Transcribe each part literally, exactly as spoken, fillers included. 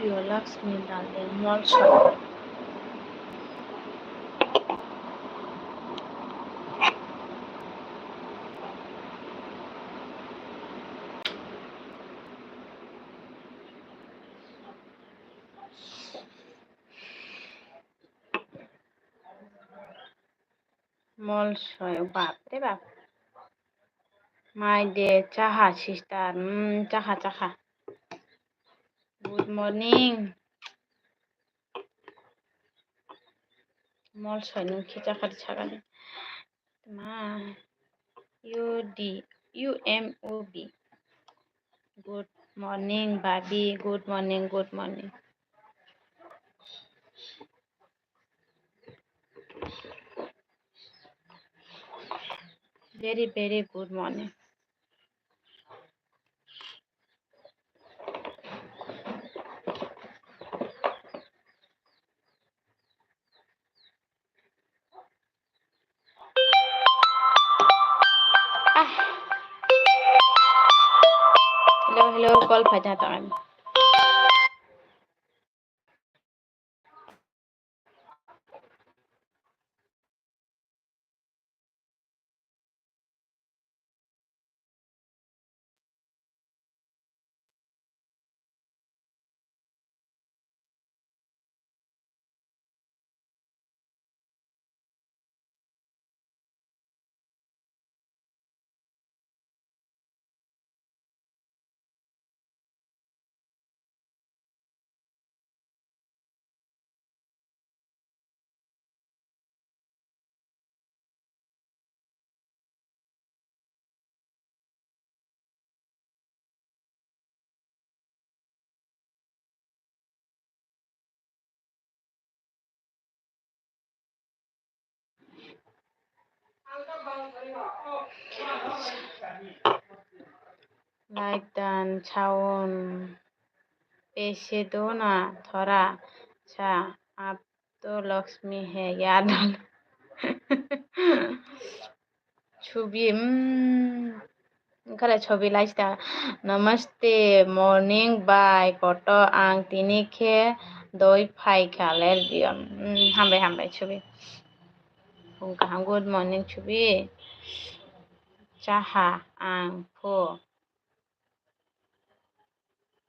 you, Lakshmi darling, Molsoi. Molsoi, bap re bap. Mai de, chaha sister, mm, chaha, chaha. Good morning. Molsoi nung khe chaha di sagani. Ma, U D, U M O B. Good morning, Bobby. Good morning, good morning. Very, very good morning. Ah. Hello, hello, call phaina tong ani. Like dan sound, paise do na thoda sa, ab to Lakshmi hai yaar. Chubi, mm, khare chubi laista. Namaste, morning bai koto ang tini khe doi phai kha ler biyo. Mm, hambai, hambai chubi. Phung kaham, good morning chubi. Chaha ang pho.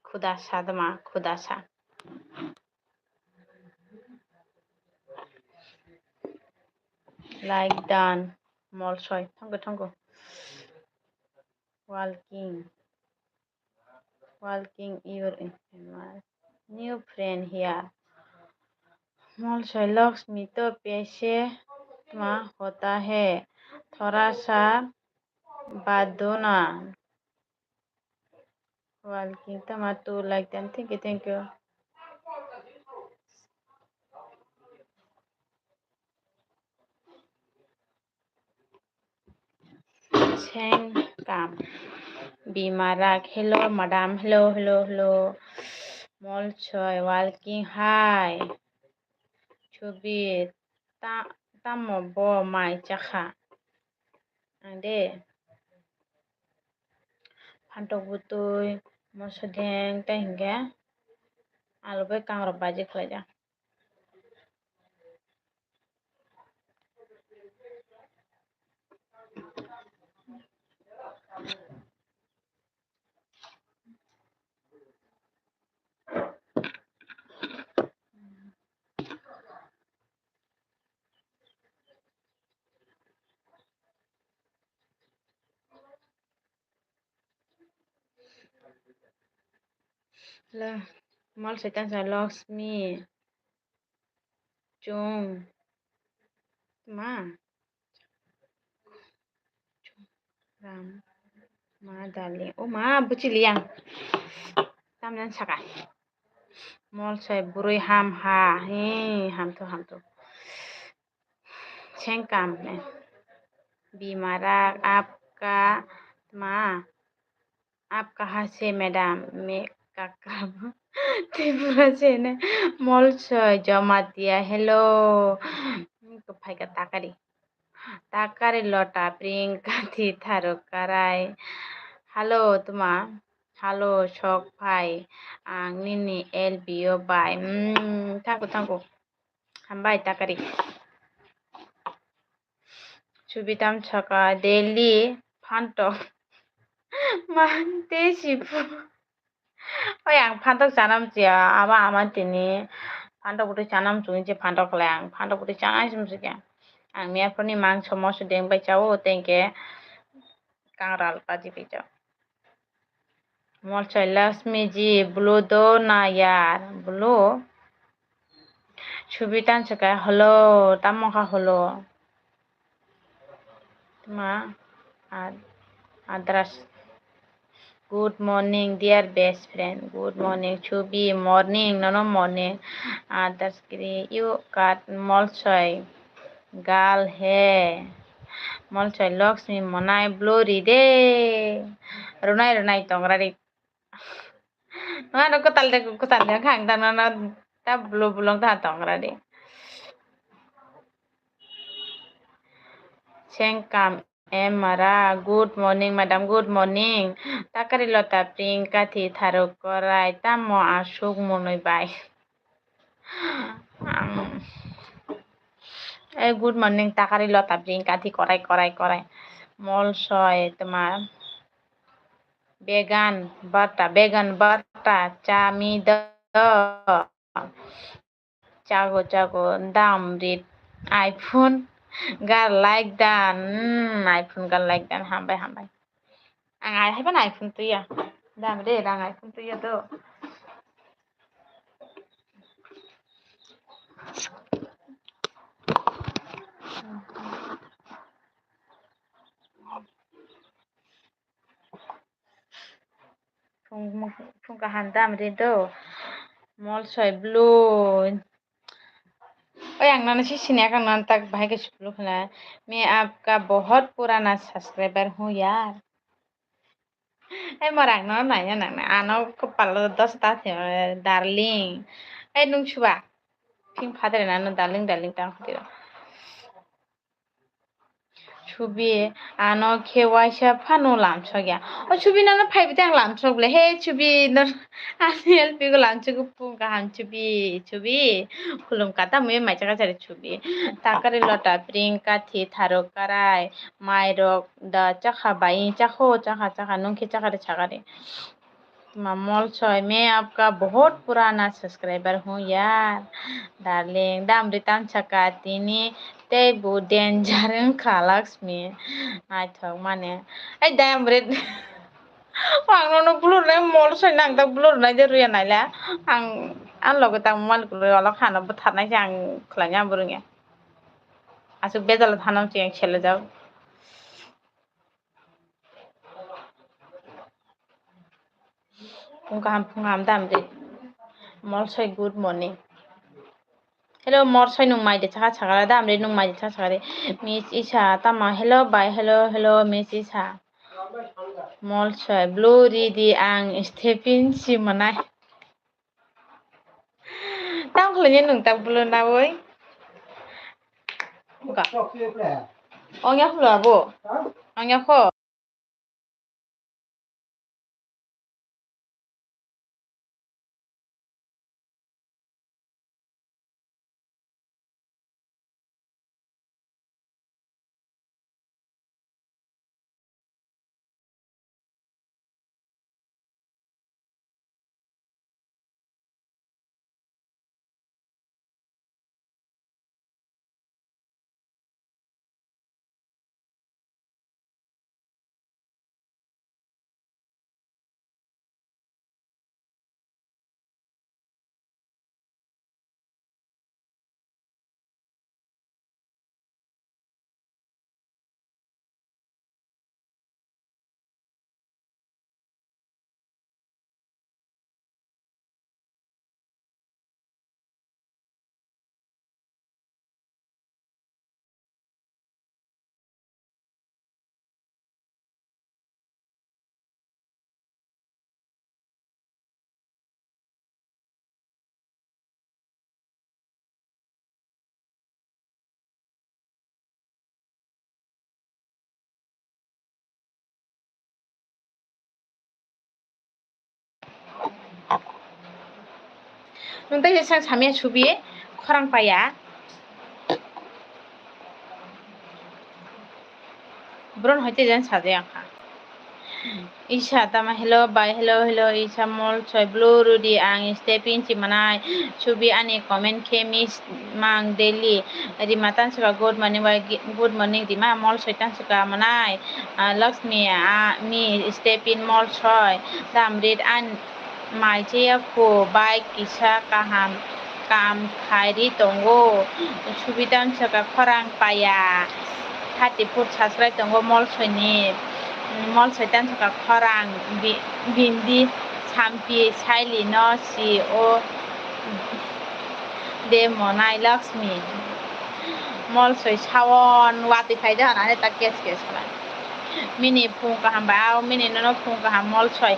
Khudasa dama, khudasa. Like dan, Molsoi, thank you, thank you. Walking, walking your infamous new friend here. Molsoi, Lakshmi to paise ma hota hai, thoda sa baat do na. Walking tama to like dan, thank you, thank you. Sengkam. Bimarak, hello madam, hello, hello, hello. Molsoi, walking, hi. Chubi, ta-, tamo bo mai chakha. Ang de. Phantok butui, moso deng, tei hinkhe alu bai kangrok baji khlaijak. La, Molsoi tangsa Lakshmi. Chung. Ma. Ram. Ma darling. O ma, buchili ang. Tamjan saka. Molsoi burui ham ha. He, hamtho, hamtho. Sengkam ne. Bimarak, apka, ma. Apka ha se madam, me kaka. Tripura se ne. Molsoi, Jamatia, hello. Phaika takari. Takari lota, Priyanka, Thitharu, Karai. Hello, tuma. halo sok phai ang nini L B o bai. Hmm, thank you, thank you. Hambai takari. Subitam saka daily phantok. Mante sipu. Oi, ang phantok chanam chiya, ama, ama tini phantok bwtwi chanam chwng je phantok khlai, ang phantok bwtwi chanai chwng chikya. Ang miyaphurni mangso moso deng bai chao, tengke kangral paji bai chao. Molsoi Laxmi ji, blue do na yar, blue. Subitan saka, hello, tamo kha hello. Tma, ad-, adras. Good morning, dear best friend. Good morning, Chubi. Morning, nono morning. Adras kiri, you cut, Molsoi. Gal he. Molsoi, Laxmi, monai, blue ri de. Runai, runai, tongra ri. Nang ano kwtal de, kwtal de, khang ta nang ta blo bolong ta tong ra di. Sengkam Emara, good morning, madam, good morning. Takari Lota, Pringkathi, Tharuk Korai, tamo asuk monoi bai. Ang, eh, good morning, Takari Lota, Pringkathi, Korai, Korai, Korai. Molsoi, toma. Began barta, began barta, chami do. Chago, chago, dam rit. iPhone, gar like dan. Hmm, iPhone gar like dan. Hambai, hambai. Ang ai, haiban iPhone tuya. Dam re, rang iPhone tuya do. Phung, phung kaham dam ri do. Molsoi blue. Oi, ang nana si sini akang nana tak bahai ke siplu khna. मैं आपका बहुत पुराना subscriber हूँ यार. Ai, morang no nai ya nang na. Ano kepala dos ta the, darling. Ai, nung chuba. Phing phadre nano darling, darling tang khutiro. Chubi, ano khe waisa phano lamsok ya. O Chubi, nano phaibi tang lamsok le. He Chubi, no, ani L P go lamsok pung kaham Chubi, Chubi. Khulum kata mui mai chaka chari Chubi. Takari Lota, Pringkathi, Tharuk Korai, Mairok da chakha bai, chakho, chakha, chakha, nung khe chakha de, chakha de. Tma Molsoi, मैं आपका बहुत पुराना subscriber हूँ यार. Darling, dam ri tam saka tini tei bo danger wngkha Laxmi. Naithok mane. Ai dam ri. Ang nono blur nai Molsoi nang tak blur nai de ruya naila. Ang, ang loge tak mobile kwrwi olok hano bwtharnai se ang khlaina ang bwrwngya. Aswk bejalo thanam se ang selejak. Phung kaham, phung kaham dam ri. Molsoi, good morning. Hello, Molsoi, nung mai de chakha chakha dam ri, nung mai de chakha chakha ri. Miss Isa, tama, hello, bye, hello, hello, Miss Isa. Molsoi, blue ri di ang Stephen si manai. Tang khwlainai nwng tak bwlwnawi. Wngkha. Ongya khwlwa bo. Ongya kho. Nwng tei se sang samya subi khorang paya. Bron hoite jan sajai ang kha. Isa tama hello bai hello hello isa mol soi blue rudi ang step in chi manai subi ani comment khe miss mang daily. Rima Tansaka good morning bai good morning Rima mol soi Tansaka manai. Ah, Lakshmi ah, mi step in mol soi dam rit an. Mai chaya kho bai kisa kaham kam khai ri tongo. Subi Tansaka khorang paya. Thirty four subscribe tongo mol soi ni. Mol soi Tansaka khorang bi-, bindi sampi saili no si o de monai Lakshmi. Mol soi sawon watwi phai de honani ta kes kes khlai. Mini phung kaham bai, ao mini nono phung kaham mol soi.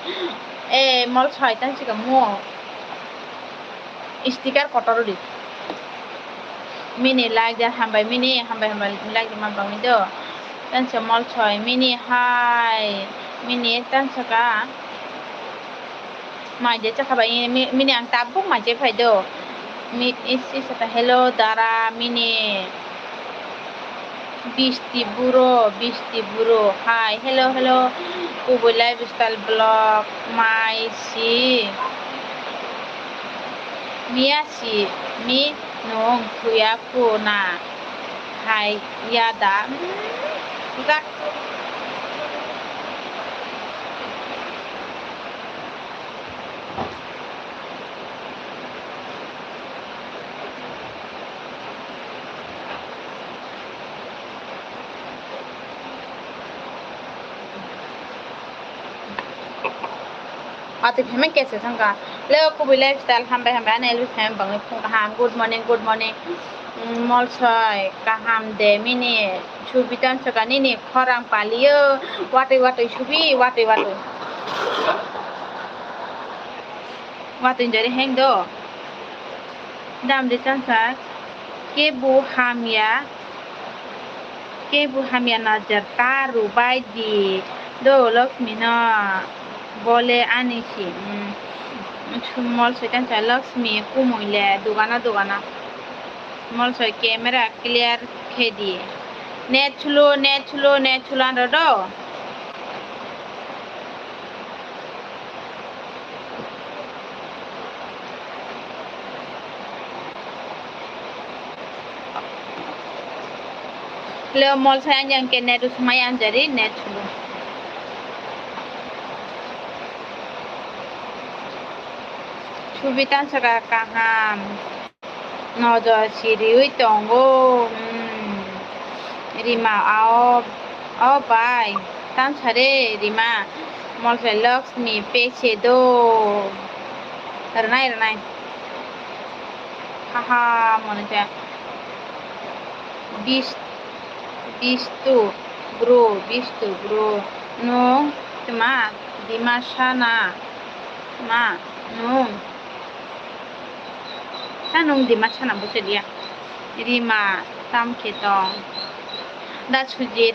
E mol soi tang chika mo. Sticker kotor di. Mini like da hambai mini hambai hambai like da ma bangwi do. Tang se mol soi mini hai mini tang saka. Mai je chakha bai mi-, mini ang tabuk mai je phai do. Mi-, isi sata hello dara mini. Bisti buro, bisti buro. Hai, hello, hello. Kubui lifestyle vlog mai si. Miya si mi nung thuya ku na. Hai, yada. Gak. Ati phaimani kesa thangkha. Le kubui lifestyle hambai hambai ani L B phaimani bangwi phung kaham. Good morning, good morning. Mm, mol soi kaham de mini. Subi Tansaka nini khorang palio, watwi watwi subi, watwi watwi. Watwi jari heng do. Dam de Tansaka, kebu hamya, kebu hamya najar ta rubai di do Lakshmi no bole ani si, mm, mol soi Tansaka Lakshmi kumui le dugana dugana. Mol soi camera clear khe di. Net slow, net slow, net slow ano do. Leo mol sai anjang ke net usmai anjari net slow. Subi Tansaka kaham. Nojor siriwi tongo, hmm. Rima, ao, ao bai, tamsa re, Rima. Mol soi Lakshmi pese do. Rwnai, rwnai. Haha, mone ja. Bis-, bistu, bro, bistu, bro. Nwng, tma, Dimasa na, tma, nwng. Ta nwng Dimasa na bwsai liya. Rima tam khe tong. Da Sujit.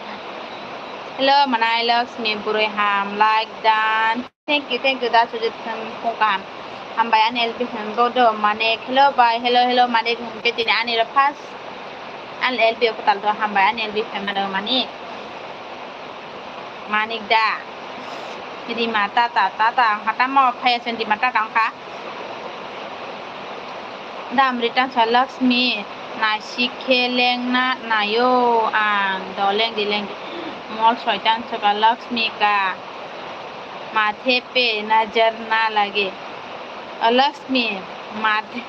Hello, manai Lakshmi bwrwi ham like dan. Thank you, thank you, da Sujit, hmm, phung kaham. Hambai ani L B phaimani bodo Manik. Hello, bai. Hello, hello, Manik. Hwnkhe tini ani ro first. Ani L B o kwtal do hambai ani L B phaimani Manik. Manik da. Rima tata, tata wngkha tamo phaiya chwng Rima tata wngkha. Dam return sa Lakshmi naisik khe lengna naio ang do lengdi lengdi. Mol soitan soka Lakshmi ka mathe pe nazar na lage. O Lakshmi mathe,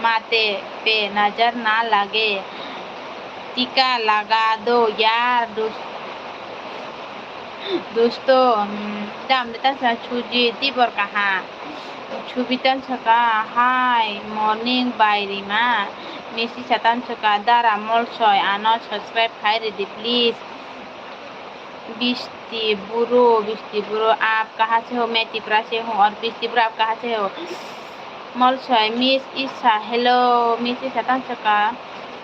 mathe pe nazar na lage. Tika laga do yaar dos. Dosto, hmm, dam de tan sa Suji tibor kaha. Subi tan saka, hi, morning bai Rima. Misi sa tan saka, dara mol soi, ano subscribe khai ridi, please. Bisti buro, bisti buro, aap kaha se ho? Main Tipra se hoon, aur bisti buro aap kaha se ho? Mol soi, Miss Isa, hello, Miss Isa tan saka.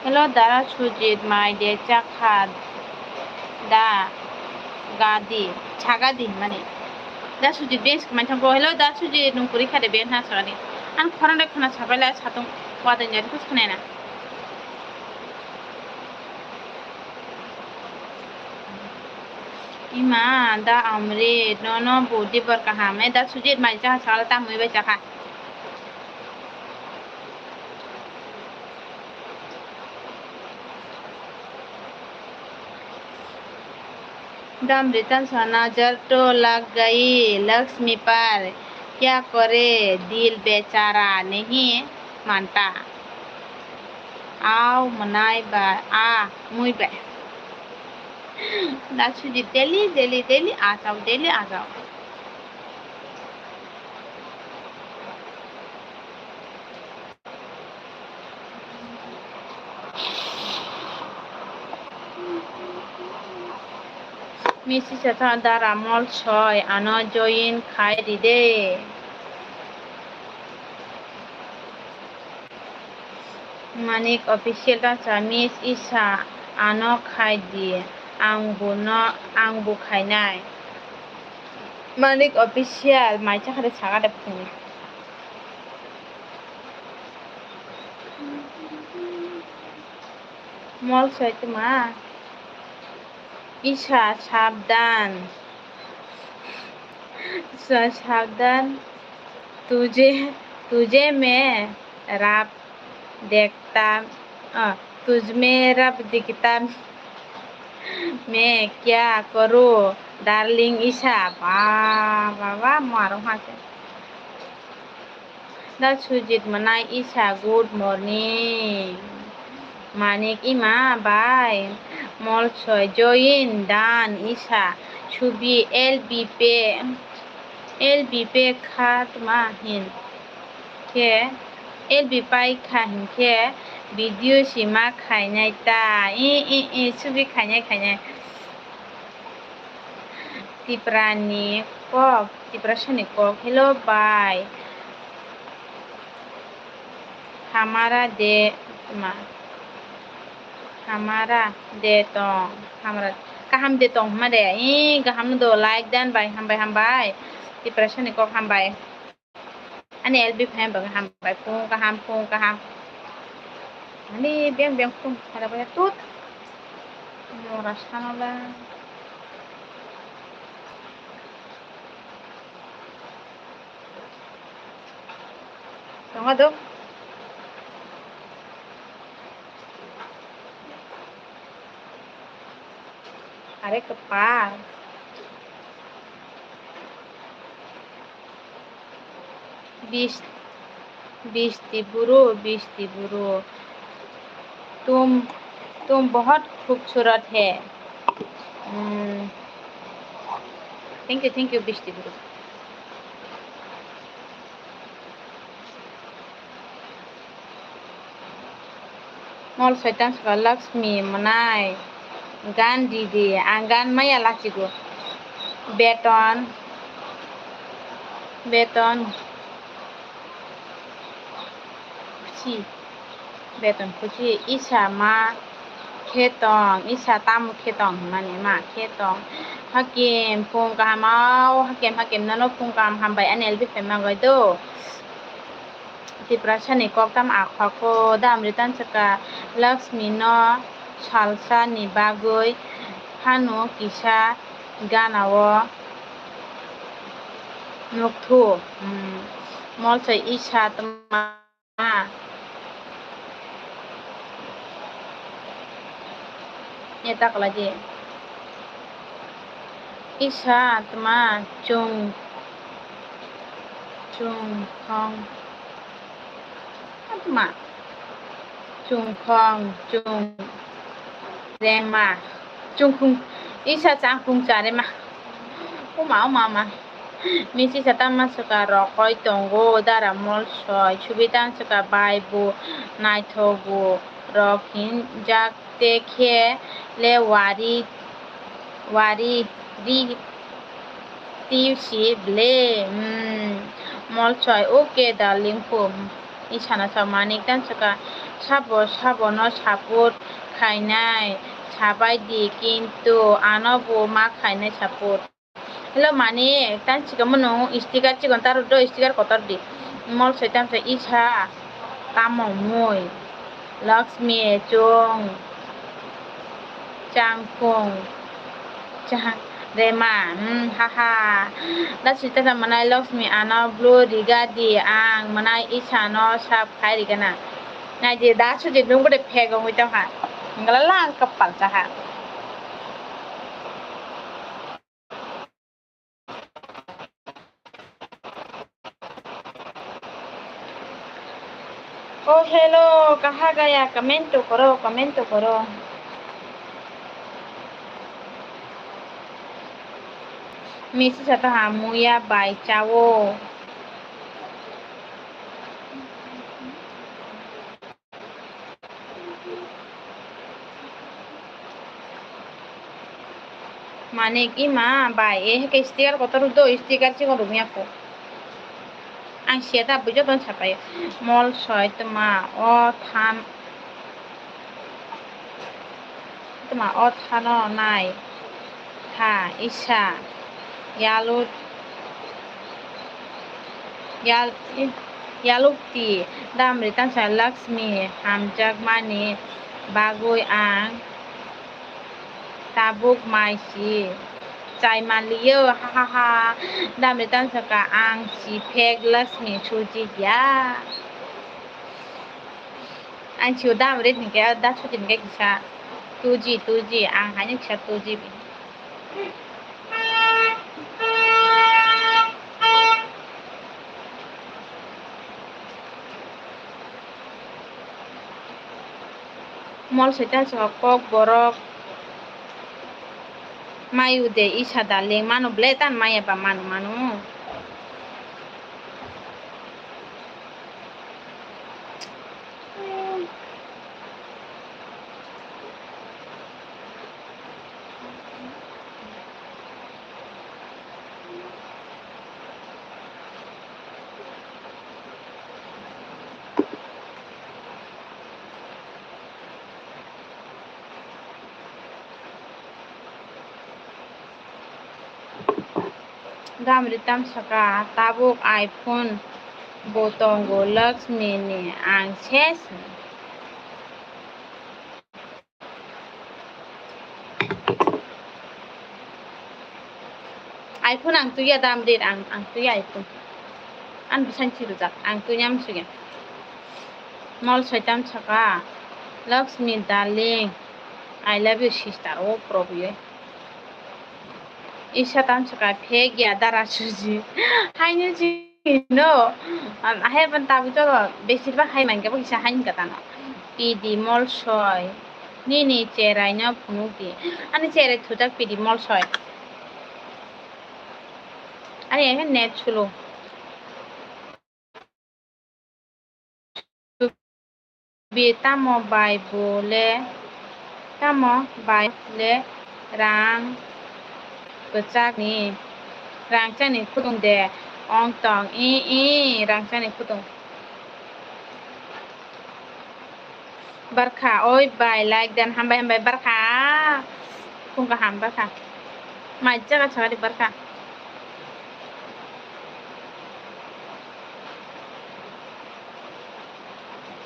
Hello, dara Sujit, mai de chakha da gadi, chagadi mane. Da Sujit, bes kmai thangko. Hello, da Sujit, nung kuri khade ben ha sagani. Ang khorang de khna sabai lai satung wadai jani kus khna na. Ima da amri nono budi bor kaham e da sujit mai cha sala ta mui bai cha kha. Dam ritan sa nazar to lag gayi, Lakshmi par kya kore dil bechara nahi manta. Au manai ba a mui ba. Da suji daily daily daily asao daily asao. Misi chatha dara mol soi ano join khai ride. Manik official ta cha miss isa ano khai di ang buno ang bu khainai. Manik official mai cha khade saga de phung. Mol soi tuma. Isa sabdan. Isa sabdan. Tuje tuje me rap dekta. Ah, tujme rap dekta. Me kya karo darling isa. Ba ba ba maro hake. Da Sujit Manai isa, good morning. Manik ima bai. Molsoi join dan isa. Subi L B P, L B P kha tma hin khe, L B pai kha hin khe video si ma khainai ta. I, i, i, subi khainai, khainai. Tiprani kok, Tiprasani kok. Hello bai. Hamara de ma. Hamara de tong. Hamara kaham de tong hama de. Ih, kaham do like dan bai, hambai, hambai. Tiprasani kok hambai. Ani L B phaima bagwi hambai, phung kaham, phung kaham. Ani beng beng phung, hada baya tut. Mora sanola. Tongo do. Are kwpal. Bis-, bisti buru, bisti buru. Tum, tum bahut khubsurat hai. Hmm. Thank you, thank you, bisti buru. Mol soitan saka Lakshmi mwnai gan di di, ang gan maya lachigo. Beton, beton, khusi, beton khusi, isa ma khe tong, isa tamo khe tong hinmani ma khe tong. Hakim phung kaham, au hakim, hakim nono phung kaham hambai ani L B phaima bai do. Tiprasani koktam akhoko da amritan saka Lakshmi no salsa ni bagwi phano kisa gana o nukthuk, hmm, molsoi isa tma. Eta kwlai di. Isa tma chung, chungkhong. Tma. Chungkhong, chung rema. Chungkhung. Isa changkhung charema. Oma, oma, oma. Misi sata maswka rokoi tongo, dara molsoi, subitan swka bai bo naithogo rok hinjak te khe le wari, wari ri ti si ble, hmm, molsoi, okay darling phu, isana sa manik tan swka sabo, sabo no support khainai sabai di, kintu ano bo ma khainai support. Hello, mani, tan chikamo nung sticker chikon ta rwdo, sticker kotor di. Mol soitam se isa tamo mui. Lakshmi chung changkung chang rema, hmm, haha. Da soitam manai Lakshmi ano blue riga di, ang manai isa no sap khai riga na. Nai di da suji nung gode phego hui tong ha. Ngala lang kapal cha ha. Oh, hello, kaha gaya, comment to koro, comment to koro. Misi sata ha muya bai chao. Manik ima bai, eh, ke sticker kotor do, sticker chikon rumi ako. Ang siya ta bujo ton sapai. Mol soi tuma o than, tuma o thano nai. Tha, isa, yalut, yal-, yalukti, damri tamsa Lakshmi, hamjakmani bagwi ang tabuk mai si chai manliyo, ha, ha, ha, damri tamsa ka ang si phek Lakshmi suji ya. Ang sio dam rate hinkhe da sutin khe kisa two G, two G, ang haino kisa two G bi. Mol soitan soka kok borok mayu de isa darling mano ble tan maya ba mano mano. Damri tamsaka tabuk iPhone bo tongo Lakshmi ni ang ses. iPhone ang tuya dam rit ang, ang tuya iPhone. An busan chirujak ang tuya am suya. Mol soitam saka Lakshmi darling, I love you sister, o probiye. Isa tam saka phek ya dara suji. Haino ji. No, um, hai ban tabuk joto besir bak hai mankhe bo kisa hain kha tano. Pidi mol soi. Nini cherai no phunuk di. Ani cherai thujak pidi mol soi. Ani ekhe net sulo. Bi tamo bai bo le, tamo bai le rang kwchak ni, rang chani khutung de ong tong i i rang chani khutung. Barkha, oi bai, like dan, hambai, hambai, barkha. Phung kaham, barkha. Mai jaga chagadi, barkha.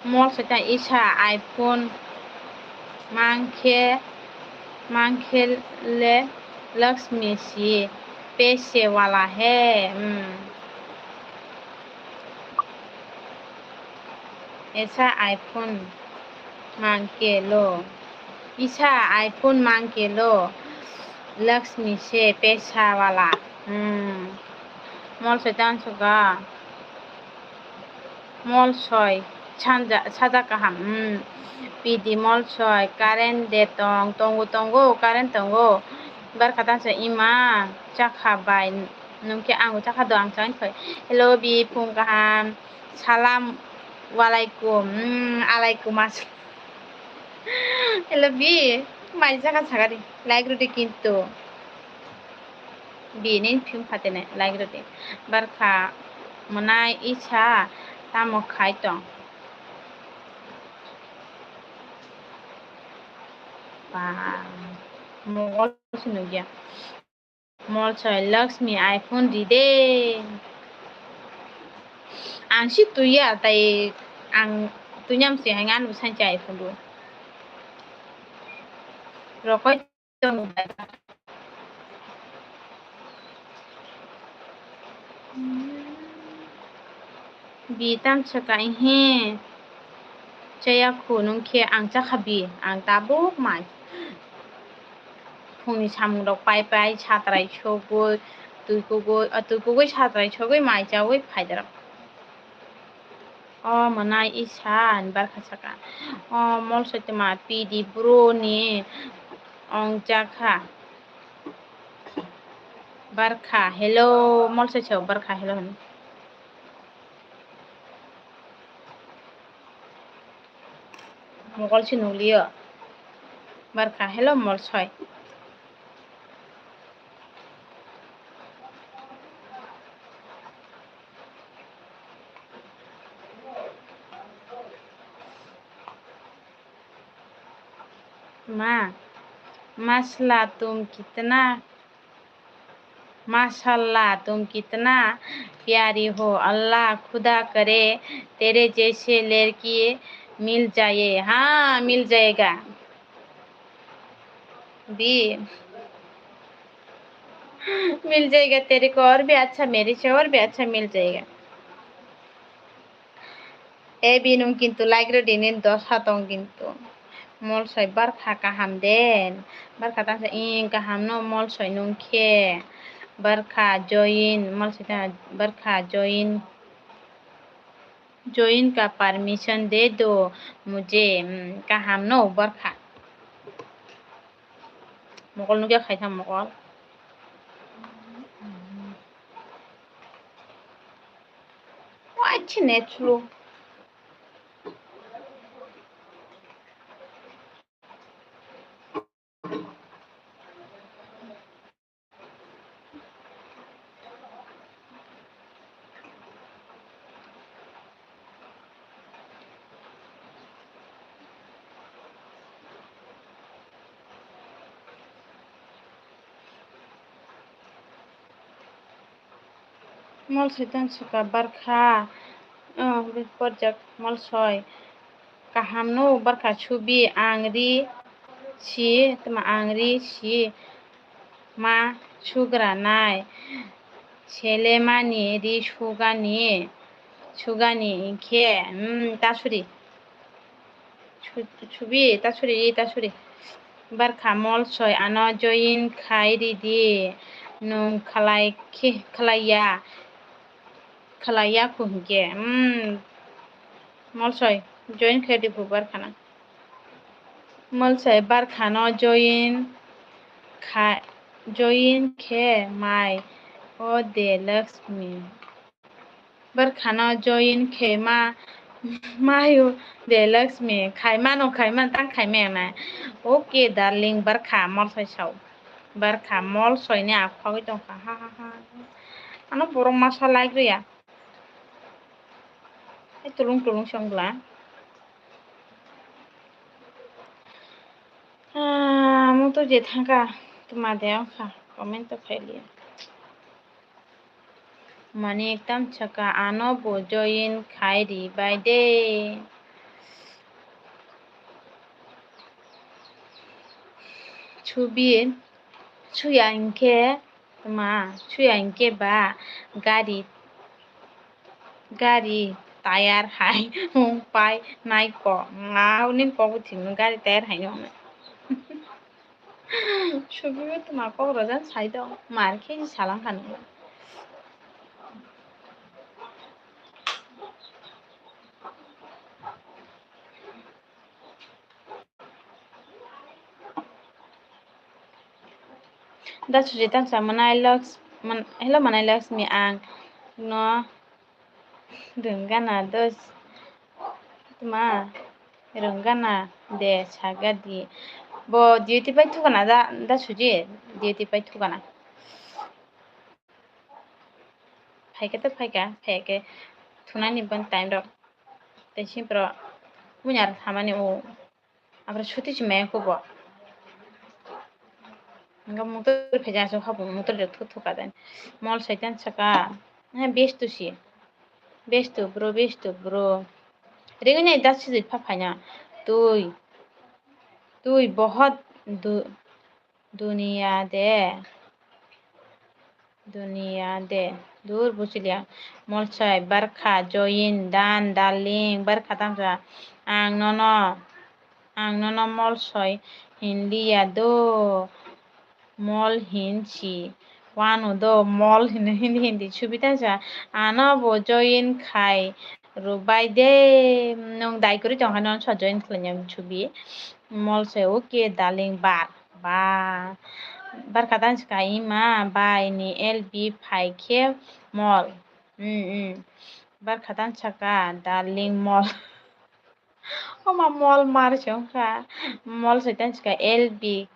Mol seta isa iPhone mangkhe, mangkhe le Lakshmi si pese wala he, hmm. Esa iPhone mangke lo. Isa iPhone mangke lo. Lakshmi se pesa wala. Hmm. Mol soi tan suka. Mol soi. Sanja, saja kaham. Hmm. Pidi mol soi. Current de tong. Tongo, tongo. Current tongo. Barkha tan se ima. Chakha bai. Nungke ang chakha do ang chang khoi. Hello, bi phung kaham. Salam walaikum. Mm, alaikum as-, hello, bi. Mai jaga sagari. Like rudi kintu. Bi ni phim phatene. Like rudi. Barkha mwnai isa tamo khai tong. Ba. Mongol sinugya. Mol soi Lakshmi iPhone ride. Ang si tuya, tai ang tuinyam si hai, ano sai chai phundu. Rokoi tong. Bi tam chaka ihi. Chaya khu nung khe ang chakha bi, ang tabuk mai. Phungni samung rok pai pai satrai sogwi, twi kugwi, ah, twi kugwi satrai sogwi mai chawi phaidarok. O mwnai isa, ani barkha saka. O mol soi tma pidi bro ni ong jakha. Barkha, hello, mol soi soi barkha, hello hwn. Mokol si nukliyo. Barkha, hello, mol soi. Ma, masla tum kitna, mashallah tum kitna pyari ho, Allah khuda kare tere jaise ladki mil jaye, ha, mil jayega. Bi. Mil jayega, tere ko aur bhi acha mere se aur bhi acha mil jayega. E bi nung kintu like rw di, nini dosa tong kintu. Mol soi barkha kaham den. Barkha tangsa ing kaham no mol soi nung khe. Barkha join, mol soi ta barkha join. Join ka permission de do mujhe, mm, kaham no barkha. Mokol nukya khaitham mokol. Why chin natural? Mol soi tang suka barkha, oh, porjak mol soi. Kaham no barkha subi ang ri si, tma ang ri si ma sugra nai. Selemani ri sugani, sugani khe, mm, ta suri. Su-, subi, ta suri, ta suri. Barkha mol soi ano join khai ridi. Nung khalai khe, khalai ya. Khalai ya khu hinkhe. Hmm. Mol soi, join khai di bu barkha na. Mol soi barkha no join kha, join khe mai. O de Lakshmi. Barkha no join khe ma, mayu de Lakshmi, khai mano, khai man, tang khai maya nai. Okay, darling, barkha mol soi sao. Barkha mol soi ni akhogwi tongkha, ha, ha, ha. Ano borok masa like rwya. Hai tulung tulung song bwla. Ah, mo to je thangkha, tuma de wngkha, comment to khailiya. Mani ekdam saka ano bo join khai ri bai de. Subi, suya hinkhe, tma, suya hinkhe ba gari, gari tayar hai wng pai nai kok. Nga nini kok bo thwngno gari tayar hai wng nai. Subibo tma kok rwjak sai do, mar khe salang kha nini. Da suji tang sa manai Laks-, man-, hello manai Laksmi, ang no rwngana dos tma rwngana de saga di. Bo duty pai thukana da, da suji duty pai thukana. Phaikhe to phaikha, phaikhe thunani ban time rok. Tei simpro munyar thamani o. Abra suti si maya kubo. Nga motor phaikha so habu motor de thu thu ka den. Mol saitan saka. He best to si. Besto bro, besto bro. Ringwi nai da sijik pha phaina. Tui. Tui bohot du-, duniya de. Duniya de. Dur buchiliya. Molsai, barkha, join, dan, darling, barkha tamsa. Ang nono, ang nono molsoi hinliya do. Mol hin si. Wano do mol hin, hindi, hindi. Subi tamsa. Ano bo join khai rwbai de. Nwng dai kwrwi tongkha, nono sa join khlaina subi. Molsoi, okay, darling, bar. Ba, barkha tan saka ima bai ni L B phai khe mol. Hmm, hmm. Barkha tan saka darling mol. Oma mol mar se wngkha. Mol soi tan saka L B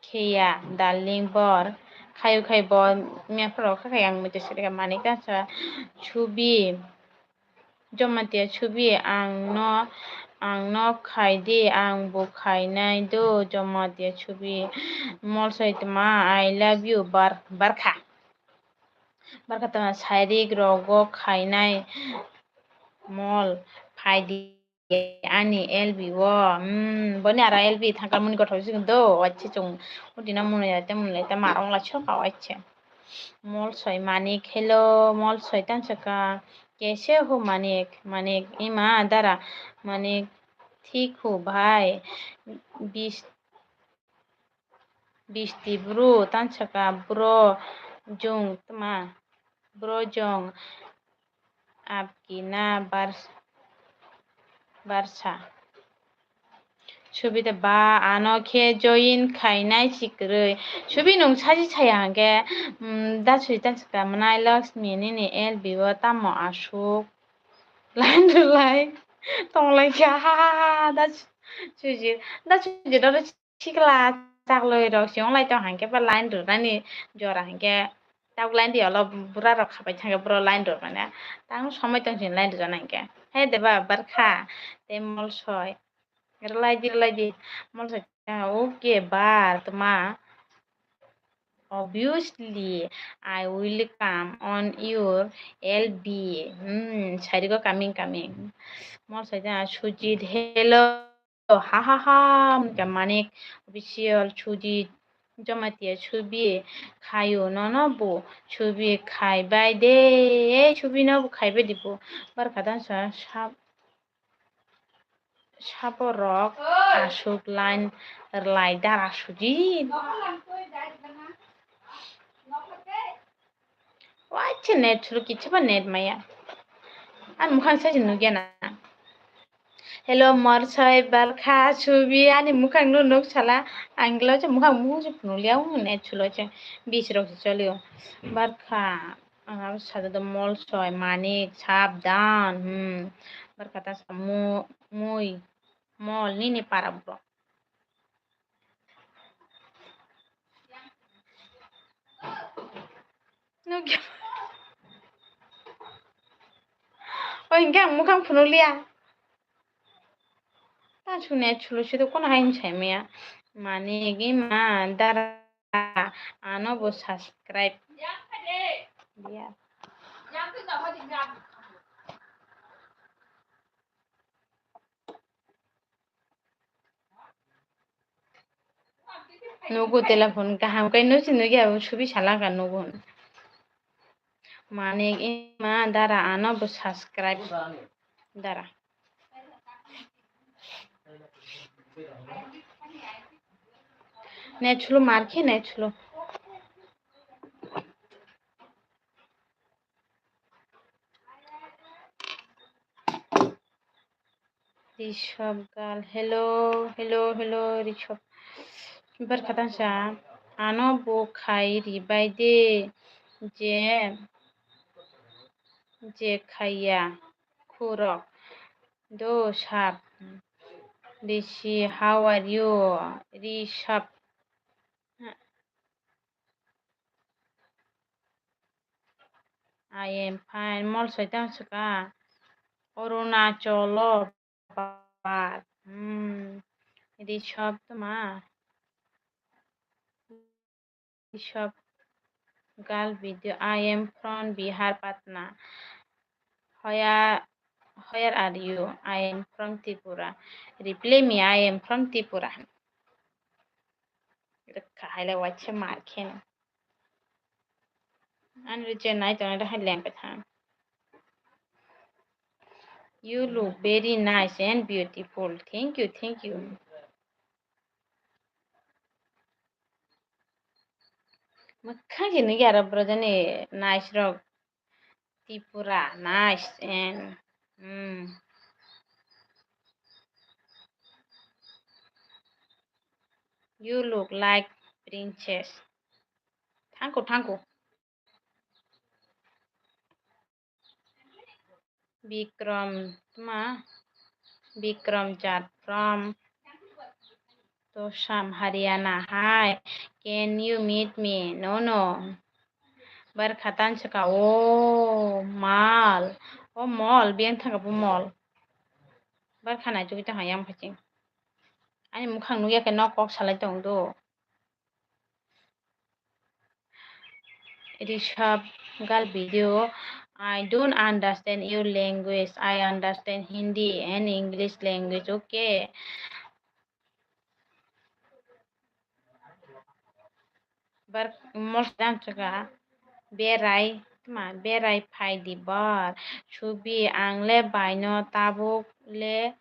kheya darling bor. Khayu khai bo mia phoro kha khai ang mui te sirika mani tan saka subi. Jamatia subi, ang no, ang no khai di, ang bo khainai do, Jamatia subi. Molsoi tma, I love you, bar-, barkha. Barkha tma, sairik rogo khainai mol, phai di ani L B o. Hmm, boni ara L B thangkar muni gothok si do, waiche chung, udina muni ya te muni lai te marong lai choka waiche. Molsoi manik, hello, molsoi tan saka. Kaise ho manik? Manik, ima dara, manik thik ho bhai. Bis-, bisti bro tan saka, bro jong tma, bro jong apki na bars-, barsa. Subida ba, ano khe join khainai si kwrwi. Subi nwng saji saya hwnkhe, mm, da sui ta swkang mwnai Laxmi nini L B o tamo aswk line rwlai tonglaikha, ha, ha, ha, ha, da su-, suji, da suji oro sikla chakloi rok si wnglai tong hwnkhe ba line rwnani jora hwnkhe. Tabuk line rwya ulo bura rok khapai thangkhe buro line rwmani. Tang somoi tong chini line rwjana hinkhe. Hai de ba barkha tei molsoi. Rwlai di, rwlai di. Molsoi, okay, bar, tma. Obviously, I will come on your L B. Hmm, sairigo coming, coming. Molsoi, Sujit, hello. Ha ha ha, wngkha Manik official, Sujit Jamatia subi khaio nono bo subi khaibai de, subi no bo khaibai di bo. Barkha dan sa, sa, sabo rok aswk line rwlai dara Sujit. Waisa net sulu kichuba net maya. Ani mukhang sai se nukya na. Hello, molsoi, barkha, subi, ani mukhang no nuk sala. Ang lo se mukhang mukhang se phunukliya, um, net sulo se bis rok se cholio. Barkha, ang abo sajado molsoi, manik, sabdan, hmm. Barkha ta sa mu-, mui, mol, nini para bro. Nukya. Oi, hinkhe ang mukhang phunukliya. Ta sune chulu sido kono hai hinwi saimaya. Mani gima dara ano bo subscribe. Ya. Nugo telephone kaham kai no si nugya subi sala ka nugo. Manik ima dara ano bo subscribe dara. Net sulu markhe net sulu. Rishabh gal, hello, hello, hello, Rishabh. Bar khatang sa, ano bo khai ribai de, je, je khaiya, khurok, do sab, Rishi, how are you, Rishabh? I am fine. Mol soitang saka. Arunachalo bar. Hmm. Rishabh tma. Rishabh gal video. I am from Bihar, Patna. Where, where are you? I am from Tripura. Reply me, I am from Tripura. Rwkha hai le waisa mar kheno. Ani rw Chennai tongnairok hai lengpai thang. You look very nice and beautiful. Thank you, thank you. Mwkhang se nukya aro bwrwjani nice rok. Tripura, nice and, mm. You look like princess. Thank you, thank you. Bikram, tma? Bikram Jat from Tosham, Haryana. Hi, can you meet me? No, no. Barkha tan swkha. O mal. O mol, biyang thangkha bo mol. Barkha nai chugui tong yang phaching. Ani mukhang nukya khe nok kok salai tong do. Rishabh Gal video. I don't understand your language. I understand Hindi and English language. Okay. Bar mol dan chwkha berai, tma, berai phai di bar. Subi ang le bai no tabuk le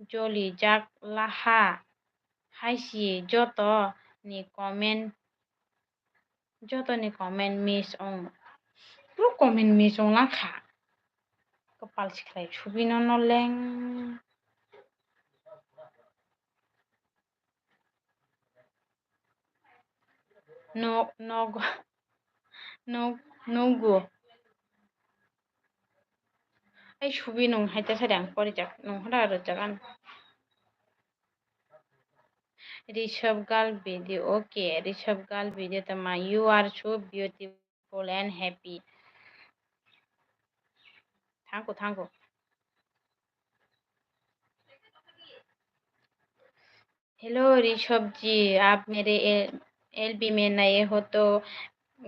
joli jak laha. Hai si joto ni comment, joto ni comment miss ong. Puro comment miss ong lakha. Kapal sikhlai subi no no leng. No, no, no, no go. Ai subi nung hai ta sari ang pori jak, nung hora rojak an. Rishabh Gal video, okay, Rishabh Gal video tama, you are so beautiful and happy. Thank you, thank you. Hello Rishabh जी, आप मेरे L, LB में नए हो तो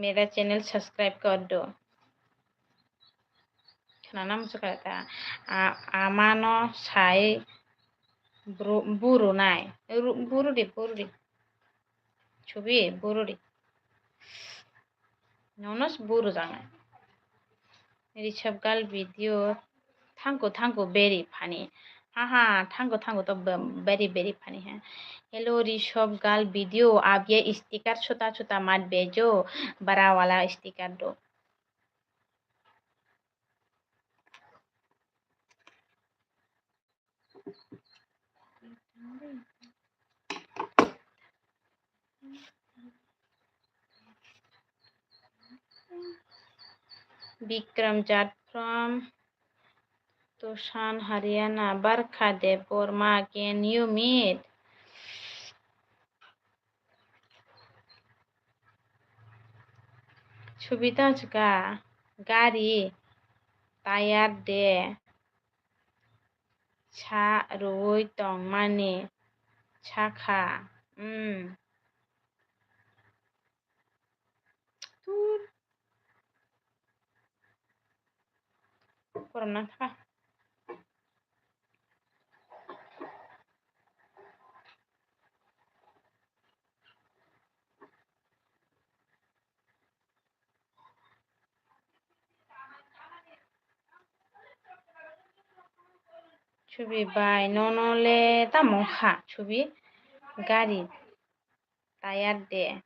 मेरा channel subscribe कर दो। Khwnana muchukha ta, a, amano sai buru, buru nai, ru-, buru di, buru di. Chubi, buru di. Nono se buru jangnai. Rishabh Gal video. Thank you, thank you, very funny. Ha ha, thank you, thank you, to be-, very, very funny hai. Hello, Rishabh Gal video. आप ये स्टिकर छोटा छोटा मत भेजो, बड़ा वाला स्टिकर दो. Bikram Jat from Tosan, Haryana. Barkha Debbarma, can you meet? Subita chwkha gari tayar de sa rwui tongmani sakha. Umm. Tur. Korom nang thaka. Chubi bai nono le tamo kha chubi gari tayar de.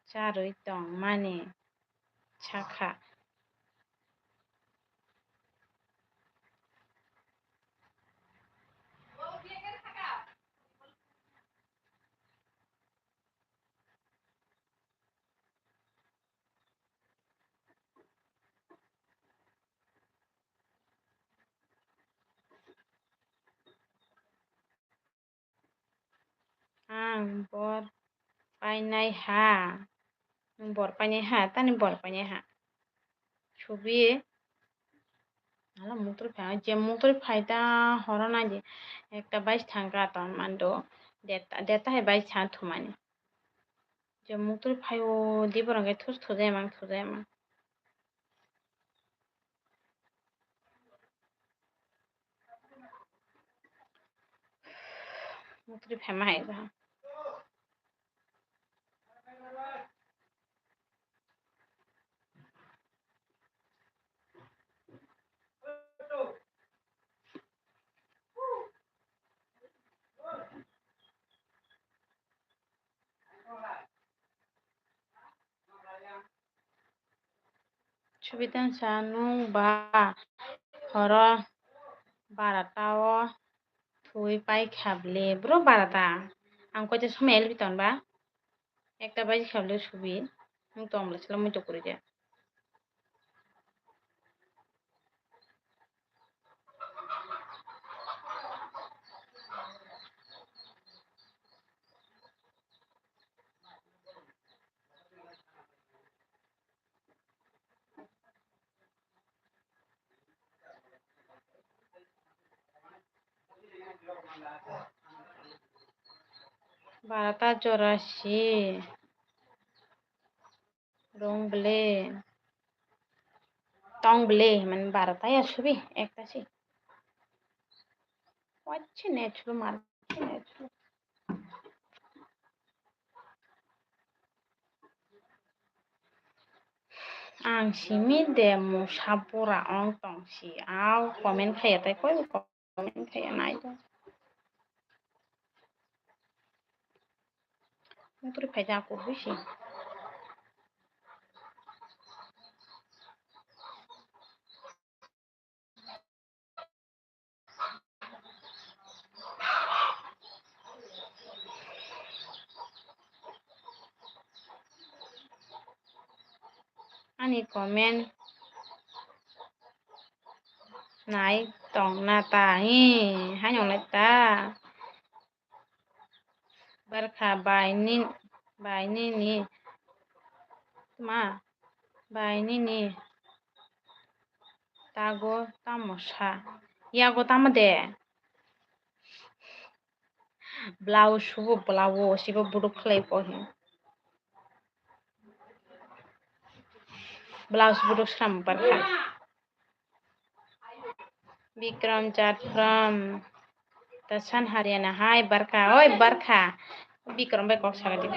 Charwi tongmani sakha. Ang bor painai ha. Nwng bor painai ha, tani bor painai ha. Subi. Hala muktwi phai, je muktwi phai ta horo na je. Ekta bais thang ka ton mando. Deta, deta hai bais thang thumani. Je muktwi phai o di borok khe thus thujai mang, thujai mang. Mukri phaima hai ba. Subitan sa nung ba horo barata o thui pai kha bwle bro barata. Ang koita somai elbi ton ba ekta baji kha bwle subi nung tong bwle salo muitu kwrwi de. Barata jora si rong bwle tong bwle hwnmani barata ya subi ekta si. Wacche net sulu mar net sulu. Ang simi de musa bura ong tong si au comment khaya tai koi comment khaya nai do. Mukri phaija aku bisi. Ani comment nai tong na ta hi hai nong lai ta. Barkha bai ni bai nini ma bai nini tago tamo sa yago tamo de. Blouse subo blouse sibo buduk khlai po hi. Blouse buduk sram barkha. Bikram Chat from Tasan Haryana. Hi Barkha. Oi Barkha. Bikram bai kok saka di.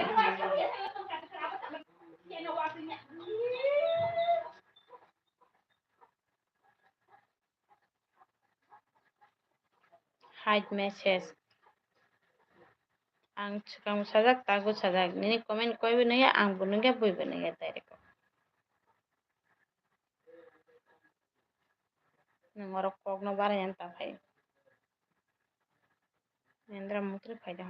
Hide message. Ang swkang sajak, tago sajak. Nini comment koi bo nungya, ang bo nungya, bui bo nungya direct. Nung oro kokno barai yan ta phai. Nendra mukri phai da.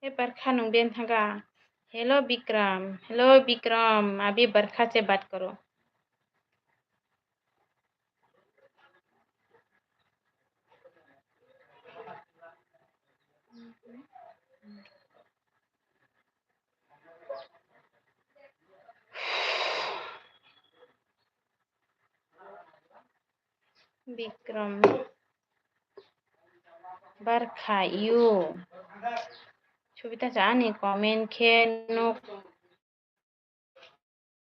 He Barkha nung ben thanga. Hello Bikram. Hello Bikram. Abhi Barkha se baat karo. Bikram Barkha you. Subita cha ani comment khe nuk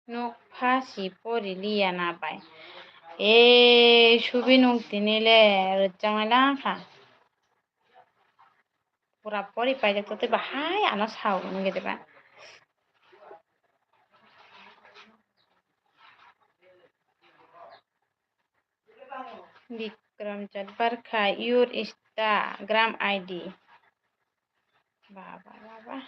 nuk pha si pori liya na bai. E subi nuk tini le rwchang lai lang kha. Pura pori paijak to tei bahai ano sao wngwi de ba. Bikram Chatbarkha, your Instagram I D. Baba, baba.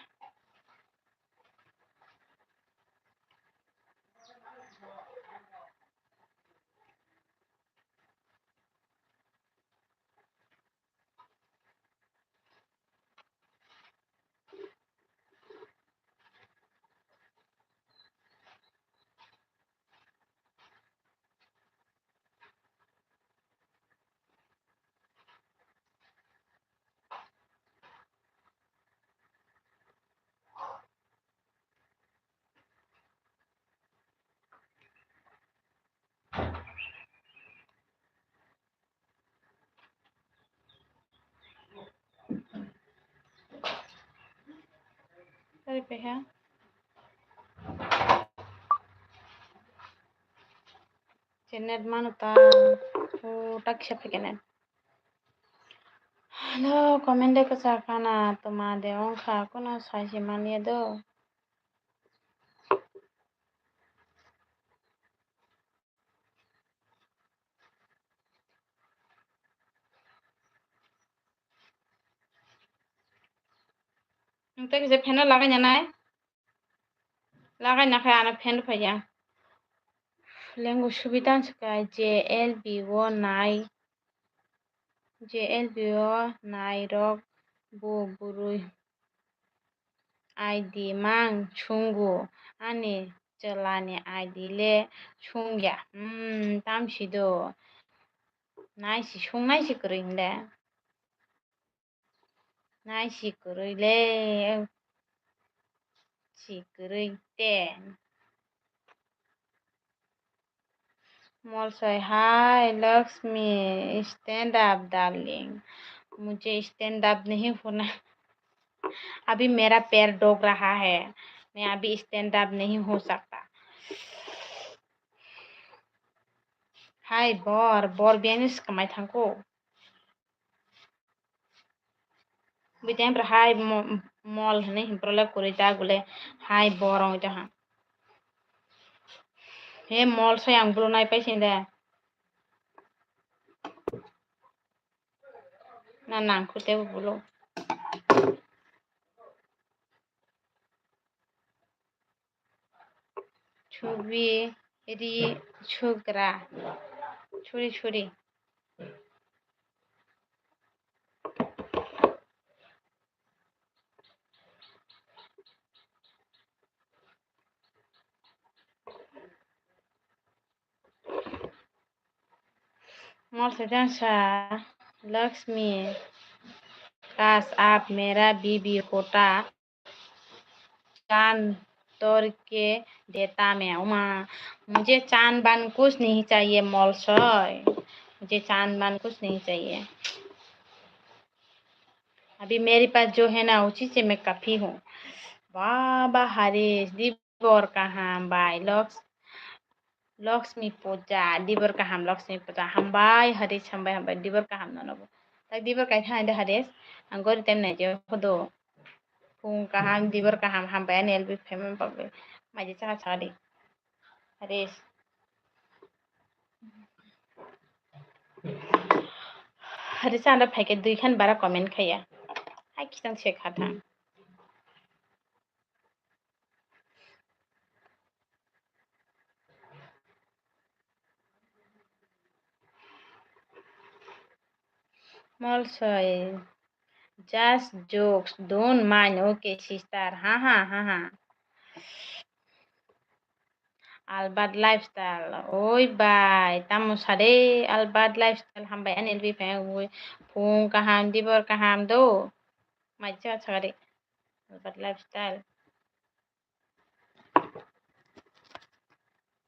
Tari peha. Jenet mano ta. O tak siya phaikhe ne. Hello, comment de kwchak khana, tuma de wngkha, kuno sai se manya do. Nwng tei kisa fan o lagai nanai? Lagai nakhai ano fan phaiya. Lengo subida swkha J L B o nai. J L B o nairok bo bwrwi I D mang sungo, ani chwlani I D le sungya. Hmm, tamsi do. Naisi sungnai si kwrwi hwnle. Naisi kwrwi le. Si kwrwi te. Molsoi, hi Lakshmi, stand up darling, mujhe stand up nahi hona, abhi mera pair dog raha hai, main abhi stand up nahi ho sakta. Hi bor, bor biyani swkamai thangko. Bui tei hai mo-, mol hinui himprole kwrwi ta gule hai borong ita ha. He mol sai ang bulu nai paising de. Na nang khute bulu. Chubi ri chugra. Churi churi. Mol saitan sa Lakshmi kas aap mera bibi hota. Chan tor ke deta me uma. Mujhe chan ban kuch nahi chahiye mol soi. Mujhe chan ban kuch nahi chahiye. Abhi mere paas jo hai na usi se main kafi hu. Baba Haris, dibor kaham bai. Loks-, Lakshmi Puja, dibor kaham, Lakshmi Puja. Hambai, Haris, hambai, hambai. Dibor kaham nono bo. Tak dibor kai thang de Haris. Ang gori tem nai je khodo. Phung kaham, dibor kaham, hambai ani L B family pagwi. Maji chaka chaka di. Haris. Haris anda phaikhe dui khan bara comment khaiya. Hai khitang se kha thang. Molsoi, just jokes, don't mind, okay sister, ha ha ha ha. Albert Lifestyle, oi bai, tamo sade Albert Lifestyle, hambai ani L B fan, oi, phung kaham, dibor kaham do, mai cha chari, Albert Lifestyle.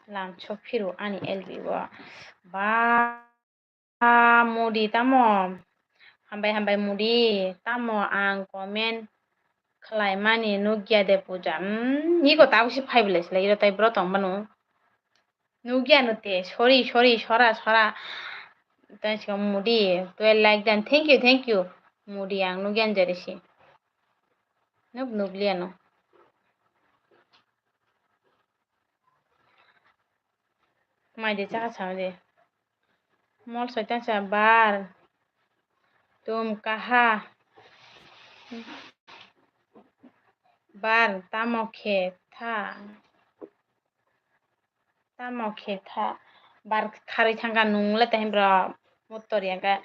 Lam chok phiru ani L B o. Ba, mudi tamo. Hambai, hambai, mudi tamo ang comment khlai mani nukya de puja. Hmm, iko tabo si phai bwlai sila iro tai bro tong mano. Nukya no te, sorry, sorry, sora, sora. Tai si mudi, twelve like dan. Thank you, thank you. Mudi ang nukya jari si. Nuk nukliya no. Mai de chaka chama de. Mol soitan sa bar. Tum kaha. Bar tamo khe tha. Tamo khe tha. Bar kharwi thangkha nung le tei bro. Muttor yangkha.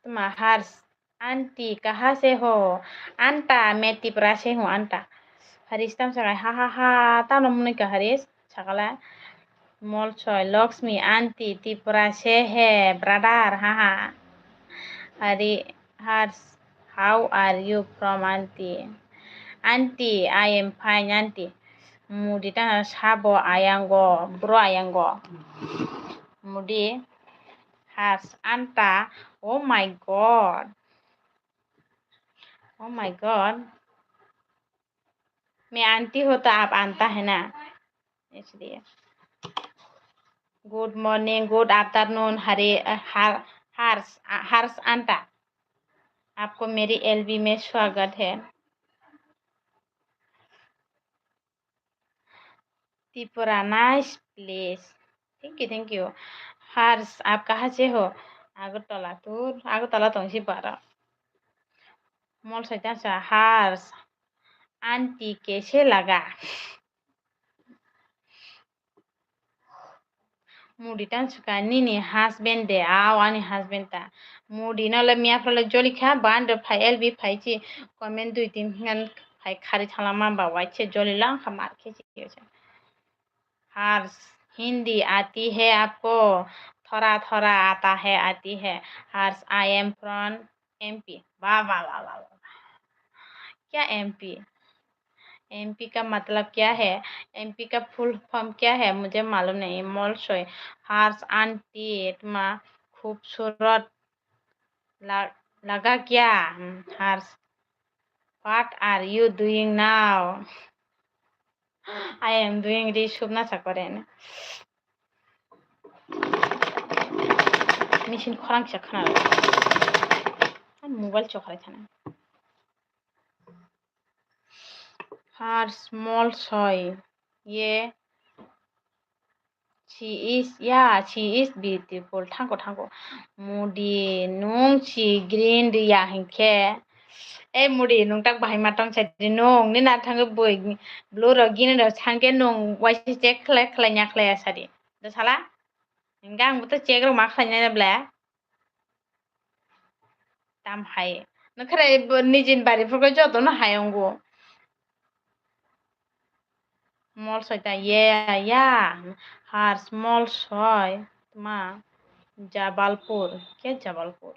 Tma hars. Aunty, kaha se ho? Anta, main Tipra se ho, anta. Haris tam sakai, ha, ha, ha, tano mwnwi ka Haris, sakala. Molsoi, Lakshmi, aunty, Tipra se he, brother, ha, ha. Hari, Hars, how are you from aunty? Aunty, I am fine, aunty. Mudi ta sabo ayango, bro ayango. Mudi, Hars, anta, oh my God. Oh my God. मैं आंटी हो तो आप आंता है ना? इसलिए। Good morning, good afternoon, हरे, अ, हर, हर्ष, अ, हर्ष आंटा। आपको मेरी एलबी में स्वागत है। Tripura, nice place. Thank you, thank you. Harsh, आप कहाँ से हो? Agartala, tur Agartala tong si bara. Mol soi ta sa, Harsh, aunty kaise laga? Mudi ta suka nini husband de, ao ani husband ta. Mudi no le miya phra le joli kha, ban de phai L B phai chi comment dui tin hinan phai khari thala ma ba wai che joli lang kha mar khe chi yo cha. Harsh, Hindi aati hai aapko? Thoda thoda aata hai, aati hai. Harsh, I am from M P. वाह, वाह, वाह, वाह, वाह। क्या M P? M P का मतलब क्या है? M P का full form क्या है? मुझे मालूम नहीं। Mol soi, Harsh aunty, tma खूबसूरत ला-, लगा क्या? Hmm, Harsh, what are you doing now? I am doing ri supna sakore. Machine khorang kisa khna. Mobile chokrai thana. Harsh, mol soi. Ye. She is, yeah, she is beautiful. Thank you, thank you. Mudi, nung si green riya hinkhe. Eh, Mudi, nung tak bahai ma tong sadi nung. Ni na thang bui blue ro gini ro thangke nung waisi check khlai khlai nya khlai sadi. Do sala? Hingke ang bo to check rok ma khlai nai ble. Tam hai. Nokharai bo nijin bari phurkhe joto no hai ongo. Mol soi ta, yeah, yeah. Harsh, mol soi tma? Jabalpur. Ke Jabalpur?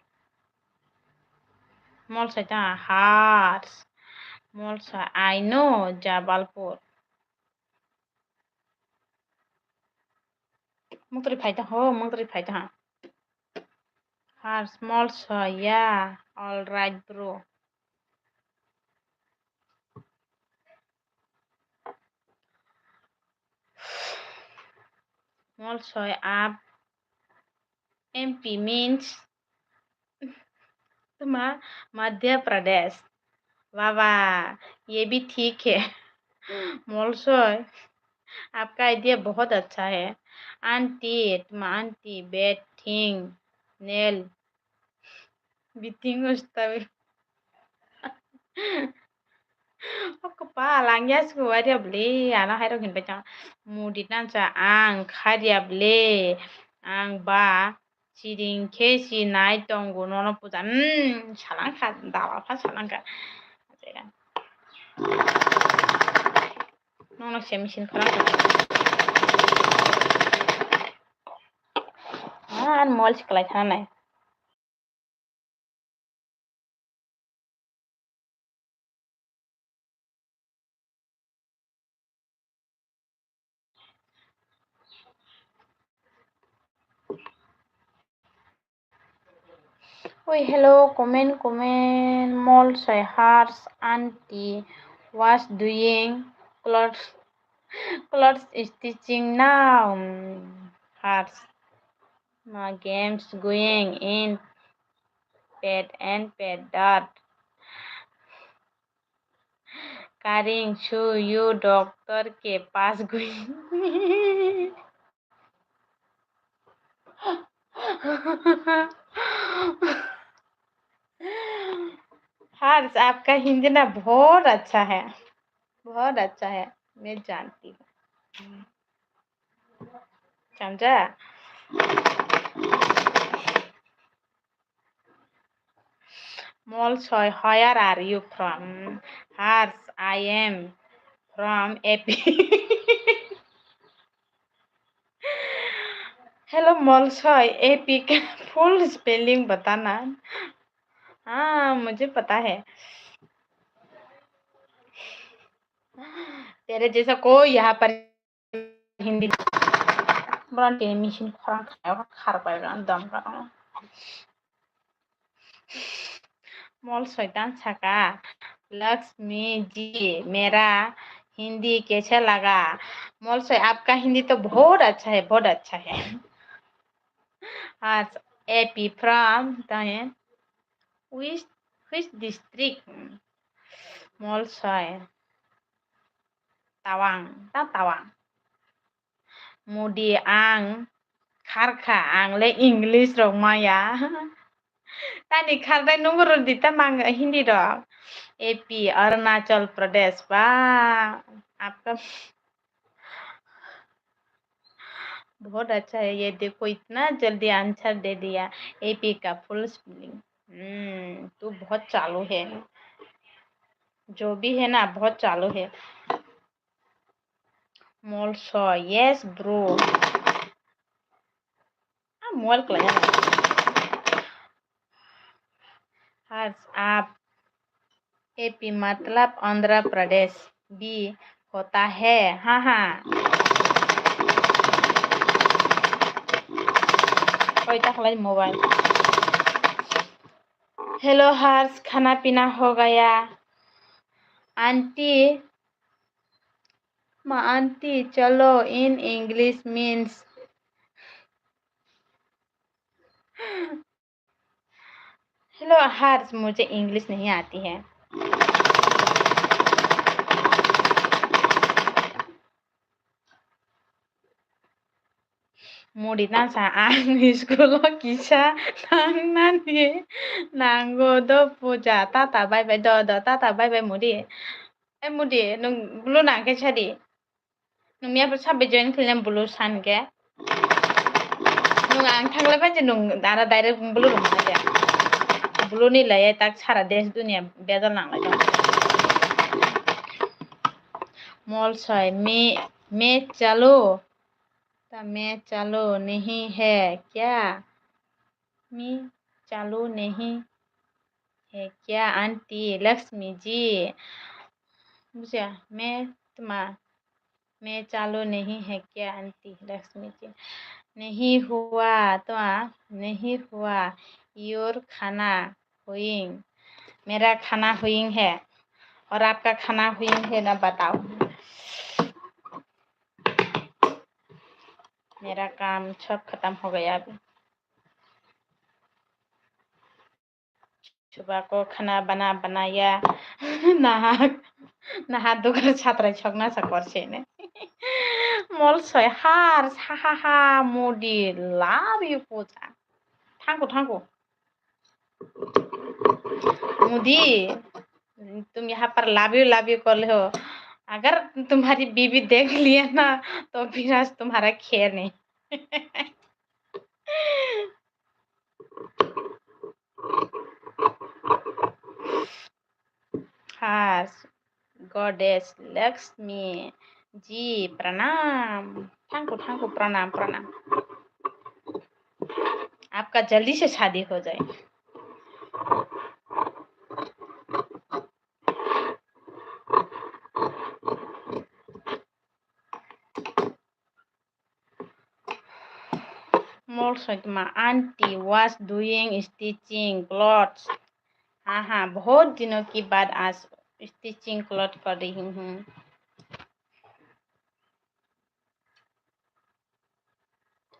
Mol soi ta, Harsh. Mol soi, I know Jabalpur. Muktori phai ta ho, muktori phai ta ha. Harsh, mol soi, yeah, all right, bro. Mol soi, aap M P means tma? Madhya Pradesh. वाह वाह, ये भी ठीक है। Mol soi, आपका idea बहुत अच्छा है। Aunty, tma aunty, bad thing, nail, beating ustawi. O kwpal, ang ya suku waria bwle, ano hairok hinbai tong. Mudi tansa ang kharia bwle, ang ba chiring khe si nai tongo nono puja. Hmm, salangkha, dala pha salangkha. Nono se machine khorang kha. Ah, an mol si kwlai thana nai. Oi, hello, comment, comment, mol soi, Harsh aunty was doing clothes, clothes stitching now. Hmm, Harsh, my games going in pet and pet dot. Karing su you doctor ke pass gui. हर्ष, आपका हिंदी ना बहुत अच्छा है, बहुत अच्छा है, मैं जानती हूँ। समझा? Mol soi, where are you from? Harsh, I am from A P. Hello, Mol soi, A P का full spelling बताना। हाँ, मुझे पता है। तेरे जैसा कोई यहाँ पर Hindi. Boran tini machine khorang khayo, khar pai boran dam ka. Mol soi ta saka, Lakshmi जी, मेरा हिंदी कैसा लगा? Mol soi, आपका हिंदी तो बहुत अच्छा है, बहुत अच्छा है। Harsh, A P from, ta hai. Wish Which district? Molsoi. Tawang, ta Tawang. Modi, ang kharkha, ang le English rok maya. Tani khardai nungo rw di ta mang Hindi rok. A P, Arunachal Pradesh, ba, apka बहुत अच्छा है, ये देखो इतना जल्दी आंसर दे दिया। A P का full spelling. हम्म, तू बहुत चालू है। जो भी है ना, बहुत चालू है। Molsoi, yes bro. Ah, mual kelai. Hars, आप, A P मतलब आंध्र प्रदेश, B होता है, हाँ हाँ। Koi ta khlai mobile. Hello Hars, khana pina ho gaya? Aunty, ma aunty, chalo in English means. Hello Hars, मुझे English नहीं आती है। Modi tansa ang school o kisa thangnani nango do puja, tata bye bye do do, tata bye bye Modi. Eh Modi, nwng blue nang khe sadi. Nwng miya sabbe join khlina blue san khe. Nwng ang thanglai phai je nwng dara direct blue rwng kha de. Blue ni lai tak sara desh duniya bejal nang lai. Molsoi, मैं, मैं चालू, तो मैं चालू नहीं है क्या? मैं चालू नहीं है क्या aunty Lakshmi ji? बुझा? मैं तुम्हारा, मैं चालू नहीं है क्या aunty Lakshmi ji? नहीं हुआ तो आ, नहीं हुआ। Your खाना हुइंग, मेरा खाना हुइंग है, और आपका खाना हुइंग है ना बताओ। मेरा काम सब खत्म हो गया अभी। सुबह को खाना बना बनाया। Nahak, nahak dugar satrai chokna sa korse ne. Molsoi Hars, ha ha ha, Modi love you puja. Thank you, thank you. Modi, तुम यहाँ पर love you love you कर रहे हो, अगर तुम्हारी बीवी देख लिया ना तो फिर आज तुम्हारा खैर नहीं। Hars, goddess Lakshmi ji प्रणाम। Thank you, thank you, प्रणाम, प्रणाम। आपका जल्दी से शादी हो जाए। Molsoi tma aunty was doing stitching clothes. हाँ हाँ, बहुत दिनों के बाद आज stitching cloth कर रही हूँ।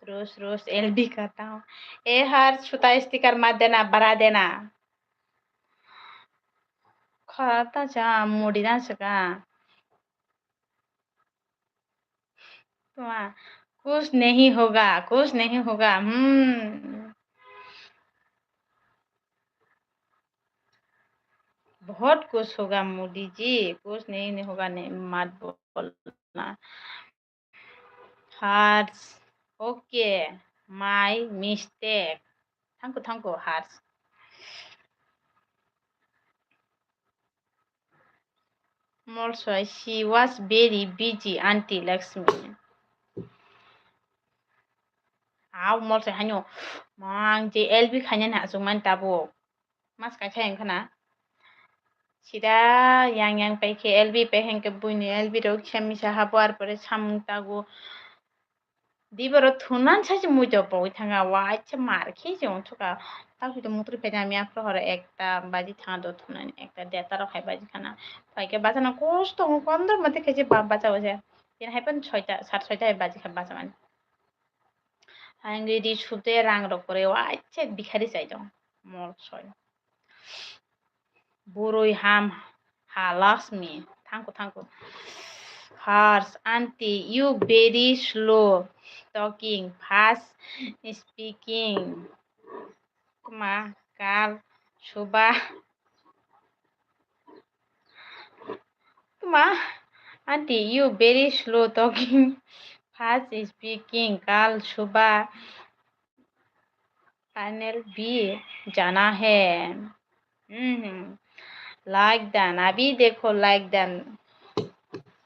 रोज रोज L D करता हूँ। ए हर छुता sticker मत देना, बढ़ा देना। खरा ता चा मुड़ी ना सका। कुछ नहीं होगा, कुछ नहीं होगा। हम्म, बहुत कुछ होगा मोदी जी, कुछ नहीं, नहीं होगा, नहीं, मत बोलना। Hearts, okay, my mistake. Thank you, thank you, hearts. Molsoi, she was very busy, Aunty Lakshmi. Aw, Molsoi haino, mang je L B khainani achukmani tabuk. Mas kaisa wngkha na. Sida yang yang paikhe L B pai hinkhe buini L B rok kisa misa habo, ar pore samung tago. Diboro thunan sachi muijo pogwi thanga, waisa mar khe se ongsuka. Takhuito mutri phaida ami aphuru horo ekta baji thanga do thunani, ekta deta rok hai baji khana. Phaikhe bachana kosto tongo, kondro mate khaise ba-, bacha o se. Tini hai phano soita, sat soita hai baji kha bachamani. Ang ridi sute rang rok kwrwi waisa bikhari chai tong, Molsoi. Burui ham ha Lakshmi. Thank you, thank you. Harsh, aunty, you very slow talking, fast speaking. Kuma, kal, suba. Kuma, aunty, you very slow talking, fast speaking, kal, suba. Final भी जाना है। हम्म, like done, अभी देखो like done।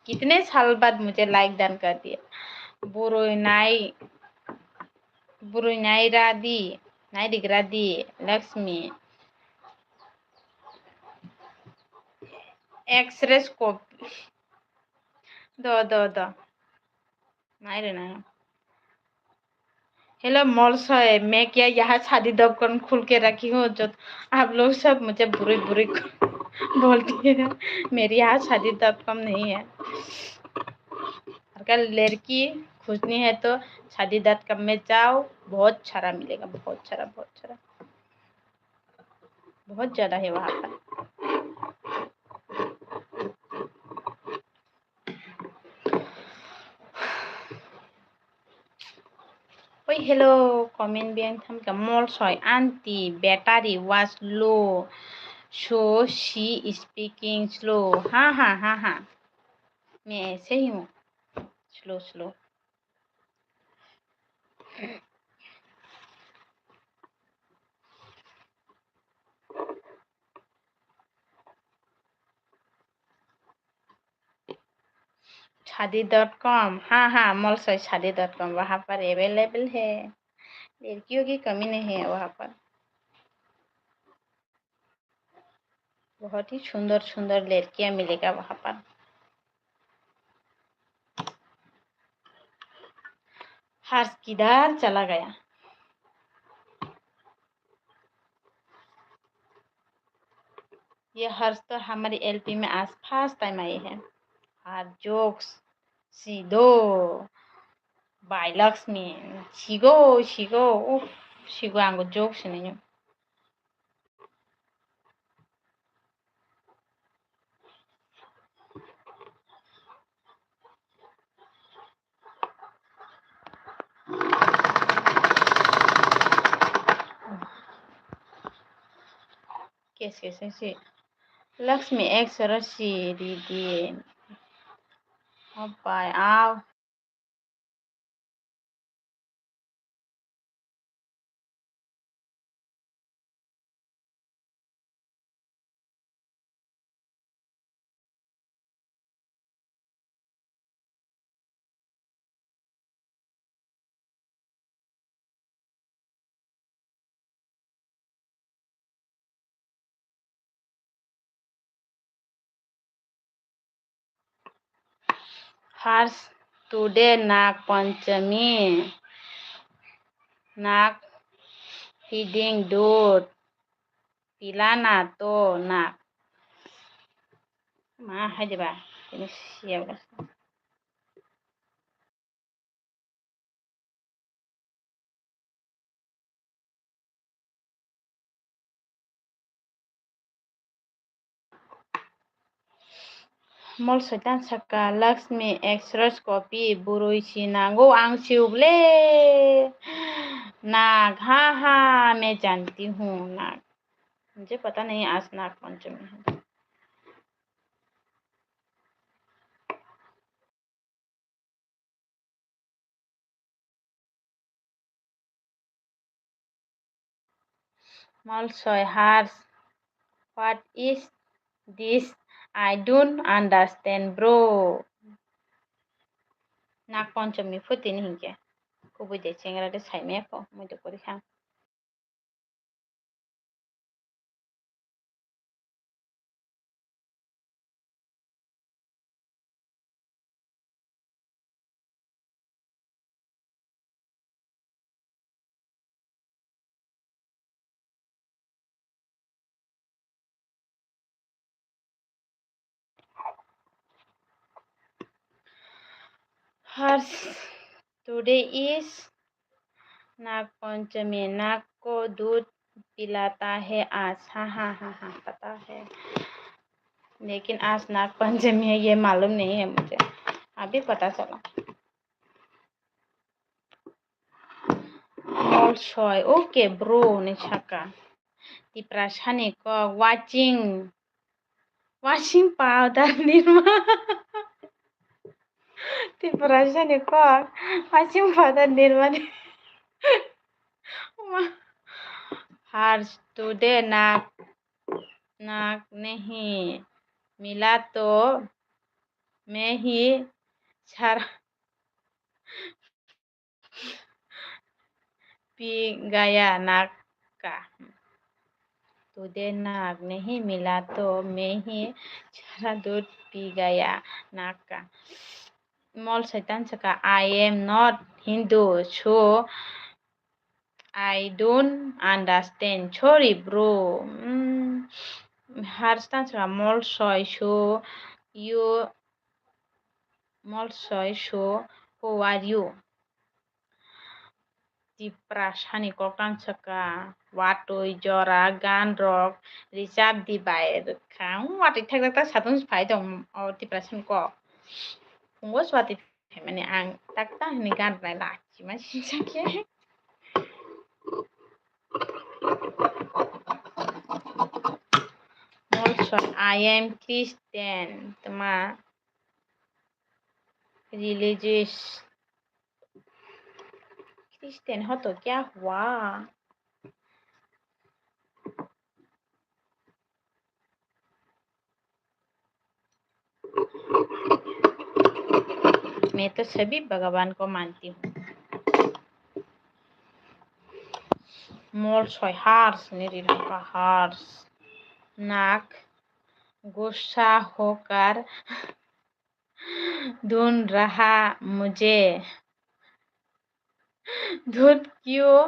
कितने साल बाद मुझे like done कर दिया। Burui nai, burui nai radi, nai rik radi, Lakshmi. X-ray scope. Do, do, do. Nai re nai. Hello, Molsoi, मैं क्या यहाँ शादी dot com खोल के रखी हूँ, जो आप लोग सब मुझे बुरी बुरी बोलती है। मेरी यहाँ शादी dot com नहीं है। अगर लड़की खोजनी है तो शादी dot com में जाओ, बहुत सारा मिलेगा, बहुत सारा, बहुत सारा, बहुत ज़्यादा है वहाँ पर। Oi, hello, comment biyang thamka Molsoi, aunty, battery was low, so she speaking slow. Ha, ha, ha, ha. मैं ऐसे ही हूँ, slow, slow. शादी dot com, हाँ, हाँ, Molsoi शादी dot com, वहाँ पर available है, लड़कियों की कमी नहीं है वहाँ पर। बहुत ही सुंदर सुंदर लड़कियां मिलेगा वहाँ पर। हर्ष किधर चला गया? ये हर्ष तो हमारी एलपी में आज फर्स्ट टाइम आए हैं। और जोक्स सीधो बाय लक्ष्मी, सिगो सिगो, उफ, सिगो आंगो जोक्स नहीं। Kes kes si Lakshmi ek soro si di di. Apai au. Harsh, today Nag Panchami, Nag feeding dud, pilana to Nag. Ma hai de ba, tini siya ba. Mol soitan saka Lakshmi extra copy burui si nango ang siuble. Nag, ha ha, मैं जानती हूँ, Nag. मुझे पता नहीं आज नाग पंचमी है। Mol soi Harsh, what is this? I don't understand, bro. Nag Panchami phuti ni hinkhe kubui de chengra de saimaya kho, mui de kori kha. Harsh, today is Nag Panchami, Nag ko dud पिलाता है आज, हाँ, हाँ, हाँ, हाँ, पता है। लेकिन आज नाक पंचमी है, ये मालूम नहीं है मुझे। अभी पता चला। Molsoi, okay, bro, hinwi sakha. Tiprasani kok, watching, washing powder nirma. Tiprasani kok, washing powder nirmani. Har today nak, nak nahi mila to, मैं ही छारा पी गया नाक का। Today नाक नहीं मिला तो मैं ही छारा दूध पी गया नाक का। Molsoi tansaka, I am not Hindu, so I don't understand. Sorry, bro. Mm, Hars tansaka, Molsoi, so you, Molsoi, so who are you? Tiprasani kok tansaka, watwi jora gan rok richap di bai rwkha. Watwi thakjak ta satung phai tong o Tiprasani kok. Phungo swati phaimani ang tak ta hwnwi gan rwnai lachima sinsa khe. Molsoi, I am Christian. Tma religious. Christian ho to kya hua? मैं तो सभी भगवान को मानती हूँ। Molsoi Hars ni ri rwkha, Hars. नाक गुस्सा होकर ढूंढ रहा मुझे। दूध क्यों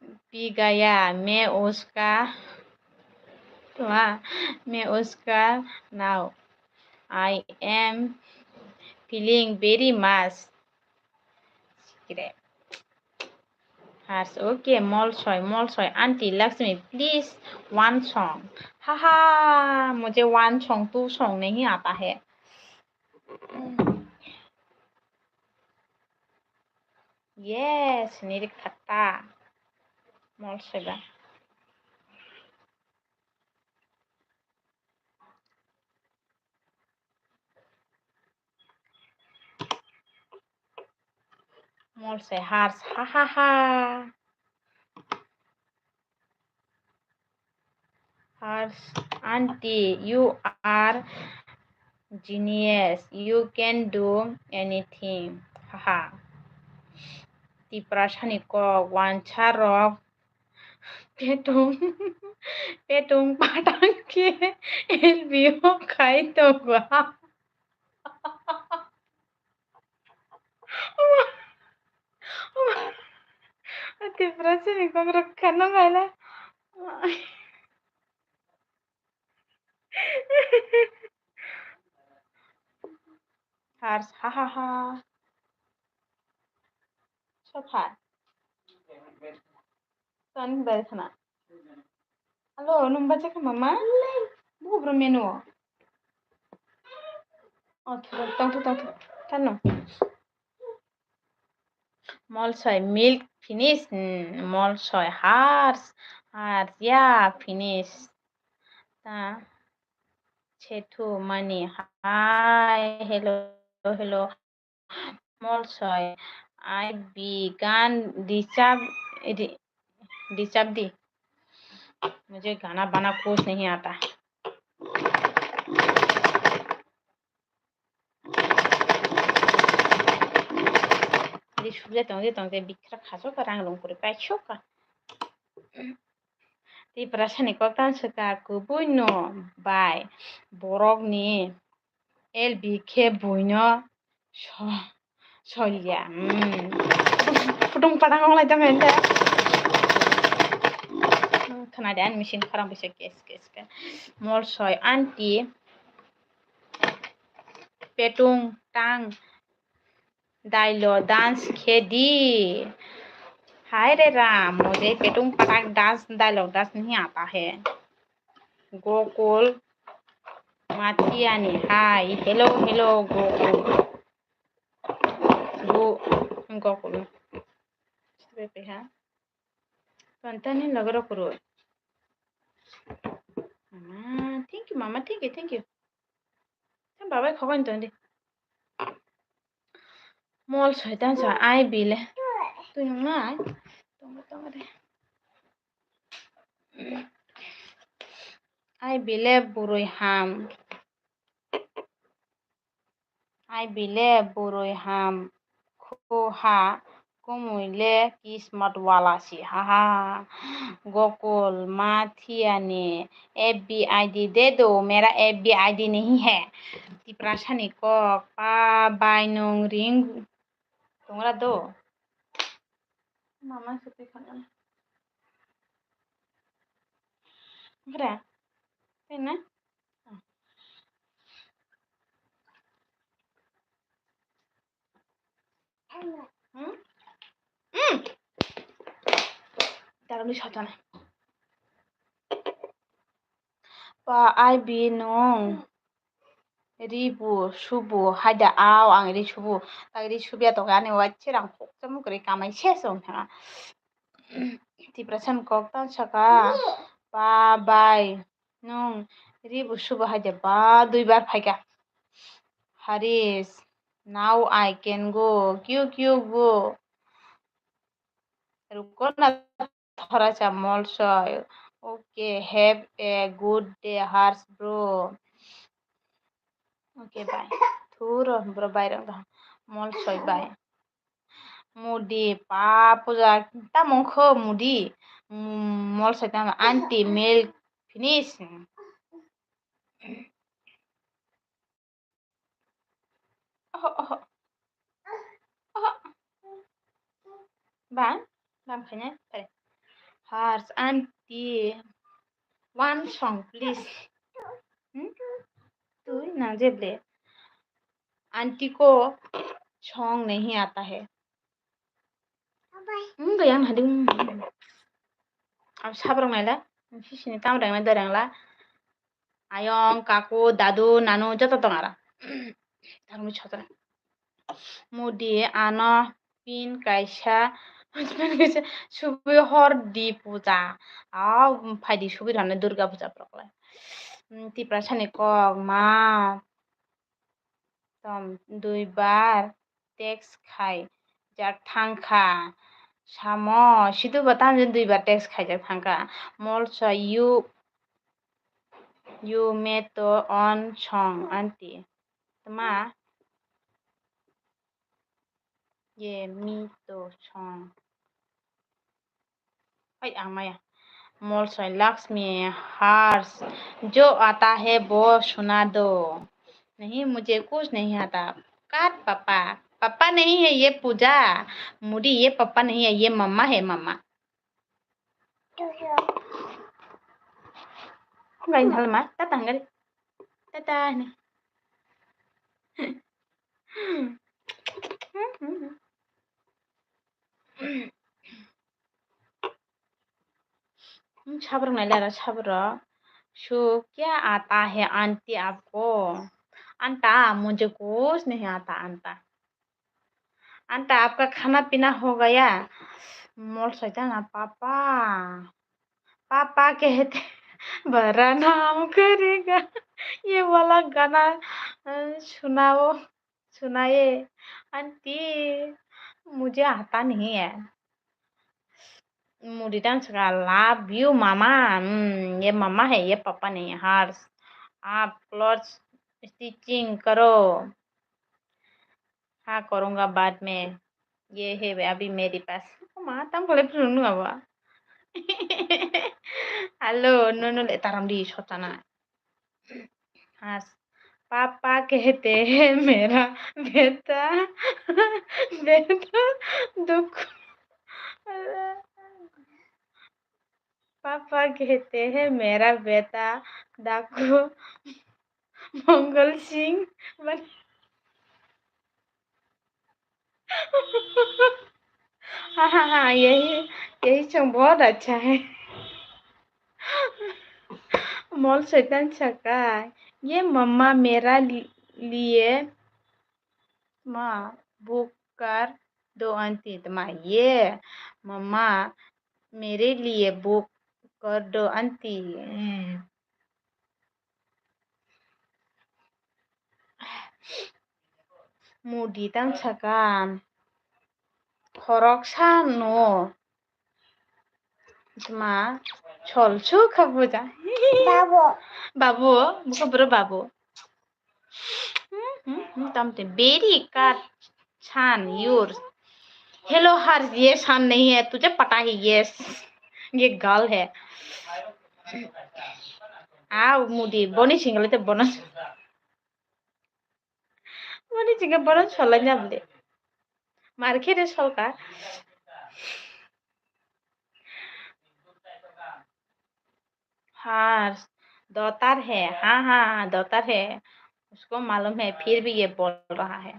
पी गया मैं उसका, हाँ, मैं उसका। Now I am feeling very much. Hars, okay, Molsoi, Molsoi, Aunty Lakshmi, please one song. Haha, मुझे one song, two song नहीं आता है। Yes, nirik thakta. Molsoi ba. Molsoi Hars, ha ha ha. Hars, Aunty, you are genius. You can do anything. Haha. Tiprasani kok, wansa rok, petung, petung patang khe L B O khai tongo. Tiprasani kok rok kheno khaila. Hars, ha ha ha. Sopha. Tan bai khana. Alo, nung bacha kha mama? Buku bro menu. Oh, thuk, tong thuk, tong thuk. Tano. Molsoi milk finish. Hmm, Molsoi Hars. Hars, yeah, finish. Ta. Chetu Mani. Hi, hello, hello. Molsoi, I began dichab, di, dichab di. मुझे गाना बना कुछ नहीं आता। Di sukle tongde tongde bikra khasoka rang rung kuri paikhoka. Tiprasani kok tanswka kubui no bai borok ni L B khe buino so-, solia. Hmm. Phutung patang ong lai tong hende. Hmm, khna de ani machine khorang bisa kes kes ke. Molsoi Aunty petung tang dailo dance khe di. Hai re Ram, mujhe petung patak dance dialogue dance nahi aata hai. Gokul Mathiani, hi, hello, hello, Gokul. Go, Gokul. Sebe pe ha. Tantani lagara kuru. Mama, thank you, mama, thank you, thank you. Tang babai khogoi tong di. Mol soitan sa ai bile. Tui nung nai. Tong tong de. Ai bile burui ham. Ai bile burui ham khu ha kumui le kismat wala si ha ha. Gokul Mathiani F B I D de do, mera F B I D nahi hai. Tiprasa ni kok pa bai nung ring tongra do. Mama se twi khana. Gra. Tena. Hmm? Hmm. Tarani satana. Pa ai bi nung. Ri bu, su bu, haida au ang ri su bu. Tak ri su biya toke ani wai cherang khoksa mukri kamai se song thanga. Tiprasa ni kok tang saka. Pa bai. Nung ri bu su bu haida ba dui bar phaika. Haris. Now I can go. Kyu kyu go. Ruko na thoraisa molsoi. Okay, have a good day, Hars bro. Okay, bye. Thuro, bro, bye rang dah. Molsoi, bye. Mudi, pa, puja, ta mongkho, mudi. Mm, molsoi, ta, auntie, milk, finish. Oho, oho. Oho. Bang, bang khainai. Pare. Hars auntie. One song, please. Hmm? Tui na jeble. Auntie ko song nahi aata hai. Hmm, gayang hadi. Ab sabrang naila. Sisini tam rang na derang la. Ayong, kaku, dadu, nanu, joto tong ara. Tarmui sotra. Mudi, ano, pin kaisa, pin kaisa, subui hor di puja. Ah, phaidi subui rana Durga puja proklai. Hmm, Tiprasa ni kok, ma. Tom, dui bar text khai jak thang kha. Samo, sidu ba tamjin dui bar text khai jak thang kha. Molsa, you, you me to on song, auntie. Tma? Ye me to song. Ai, ang maya. Molsoi Lakshmi, Hars, jo aata hai wo suna do. Nahi, mujhe kuch nahi aata. Kat papa? Papa nahi hai ye puja. Mudi, ye papa nahi hai, ye mama hai, mama. Ngai hal ma, tata ngai. Tata ne. Hmm, sabrok nai lara sabrok. So kya aata hai aunty aapko? Anta, mujhe kuch nahi aata anta. Anta, aapka khana pina ho gaya? Mol soitana, papa. Papa kehte bada naam karega. Ye wala gana, eh, sunao. Sunaye, aunty, mujhe aata nahi hai. Mudi tang saka, love you, mama. Hmm, ye mama hai, ye papa nahi hai, Hars. Aap clothes stitching karo. Ha karunga baad mein. Ye hai abhi mere paas. O ma, tam kole phunung nu aba. Hello, no, no, le taram di sotana. Hars. पापा कहते हैं मेरा बेटा, बेटा दुख, पापा कहते हैं मेरा बेटा डाकू मंगल सिंह बन-, हाँ, हाँ, हाँ, यही, यही चंग बहुत अच्छा है। Mol Soitan saka, "Ye mama, mera li-, liye ma book kar do anti." Tma, "Ye mama, mere liye book kar do anti." Hmm. Mudi tang saka, "Khorok sano." Tma, sol sukha buja. Babu. Babu, buka bro babu. Hmm, hmm, hmm, tamte very cut chan your. Hello, Harsh, ye shan nahi hai, tujhe pata hai, yes. Ye girl hai. Ah, Mudi, boni single te bonus. Mani jinga bono solai na bole. Mar khe de solka. Har, dotar hai, ha, ha, ha, dotar hai. Usko malum hai, phir bhi ye bol raha hai.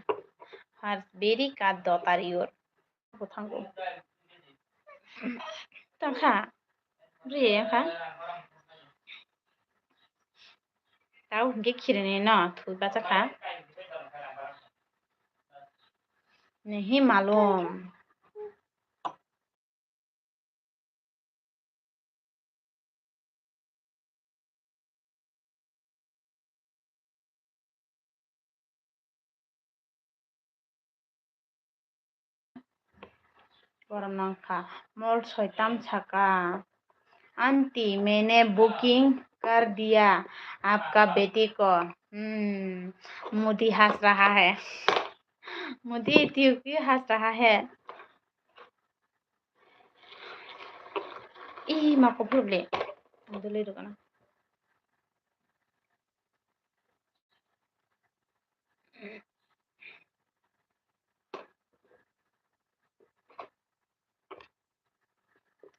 Har, very ka dotar your. Bo thango. Tangkha. Bri wngkha. Tau hwnkhe khirini no thwi bachakha. Nahi malum. Borok nangkha. Mol Soitan saka, "Aunty, maine booking kar diya, aapka beti ko." Hmm, Modi has raha hai. Modi tio ki has raha hai. Ih, ma, kophur le. Ang dole rwgana.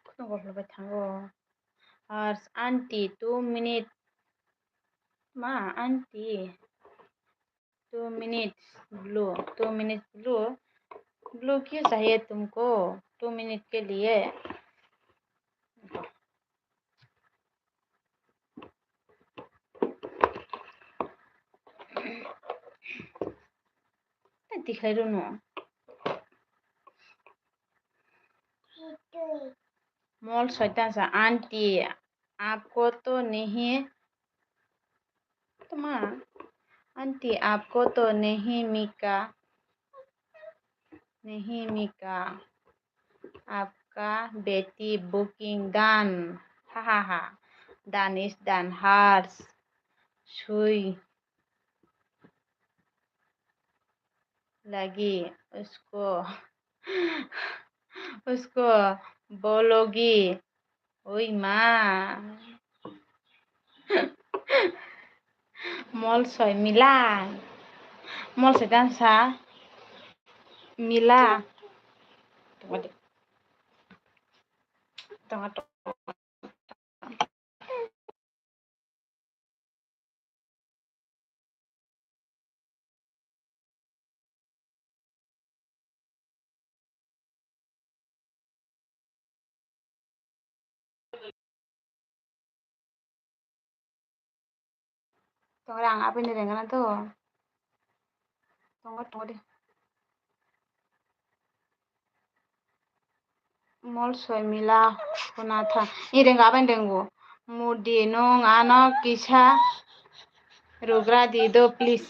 Kheno goplo bai thango. Ar aunty, two minute. Ma, aunty. Two minutes blue, two minutes blue, blue क्यों चाहिए तुमको? Two minute के लिए। Tei tikhai rwno. Mol Soitan sa, "Aunty, aapko to nahi, tma, aunty, aapko to nahi mika, nahi mika, aapka beti booking done, ha ha ha, done is done, hers, sui." Lagi, usko, usko bologi, oi ma. Mol Soi mila, Mol Soitan sa mila. Tonga, tonga, tonga. Tongo de, ang aboni rengna to. Tongo, tongo de. Mol Soi mila khuna tha. I rengo, aboni rengo. Modi, nwng ano kisa rugra di do, please.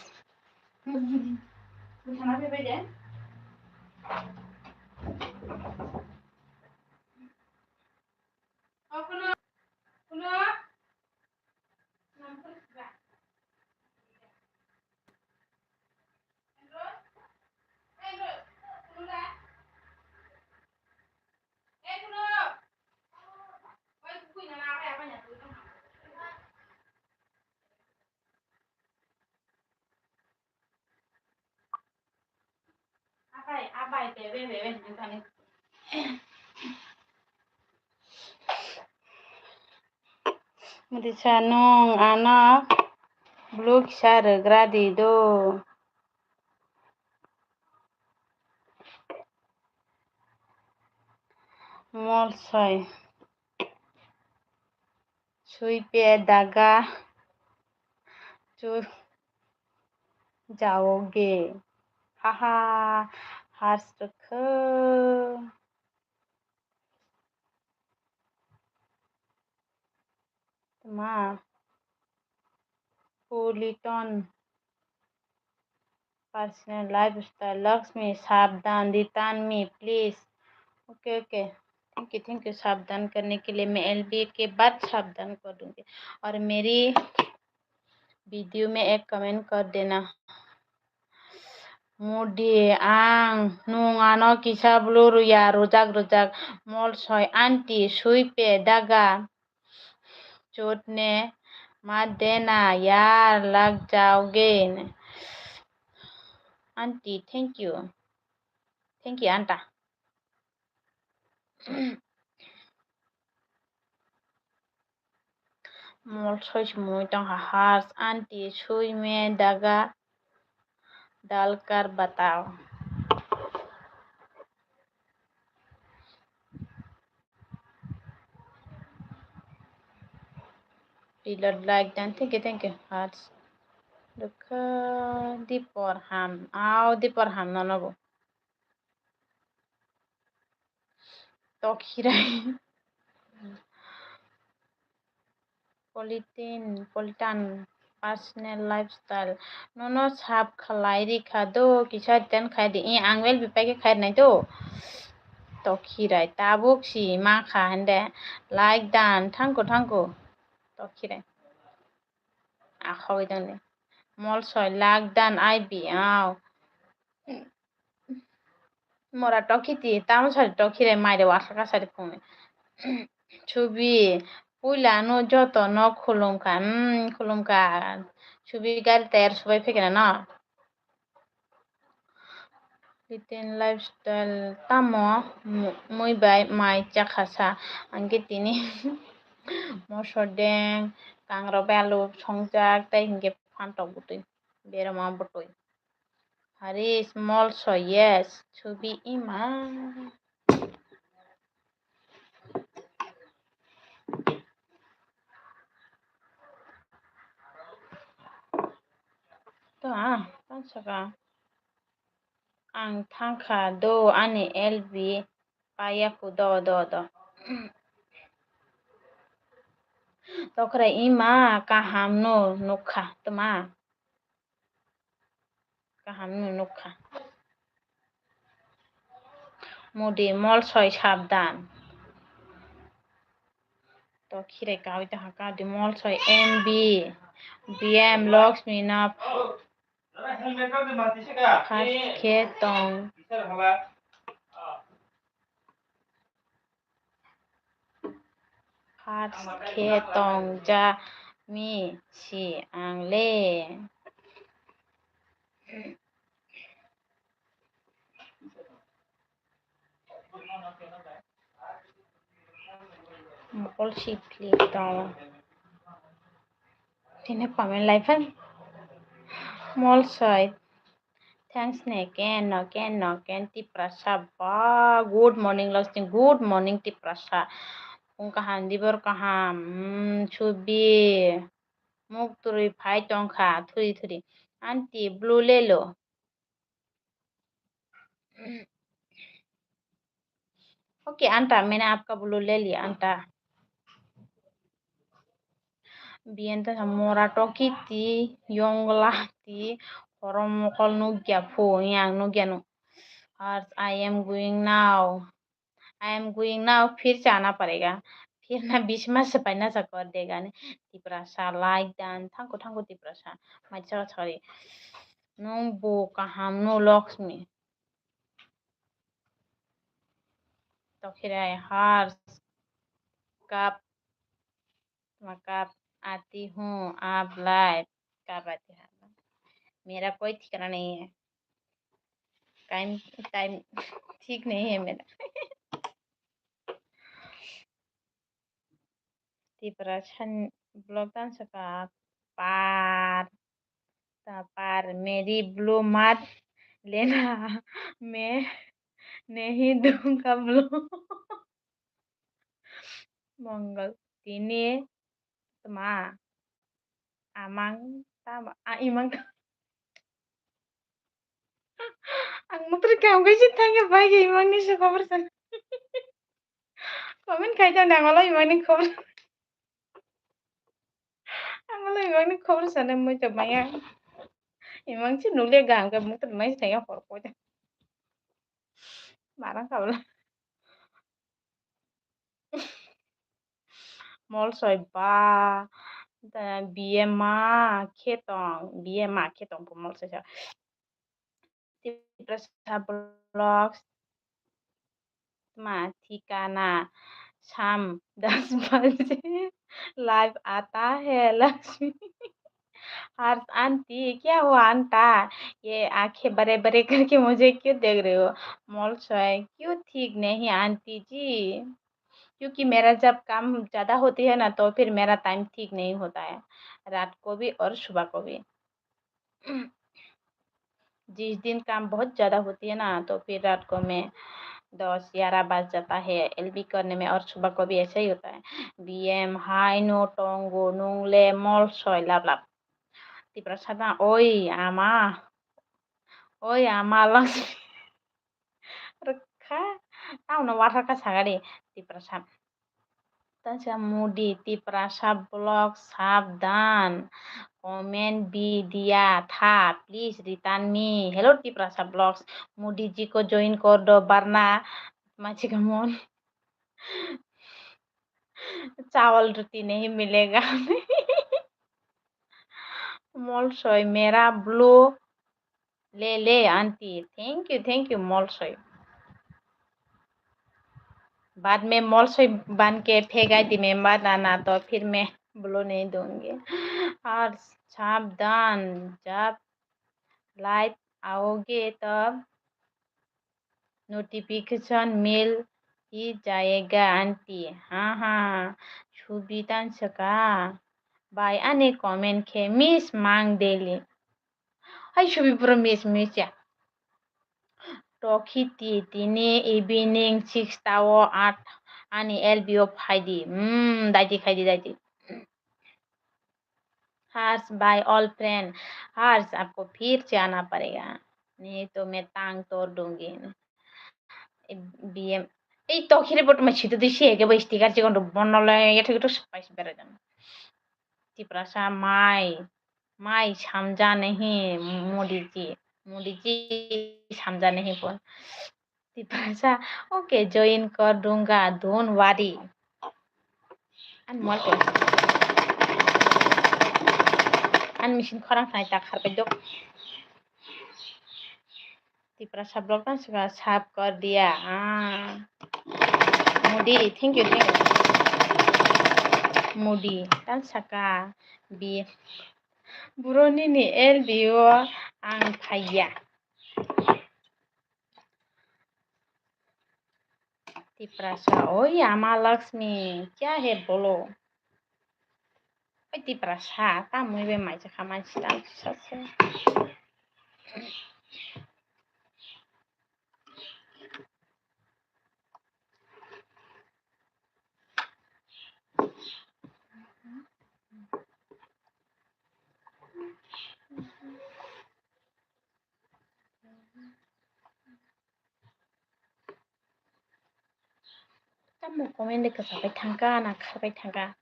Modi sa, nwng ano blue kisa rugra di do. Molsoi. Sui pe daga chu jaoge. Haha, hars rwkha. Tma. Politon. Personal lifestyle. Lakshmi, sabdan, return me, please. Okay, okay. Thank you, thank you. सावधान करने के लिए, मैं एलबी के बाद सावधान कर दूंगी। और मेरी वीडियो में एक कमेंट कर देना। Modi, ang, nwng ano kisa blue rwya, rwjak rwjak, molsoi, anti, sui pe, daga, chutne, ma dena, yaar, lag jaoge. Anti, thank you. Thank you, anta. Molsoi se mui tongkha, hars, anti, sui me, daga, dalkar, batao. Reload like dan, thank you, thank you, hars. Dukha, dipor ham, au, dipor ham, nono bo. Tokhirai. Politin, politan, personal lifestyle. Nono sab khalai rikha do, kisa return khai di. I ang well bipai khe khai nai do. Tokhirai, tabuk si ma kha hande. Like dan, thangko, thangko. Tokhirai. Akhogwi tongdi. Molsoi, like dan, I B, au. Mora tokhiti, tamo sari tokhirai maire wasaka sari phungnai. Subi, puila no joto no khulumkha, mm, khulumkha. Subi gari tayar subai phekena no. Politin lifestyle tamo mu-, mui bai mai chakha sa. Angkhe tini mosodeng, kangrok bai alu songjak, tei hinkhe phantok bwtwi, berama bwtwi. Haris, molsoi, yes, subi ima. To, ah, tang saka. Ang thangkha do, ani L B payaku do, do, do. Tokra ima kaham no nukha, tma? Kaham no nukha. Modi molsoi sabdan. To khirai kawi ta haka di molsoi M B, B M Lakshmi na first khe tong. First khe tong ja mi si ang le. Mokol si phlik tong. Tini comment lai phan. Molsoi. Thanks ne ken no ken no ken Tiprasa ba. Good morning Lakshmi. Good morning Tiprasa. Phung kaham dibor kaham. Hmm, subi. Muk turi phai tongkha thuri thuri. Aunty blue lelo. Okay, anta, maine aapka blue le liya, anta. Biyan ta mora toki ti, yongla ti, khorom mokol nukya phu, yang nukya nu. Hearts, I am going now. I am going now, phir se ana parega. Phir na bis mas se paina sa kor dega ne. Tiprasa like dan, thank you, thank you, Tiprasa. Mai chara chari. Nung bo kaham no Lakshmi. Tokhirai Hearts. Kap. मैं कब आती हूँ आप लाइव, कब आती है? मेरा कोई ठिकाना नहीं है, टाइम, टाइम ठीक नहीं है मेरा। Tiprasa ni vlog tan saka par ta par meri blue mat lena, मैं नहीं दूंगा blue. Mongol tini tma amang tama a imang. Ang mutri kam kaisa thangya bai imang ni se khobor san. Comment khai tong nang olo imang ni khobor. Ang olo imang ni khobor sana mui to maya. Imang si nule gam ke mutri mai thangya khor ko. Marang kabla. Molsoi ba, da, B M ma khe tong, B M ma khe tong bo molsoi sa. Tiprasa Vlogs, ma thikana, sham das baje live aata hai Lakshmi. हर्ष आंटी, क्या हुआ आंटा? ये आंखें बड़े बड़े करके मुझे क्यों देख रहे हो? Molsoi, क्यों ठीक नहीं आंटी जी? क्योंकि मेरा जब काम ज्यादा होती है ना, तो फिर मेरा टाइम ठीक नहीं होता है, रात को भी और सुबह को भी। जिस दिन काम बहुत ज्यादा होती है ना, तो फिर रात को मैं दस ग्यारह बज जाता है एलबी करने में, और सुबह को भी ऐसा ही होता है। B M, hi no, tongo, nungle, molsoi, love, love. Tiprasa da, oi, ama, oi, ama, Lakshmi. Rwkha, tamo no watharkha sagari, Tiprasa. Taisa Modi, Tiprasa Vlogs, sabdan. Comment भी दिया था, please return me. Hello, Tiprasa Vlogs. Modi जी को ज्वाइन कर दो, वरना माछी का मन। चावल रोटी नहीं मिलेगा। Molsoi, मेरा ब्लू ले ले aunty. Thank you, thank you, Molsoi. बाद में Molsoi बन के फेंक आई थी मैं, मत आना तो फिर मैं ब्लू नहीं दूंगी। और सावधान, जब लाइव आओगे तब नोटिफिकेशन मिल ही जाएगा आंटी। हाँ, हाँ, छुबि तान सका। भाई, आनी कमेंट खे मिस मांग daily. Hai, subi pura miss miss ya. Tokhi ti tini evening six tao at ani L B O phaidi. Hmm, daiti khaidi, daiti. Harsh, bye all friend. Harsh, आपको फिर से आना पड़ेगा। नहीं तो मैं टांग तोड़ दूंगी। B M. Ei, tokhire bot mai situ di siya ke bai sticker chikon rok bono le ya thik thik spice bera jam. Tiprasa mai, mai samja nahi Modi ji, Modi ji samja nahi pon. Tiprasa, okay, join kor dunga, don't worry. An mol ko. An machine khorang sai tak har pai dok. Tiprasa vlog tan saka sab kor diya. Ah. Modi, thank you, thank you. Modi tan saka bi. Buroni ni L B O ang phaiya. Tiprasa, oi ama Lakshmi, kya hai bolo? Oi Tiprasa, tamoni bai maisa kha mansi ta sase. Tamo comment de kwchak bai thangkha na kharbai thangkha.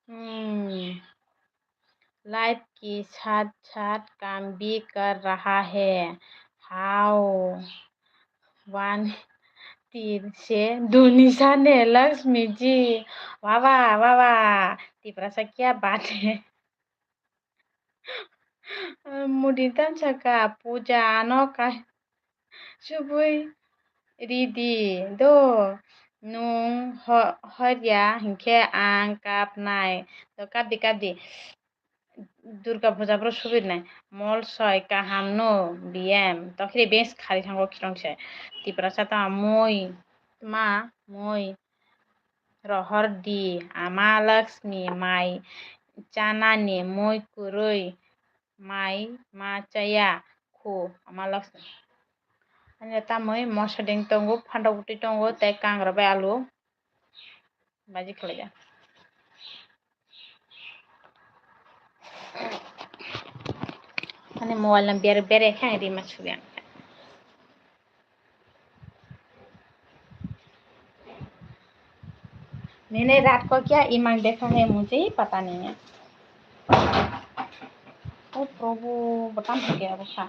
Hmm. Live के साथ साथ काम भी कर रहा है। How one तीन से दो निशान है लक्ष्मी जी। वाह वाह वाह वाह। तिप्रासा क्या बात है। Mudi tan saka puja ano kai. Subui ridi do nung ho-, horya hinkhe ang kapnai. Do kapdi kapdi. Durga puja bro subui nai. Mol soi kaham no B M. Tokhire bes khari thango khirong se. Tiprasa ta mui. Ma mui. Rohor di. Ama Lakshmi mai. chanani mui kwrwi mai ma chaya khu Ama Lakshmi. Ani tamwi moso ding tongo, phantok bwtwi tongo, tei kangra bai alu baji khlaijak. Ani mobile no bere bere khe rima subi ang. मैंने रात को क्या ईमान देखा है, मुझे ही पता नहीं है। ओ प्रभु, बता क्या रखा।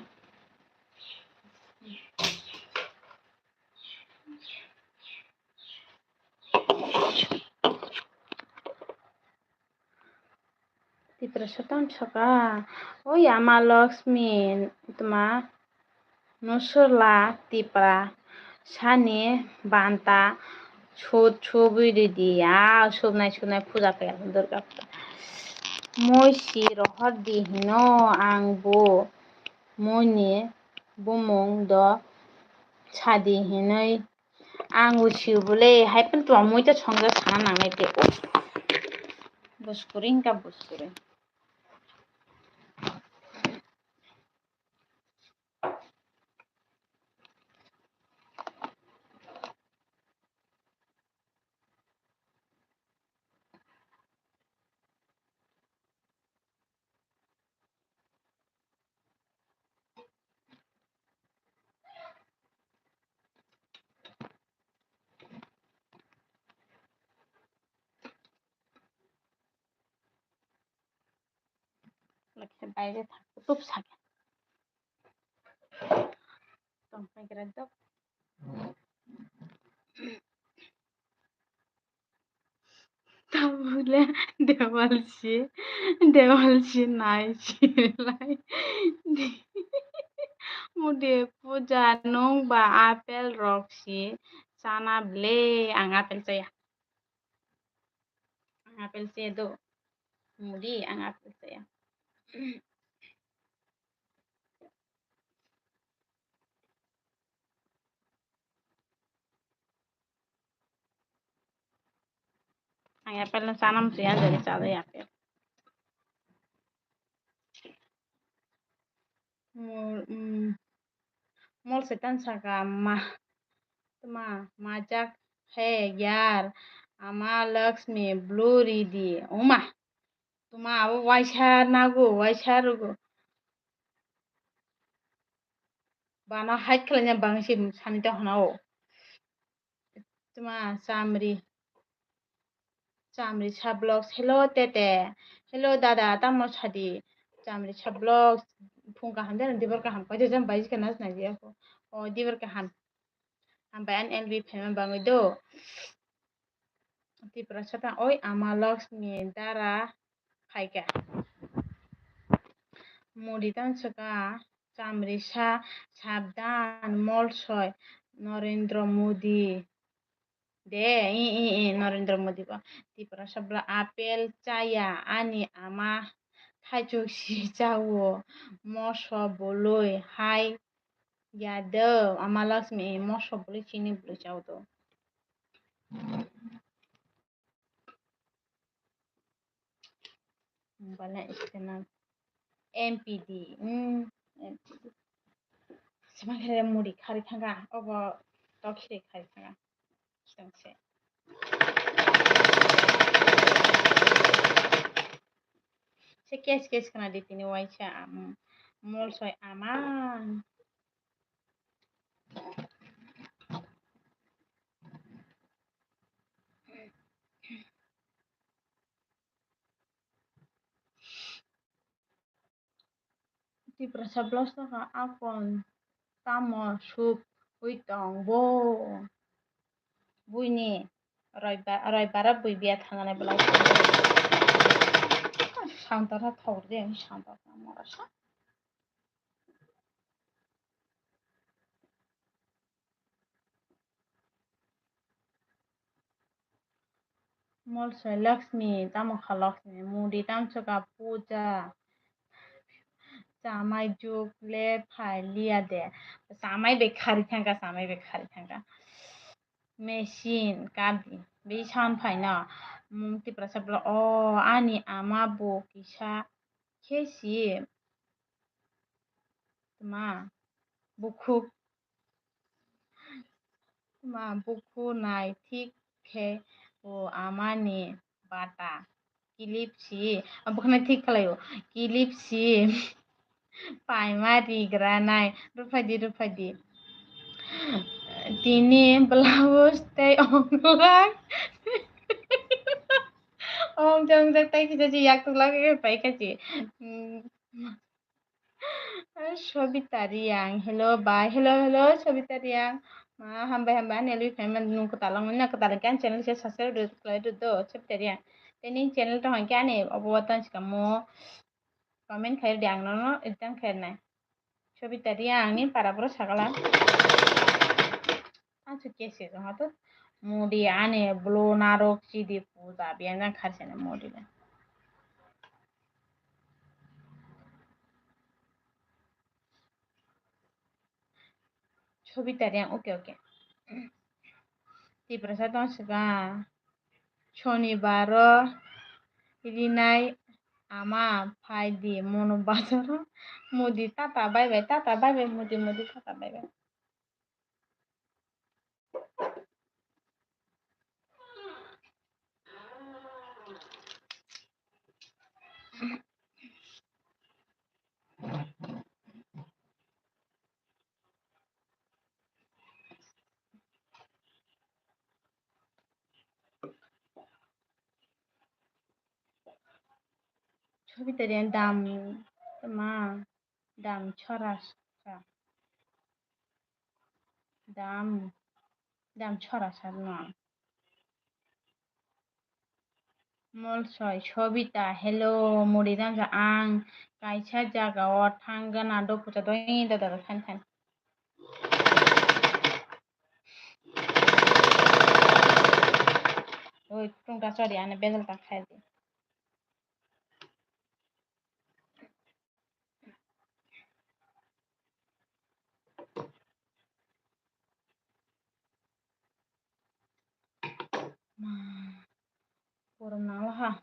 Tiprasa tamsaka, oi Ama Lakshmi, tma nuswrla Tiprasani banta sut subui ridi, a subnai subnai puja kaya Durga puja. Moi si rohor di hino ang bo moi ni bumung do sadi hinoi. Ang usi bole hai phano twa moi ta songjak sana nangnai te. Uff. Buskuri hingka buskuri. Lakhe baire thang kutup sake. Tongpai kira dok. Tabuk le dewal si, dewal si nai si lai. Mudi puja nung ba apple rok si chana ble, ang apple chaya. Ang apple se do. Mudi ang apple se. Ang apple no chanam se, ang jani chada apple. Mol, mm, mol setan saka ma, tma majak he yar, Ama Lakshmi blue ridi, uma, tma abo waisa nagu, waisa rugu. Bana hide khlaina bangsi sani tongkhana o. Tma chamri. Chamri sa vlogs. Hello tete. Hello dada, tamo sadi. Chamri sa vlogs. Phung kaham jani, dibar kaham. Kaisa jam bai jikha nas nai jia ko. O dibar kaham. Hambai ani L B phaima bangwi do. Tiprasa ta oi Ama Lakshmi dara phaikha. Modi tang swkha. Chamrisa, sabdan, molsoi, Narendra Modi. De, i, i, i, Narendra Modi bo. Tiprasa bwla apple chaya, ani ama thaichuk si chao, moso bwlwi hai ya do, Ama Lakshmi, moso bwlwi chini bwlwi chao do. Bana iskena M P D, hmm, M P D. Sama khere muri khari thanga, obo tok khere khari thanga. Kitang se. Se kes kes kana di tini waisa, um, molsoi ama. Tiprasa blouse no kha akon tamo suk ui tong bo. Buini roiba-, roibara bui biya thangnani belai. Santara thok de, santara mora sa. Molsoi Lakshmi, tamo kha Lakshmi, mudi tamswka puja, chamai juk le phai liya de, chamai bai khari thangkha, chamai bai khari thangkha, machine kadi, bai sound phaino, Mung Tiprasa bwla, o ani ama bo kisa khe si. Tma bukhuk. Tma bukhu nai thik khe o amani bata. Kilip si. Abo khna thik khlai o. Kilip si. Paima rigra nai. Ruphaidi, ruphaidi. Tini blouse tei onglak. Ong jong jak tai kisa si yak tuk lak pai kha si. Hmm. Sobita Riang, hello bai, hello, hello, Sobita Riang. Ma, hambai, hambai, ani elwi phaima nung kwtal wngmani na, kwtal wngkhe ani channel se subscribe rw-, khlai rw do, Sobita Riang. Tei nini channel to hwnkhe ani obo watan sikamo comment khai rw di, ang nono return khai rwnai. Sobita Riang ni para boro sakala. Achu kesi jong hato. Modi ani blo narok chidi puja biang jang kharsene Modi le. Sobita Riang, okay, okay. Tiprasa tong sika. Shonibaro rinai ama phai di mono bazaro. Modi tata bye bye, tata bye bye, Modi, Modi tata bye bye. Sobita Riang dam tma dam chora sa. Dam, dam chora sa no. Molsoi, Sobita, hello, Modi tangsa ang kaisa jaga o thang gana do puja doi da da da than than. Oi, tungta chori ane bedal ta khai di. Pura nang laha.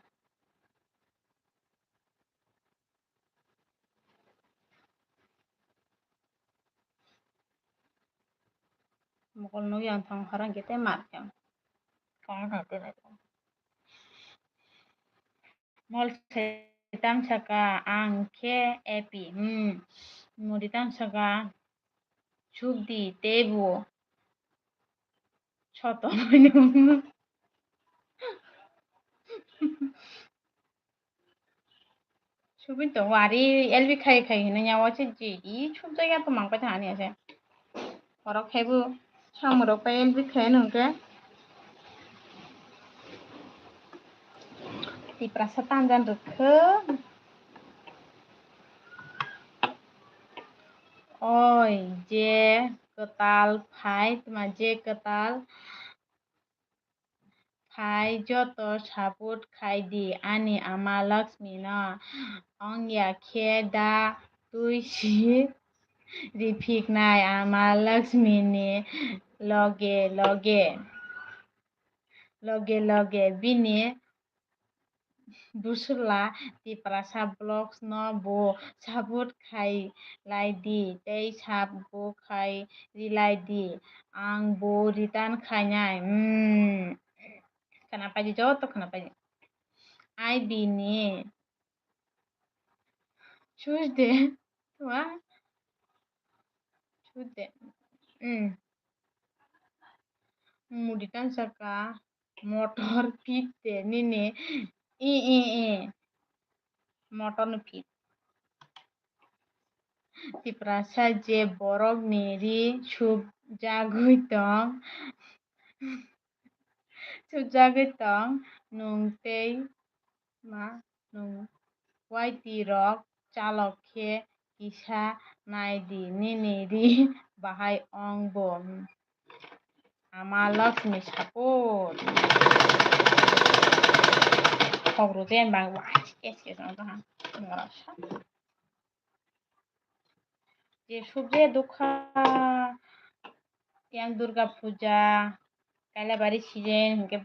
Mokol nukya ang thang harang khe tei mar khe ang. Kong thang tei nai. Mol se tam saka ang khe epi. Hmm. Modi tam saka chuk di tei bo. Soto mani. Subin tongo ari L B khai khai hinui ya wache je i subjak ya to mang pai thani ase. Borok khai bu samung rok pai L B khai nung khe. Tiprasa tanjan rwkhe. Oi je kwtal phai tma je kwtal. Phai joto support khai di ani ama Lakshmi no. Ongya khe da twi si riphiknai ama Lakshmi ni loge loge. Loge loge bini Buswla Tiprasa Vlogs no bo support khai lai di tei sub bo khai ri lai di, ang bo return khainai. Hmm. Khwna pai di, joto khwna pai di. Ai bini Tuesday. Wa. Tuesday. Hmm. Mudi tan saka. Motor pit de nini i i i motor no pit. Tiprasa je borok ni ri sub jagwi tong, sub jagwi tong nung tei ma nung Y T rok chalok khe kisa nai di nini ri bahai ong bo. Ama Lakshmi support. Khok rw je bang wa kes kes ang ta ha. Ngora sa. Je subje dukha yang Durga puja, Kailabari season, hingke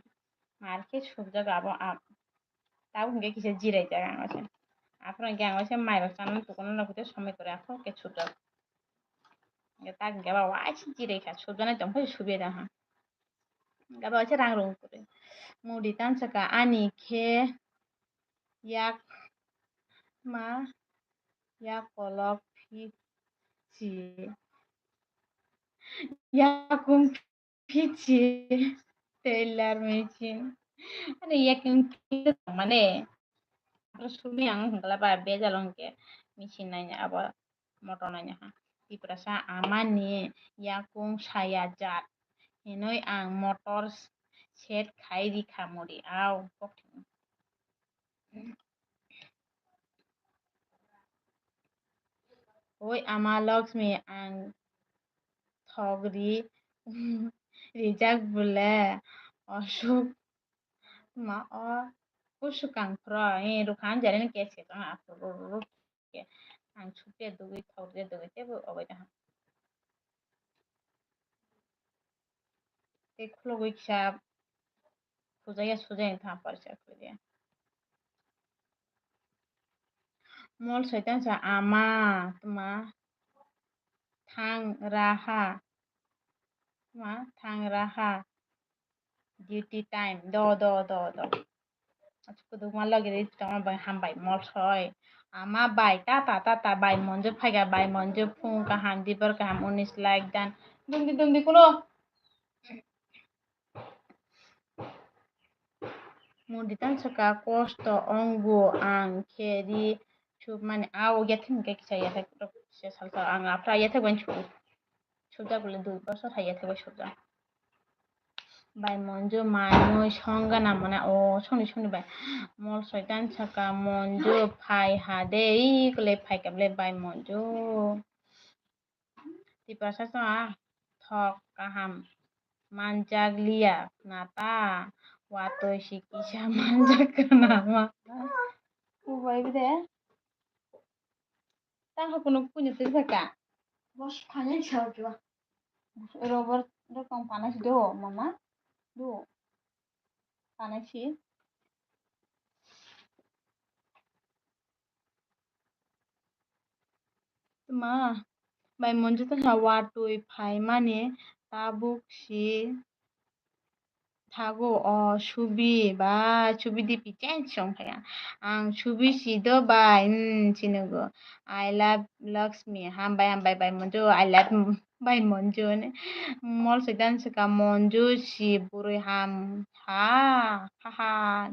Mar khe subjak abo, abo. Tabuk hwnkhe kisa jiraijak ang oise. Aphuru hwnkhe ang oise mairok chanani tukuna nokitwi somoi kwrwi aphuru khe subjak. Hwnkhe tak hwnkhe abo waisa jirai kha, subjani tongphai subya tong kha. Hwnkhe abo waisa rang rung kwrwi. Mudi tansaka ani khe yak ma yak kolok phichi. Yakung phichi tailor machine. Ani yakung phichi mane. Aro sumi ang hwnkhe ba bejal hwnkhe machine naina abo motor naina ha. Tiprasa amani yakung saya jat hinwi ang motor set khai rikha muri au. Oi ama Lakshmi, ang thok ri rijak bole osuk ma o usukang phro e rukhan jare no kese tong aphuru ruk ke ang sukte dugui thok de dugui tebo obai tong. Tei khulugui kisa khujaya sujaya wngkha porisa khulugya. Mol soitan sa ama tma thang raha tma thang raha duty time do do do do. Kudukma logi ri tongma bai hambai mol soi. Ama bai tata tata bai monjo phaika bai monjo phung kaham dibor kaham unis like dan dungdi dungdi kuno. Mudi tansaka kosto ongbo ang khe ri submani ao yathek hwnkhe kisa yathek rok kisa salsa ang aphra yathek bai subjak bole dui bosor hai yathek bai subjak. Bai monjo manwi song gana mane o songni songni bai mol soitan saka monjo phai ha de i kole phaika bole bai monjo. Tiprasa chwng thok kaham manjak liya nata watwi si kisa manjak kana ma. Kubai bide. Tang ha kunu punya twi saka. Bos phanai sa jua. Robor do tong panai si do mama. Do. Panai si. Tma bai monjo tangkha watwi phaimani tabuk si thago o subi ba subi dipi change wng phaiya. Ang subi si do bai, hmm, sinogo. I love Lakshmi. Hambai, hambai, bai monjo. I love Bai monjo ne. Mol soitan saka monjo si burui ham ha ha ha.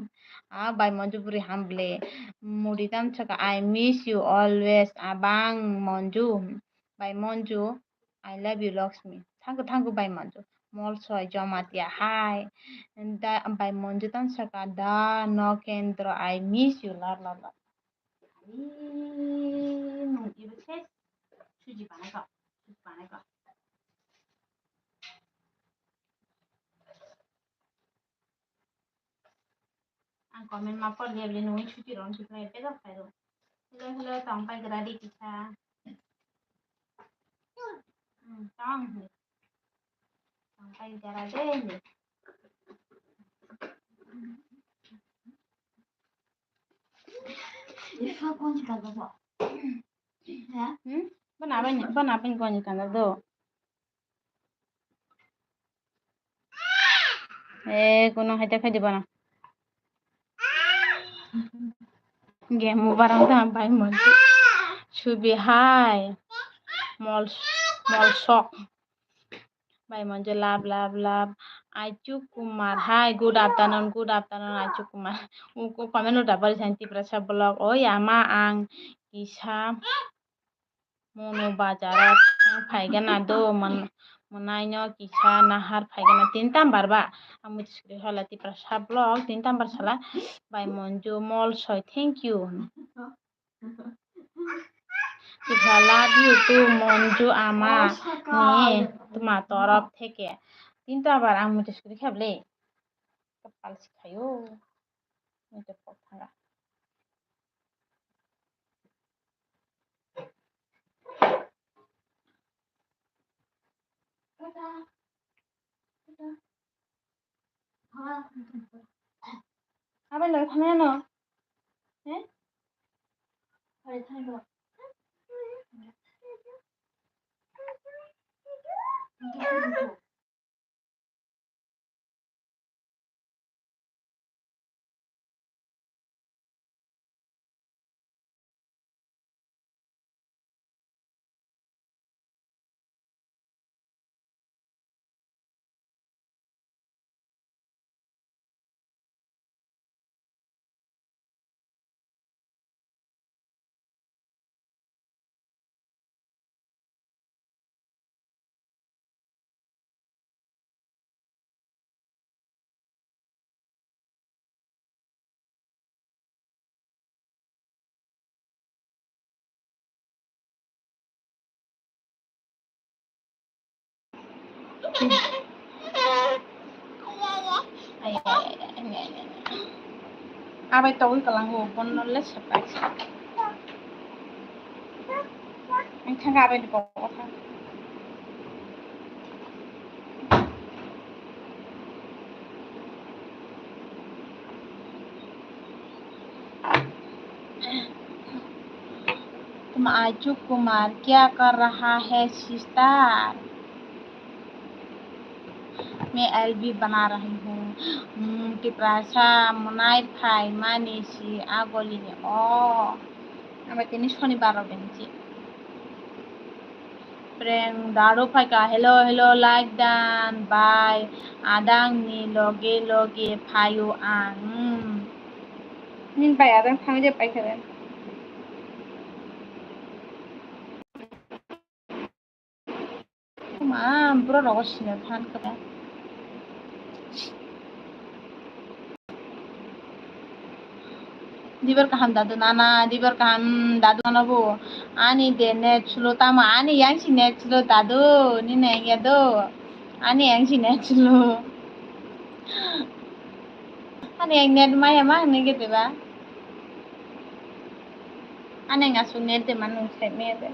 A bai monjo burui ham ble. Mudi tan saka I miss you always. Abang monjo. Bai monjo. I love you Lakshmi. Thank you, thank you bai monjo. Mol soi jomatia hai. Da bai monjo tan saka da no kendro I miss you love love love. Ani nung ibo se suji banai kok, suji banai kok. Ang comment ma por liya bini nungni suji rong suji nai bejak khai rw. Hello, hello, tong pai gra di kisa. Hmm, tong. Tong pai gra de ni. Hmm? Bana abang, bana abang kau ni kanda do. Eh, kono haita khai di bana. Game mu barang ta bai mon. Subi hai. Mol, mol sok. Bai monjo love, love, love. Aichu Kumar, hi, good afternoon, good afternoon, Aichu Kumar. Uko comment uta bari san Tiprasa vlog. Oi, ama ang kisa mono bazar o thang phaigana do, mon-, monaino kisa nahar phaigana tin tam barba. Ang muti suri hala Tiprasa vlog, tin tam bar sala. Bai monjo mol soi, thank you. Tipra love you too, Monju ama ni tma torop theke. Tinta abar ang muchus kuri khablei. Kapal sikhayo. Muchus kok thanga. Abai loi thangya no? He? Loi thangya no? Abai togwi kwlango, bono le sepai. Ang thangkha abai ni kok o thang. तुम आजू कुमार क्या कर रहा है सिस्टर? मैं एलबी बना रही हूँ। Hmm, Tiprasa mwnai phai mani si agoli ni o. Ama tini shonibar rok ni si. Prank daro phaikha, hello, hello, like dan bai, adang ni loge loge phaio ang. Hmm. Nin bai adang thangwi je paikha de. Ma, bro rogo sini phan kha. Dibar kaham dadu nana, dibar kaham dadu nana bo. Ani de net slow tamo, ani yang si net slow dadu, ni neng ya do. Ani yang si net slow. Ani yang net maya ma neng ke deba. Ani yang asu net de ma nung sai me de.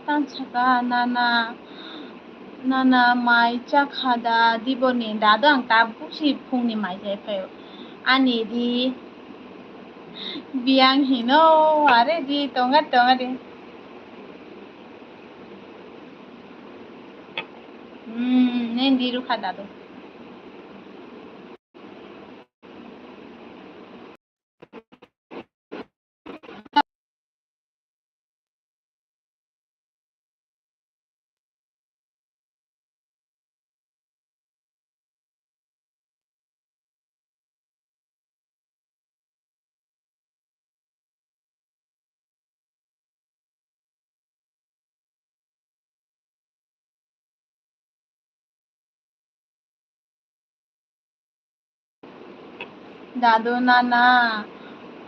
Tang saka nana, nana mai chakha da diboni dado ang tabuk si phungni mai chai phaio. Ani di biyang hino are di tonga tonga di. Hmm, nen di rukha dado. Dadu nana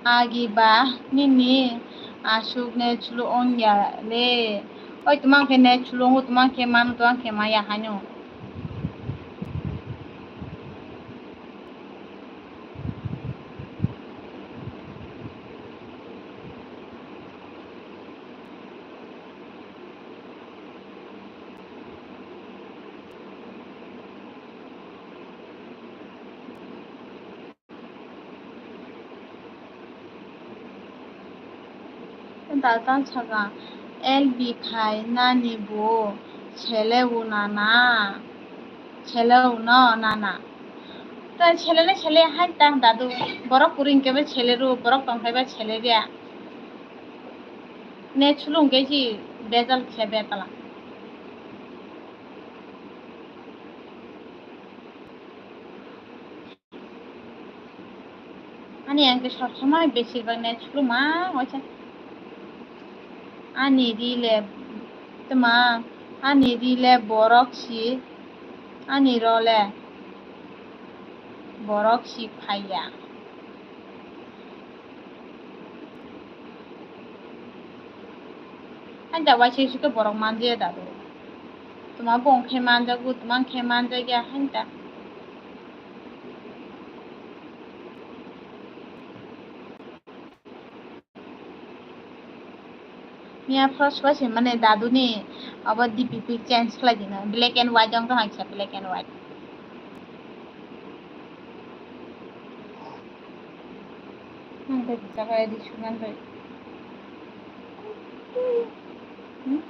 agi ba nini aswk ne chwlu ongya le. Oi twmang khe ne chwlu ongo, twmang khe mano, twmang khe maya haino. Datan saka, L B khai nani bo sele o nana, sele o no nana. Ta sele le sele hai ta dadu, borok kuring kebe sele ro, borok tong kebe sele ria. Ne chulung ke si bejal khe betala. Ani ang khe sob somoi besir bak ne chuluma waisa. Ani ri le tma, ani ri le borok si, ani ro le borok si phaiya. Ani da waisa isu khe borok manjaya dadu. Tuma bong khe manjago, tuma khe manjagya hanta. Miya first first mane daduni abo D P pic change khlai dina, black and white wng tong kha, black and white. Ang tei jaga edi sunan bai. Hmm?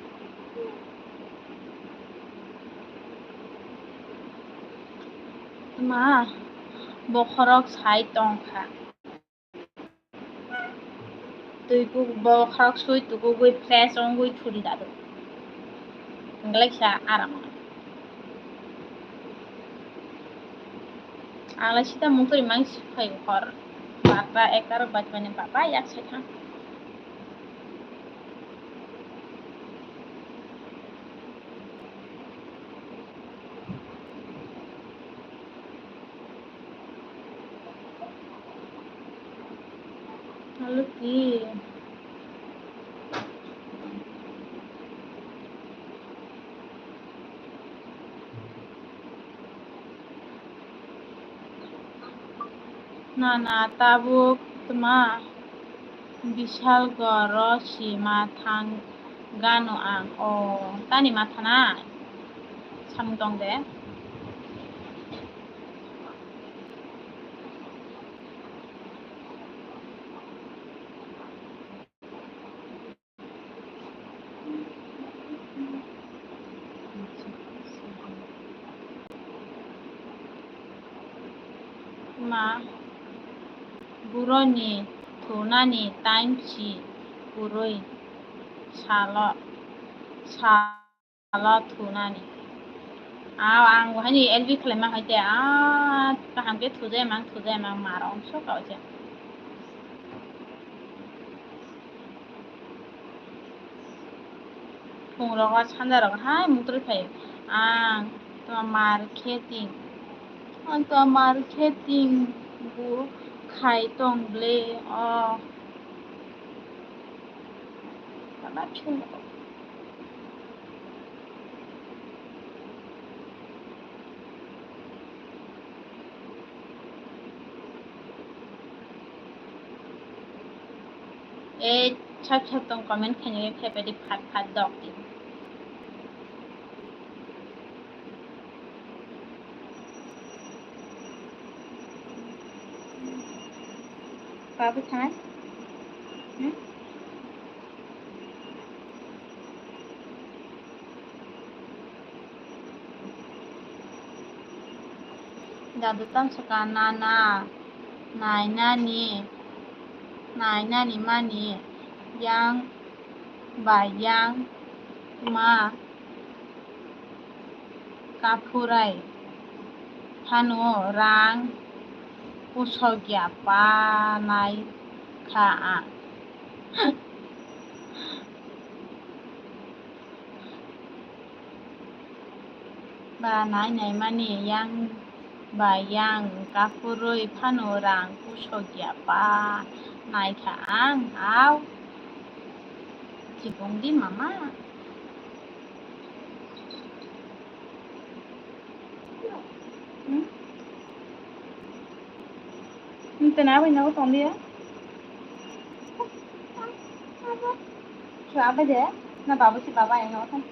Ma, bokhorok sai tong kha. Twi kuk bokhorok sui tukugwi fresh wngwi thuri dadu. Hwnglai kisa aram. Anglai sita mungtwi mang si phai hor. Barta ekta rok bai mani baba yak sai thang. Alo ki. Nana tabuk tma Bishalgoro sima thang gano ang. O tani mathana samung tong de. Ma, buroni thunani time si kwrwi salo, salo thunani. Aw, ang bo haini L B khlaima hai de, ah, kaham khe thujai mang, thujai mang, mar ongso kauje. Phungrogo sanjarogo hai mutrwi phaio. Ang toma mar khe ting. Ang toma mar khe ting bu khai tong ble o. Baba phungrogo. Ei sab sab tong comment khainai khe phaidi phat phat dok di. Babu thanai? Hmm? Dadu tamsaka nana nainani, nainani mani yang bai yang ma kaphurai phano rang pusokya pa nai kha ang. Ba nai nai mani yang ba yang kaphurwi phano rang pusokya pa nai kha ang, au chibong di mama. Hmm? Nte na bai nogo tong dia. Chua bai de. Na babu si baba yang nogo tong.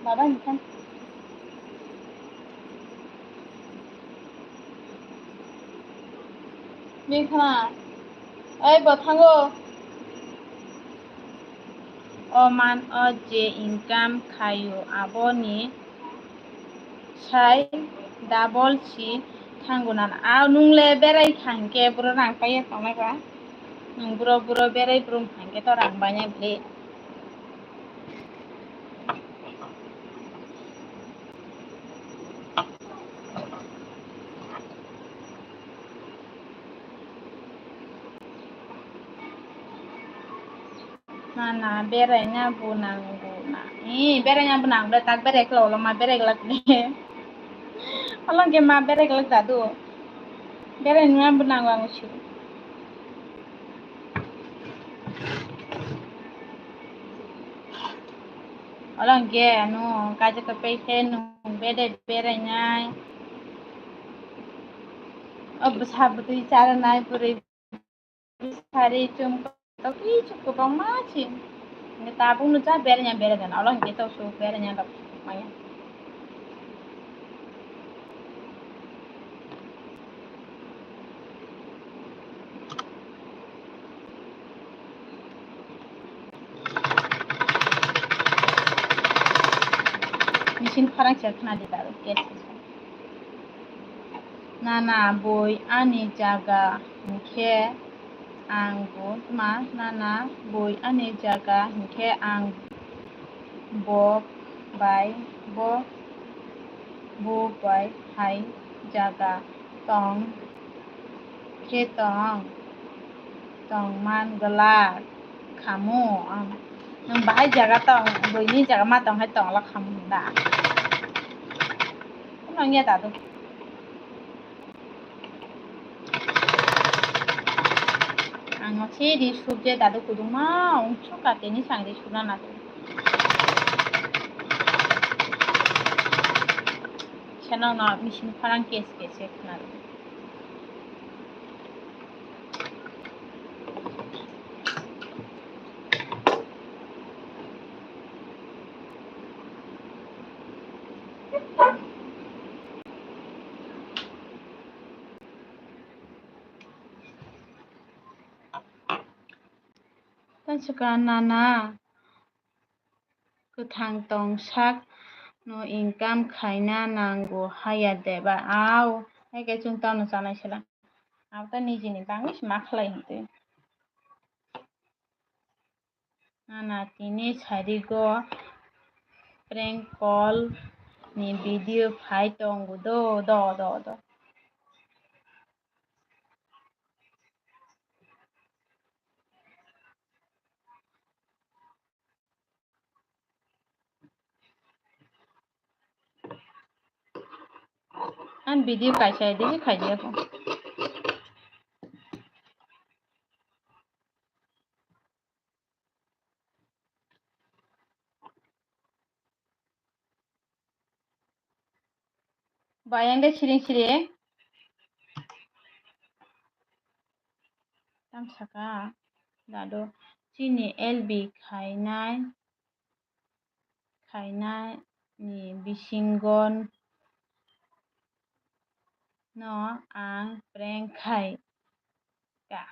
Baba ni kan. Ni khana. Ai bo thango. O man o je income khaio aboni sai double si thango nana. Aw, nung le berai kha hingke buro rang paiye tongnai ba? Nung buro, buro berai brum hingke to rang bainai bwle. Na, na, beraina bo nang bo na. Eh, beraina bo nang bo, tak berai kla ulo ma berai glak de. Along ke ma berai glak dadu. Beraina bo nang ang usi. Olo hwnkhe nwng kaisa kwplai khe nwng bede berainai. O bwsa bwtwi charanai bwrwi bwsari chum kotor kichu kwbangma si. Hwnkhe tabukno ja beraina beraina olo hwnkhe to su beraina rok maya. Machine pharang se khna di daro, yes. Nana bui ani jaga hwnkhe ang bo tma, nana bui ani jaga hwnkhe ang bo bai bo, bo bai hai jaga tong khe tong, tong man glak khamu. Ang, nwng bahai jaga tong, buini jaga ma tong hai tong glak khamu da. Nang ya dadu. Ang se ri sub je dadu kuduma, ungsu ka teni sang ri sub na nadu. Senang no machine pharang kes kes se khna. Tei swkang nana kwthang tong sak no income khaina nango haya deba? Ao, hai khe chwng tamo chanai sela. Abo ta nijini bangwi se ma khlai hwntwi. Nana tini sarigo prank call ni video phai tongo do, do, do, do. Ang video kaisa edit khaidi ako. Bayang de siring siring. Tam saka dado chini L B khainai, khainai ni bisingo no ang prank khai ka.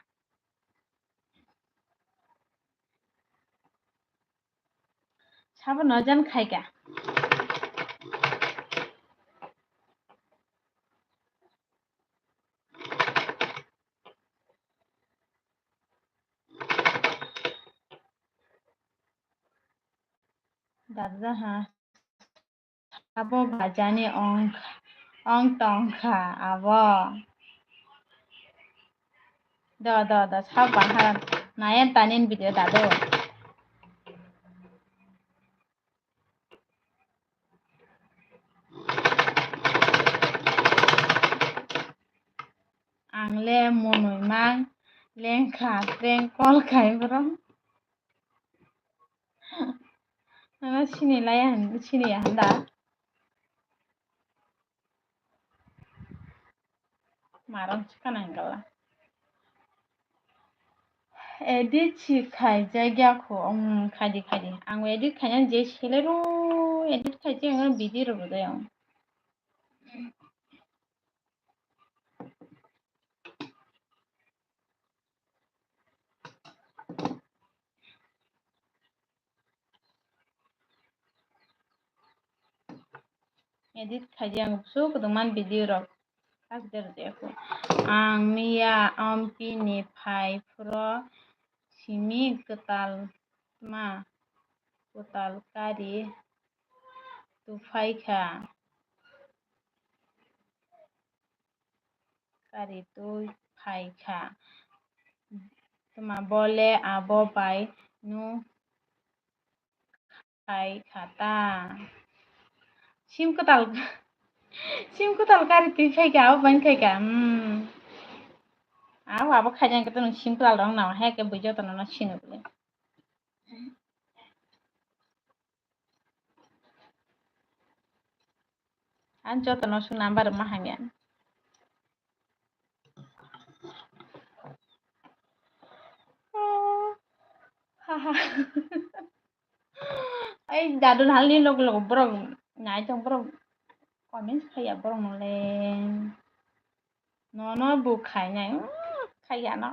Sabono jan khai ka. Dakja ha. Abo bajani ong, ong tongkha abo. Do, do, do, sab bahar nayan tanin video dado. Ang le monoi mang lengkha, prank call khai bro. Ano sini lai han, sini ya handa. Maram chika nangala. Edit si khai jagya ko, um, khai di, khai di. Ang edit khai nang je sele ro, edit khai je ang video ro dai ang. Edit khaidi ang busu kwdwngman video rok. Ang miya ampini phai phuro simi kwtal ma kwtal kari tuphaikha. Kari twi phai kha. Tuma bole abo bai nu khai kha ta. Sim kwtal, sim kwtal kari twi phai kha, abo bai khai kha. Hmm. Abo, abo khai jang khe to nwng sim kwtal rok nang he khe bui joto no sino bole. Ang joto no sung number ma hamya. Oh, ha, ha. Ai, dadu halni log log borok nai tong, borok comments khaiya borok no le. Nono bo khainai, mm, khaiya no.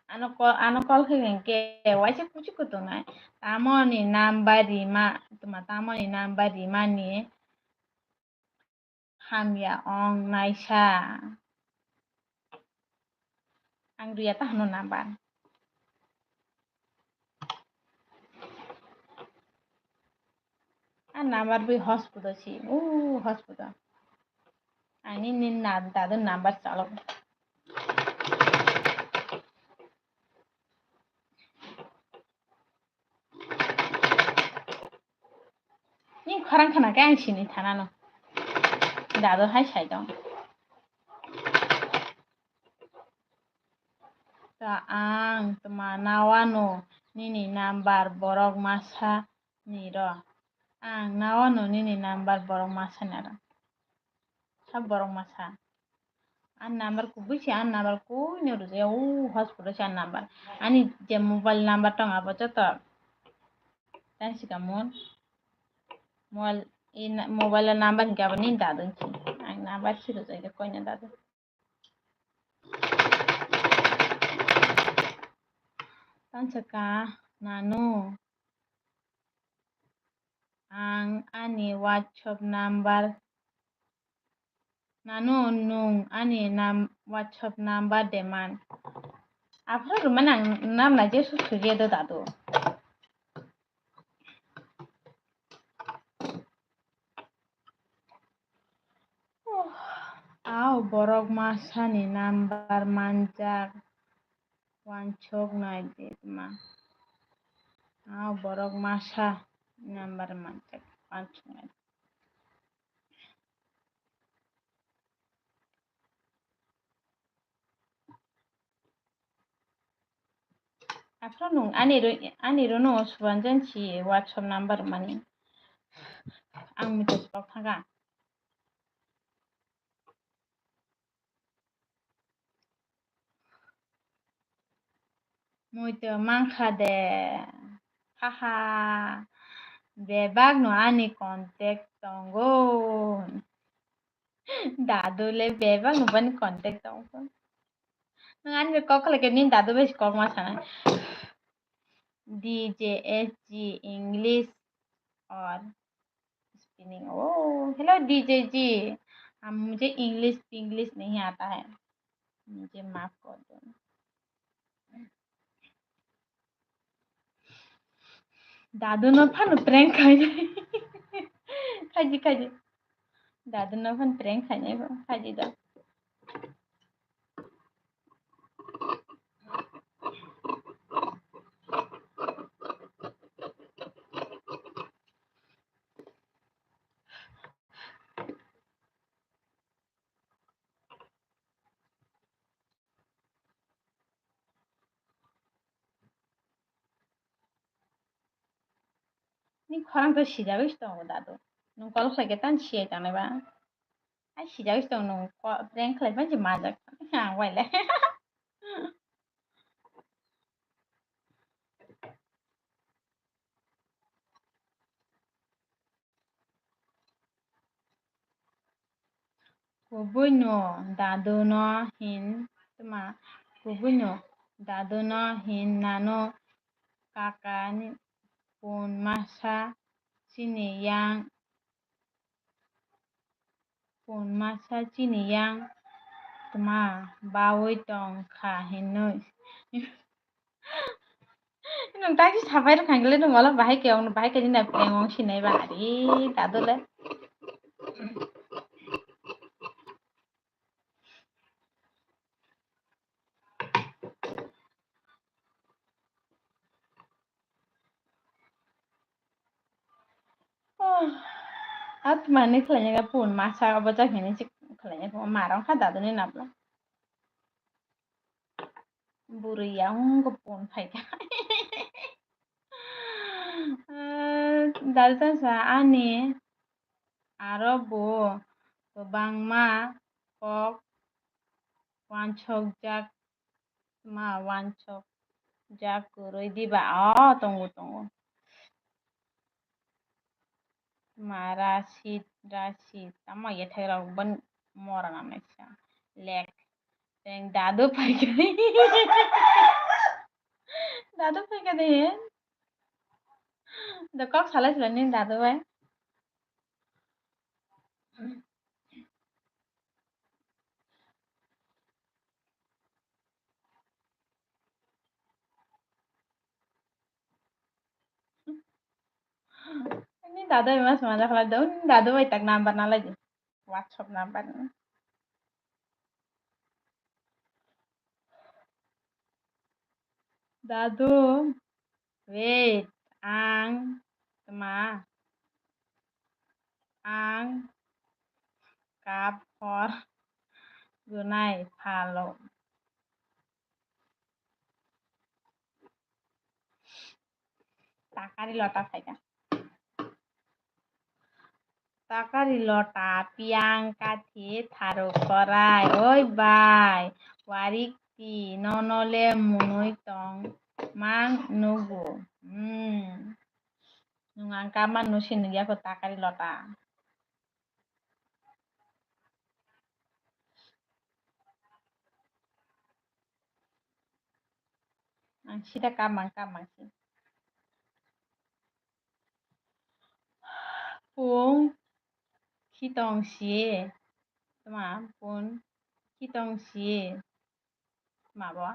Ano call, ano call khe hwnkhe waisa kuchi kutung nai. Tamoni number rima, tuma tamoni number rimani hamya ong naisa. Ang riya ta hano number. A number bui hospital si, o hospital. Ani ni na dadu number chalo. Ni khorang khana khe ang sini thana no. Dadu hai sai dong. Ta ang tma nawano nini number borok masa ni ro. Ang nawano nini number borok masa ni ro. Sa borok masa. An number kubui si, an number kui ni rujak ya, o hospital si an number. Ani je mobile number tong abo joto. Tang si kamun. Mobile, i na-, mobile number hingke abo ni dadun si. Ang number si rujak ya koi na dadun. Tansaka nanu ang ani WhatsApp number, nanu nung ani nam-, WhatsApp number de man. Aphuru rwmani ang nam na jesu suriya do dadu. Au borok masani number manjak, wansuk nai di tma. Au borok masa number manjak, wansuk nai di. Aphuru nung ani ro-, ani rono subanjan si WhatsApp number mani. Ang mito sibok thangkha. Muito mankha de. Haha. Bebak no ani contact tongo. Dadu le bebak no bani contact tongo. Nang ani be kok khlai khe nini dadu bai kok ma sanai. D J S G English or spelling. Oh, hello D J G. हम, मुझे English English नहीं आता है, मुझे माफ कर दो. Dadu no phano prank khainai. Khaji, khaji. Dadu no phano prank khainai bo. Khaji da. Ni khorang to sijagwi tongo dadu. Nung kol khlai khe tang siyai tangnai ba. Ai sijagwi tong nung ko-, prank khlai phan se majak. Ang bai le. Kubui no dadu no hin tma, kubui no dadu no hin nano kaka ni pun masa chini yang Pun masa chini yang tma bawi tong kha hinwi. Nung tang si sapai rwkha hwnkhe le nung wala bahai khe ong, bahai khe nini phreng ong sinai ba ari dadu le. Oh, atmani khlainai pun masa obo jak hinwi se khlainai pun marong kha daduni napla. Bwrwi yang pun phaikha. Dalta sa ani aro bo kwbangma kok wansokjak, ma wansokjak kwrwi diba? O, tongo, tongo. Ma Rashid, Rashid, tamo yathairok ban mora nanaisa. Lek. Teng dadu phaikha. Dadu phaikha de. Da kok salai sila ni dadu bai. Ni dadu bai mas mana khala do, ni dadu bai tak number na lai di. WhatsApp number ni. Dadu, wait, ang tma, ang kap hor gunai phalo. Takari lota phaikha. Takari lota piyang kathi tharu korai. Oi bai, warik ti nono le munui tong mang nugo. Hmm. Nung ang kap man nusi nugya ko takari lota. Ang sida kamang kamang si. Pung khitong si. Tma pung khitong si. Tma bo?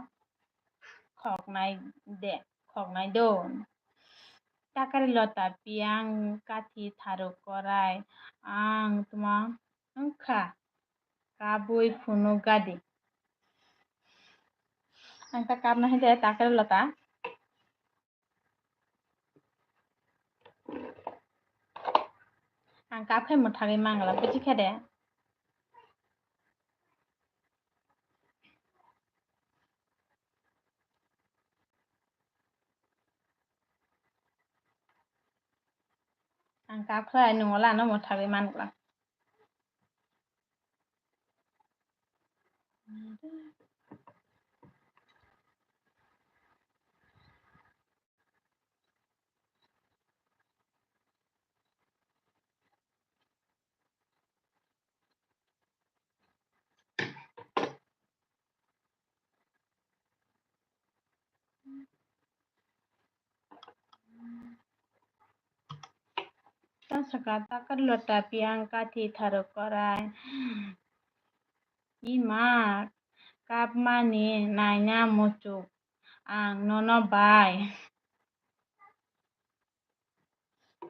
Khoknai de, khoknai do. Takari lota piyang kathi tharu korai. Ang tma wngkha. Kabui phunuk gadi. Ang ta kapna hai de takari lota. Ang kap khai mwthagwi mangla, buji kha de? Ang kap khlai nung ola ano mwthagwi mangla. Ta saka takar lota piyang kathi tharu korai. Ima kapmani naina muchuk ang nono bai.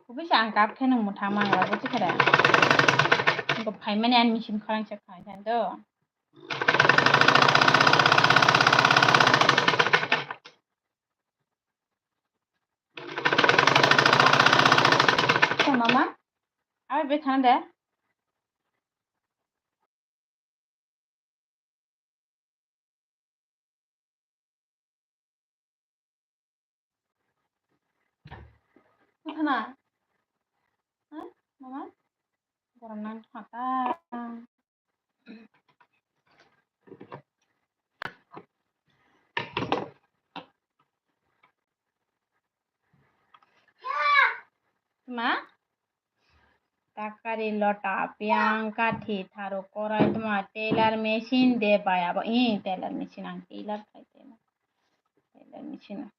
Kubui sa ang kap khe nung mwthang mangla, buji khe da? Bo phaimani ani machine khorang se khai than do. Mama, abe be thang de. Uthana. Ha? Mama? Goromnani thata. Ma? Takari lota, piyang kathi, tharu korai tma, tailor machine de bai abo, i tailor machine ang tailor khai tailor. Tailor machine.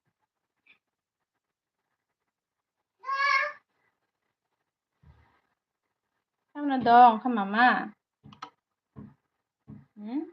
Tamno dong kha mama? Hmm?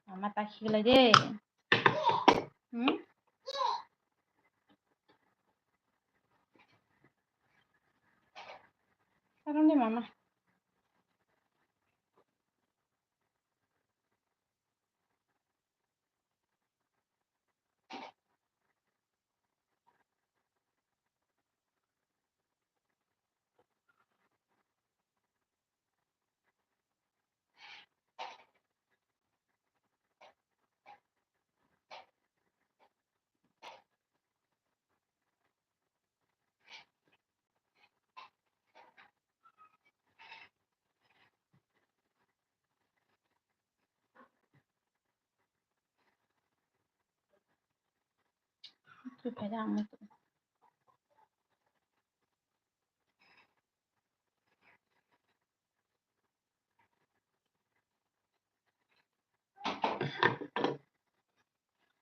Mama ta khiklai de. Hmm? Karon de mama.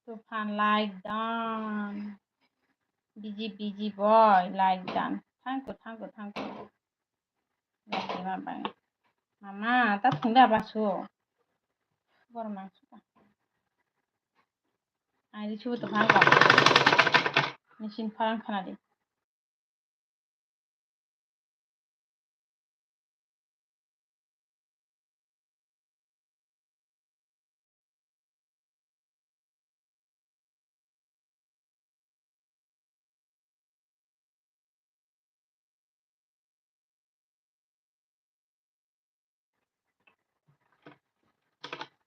Tufan like done. Busy, busy boy, like done. Thank you, thank you, thank you. Like dima bai. Mama, ta thungda basu. Bor mangsu ta. Ai ri chubu Tufan ka. Machine pharang khana di.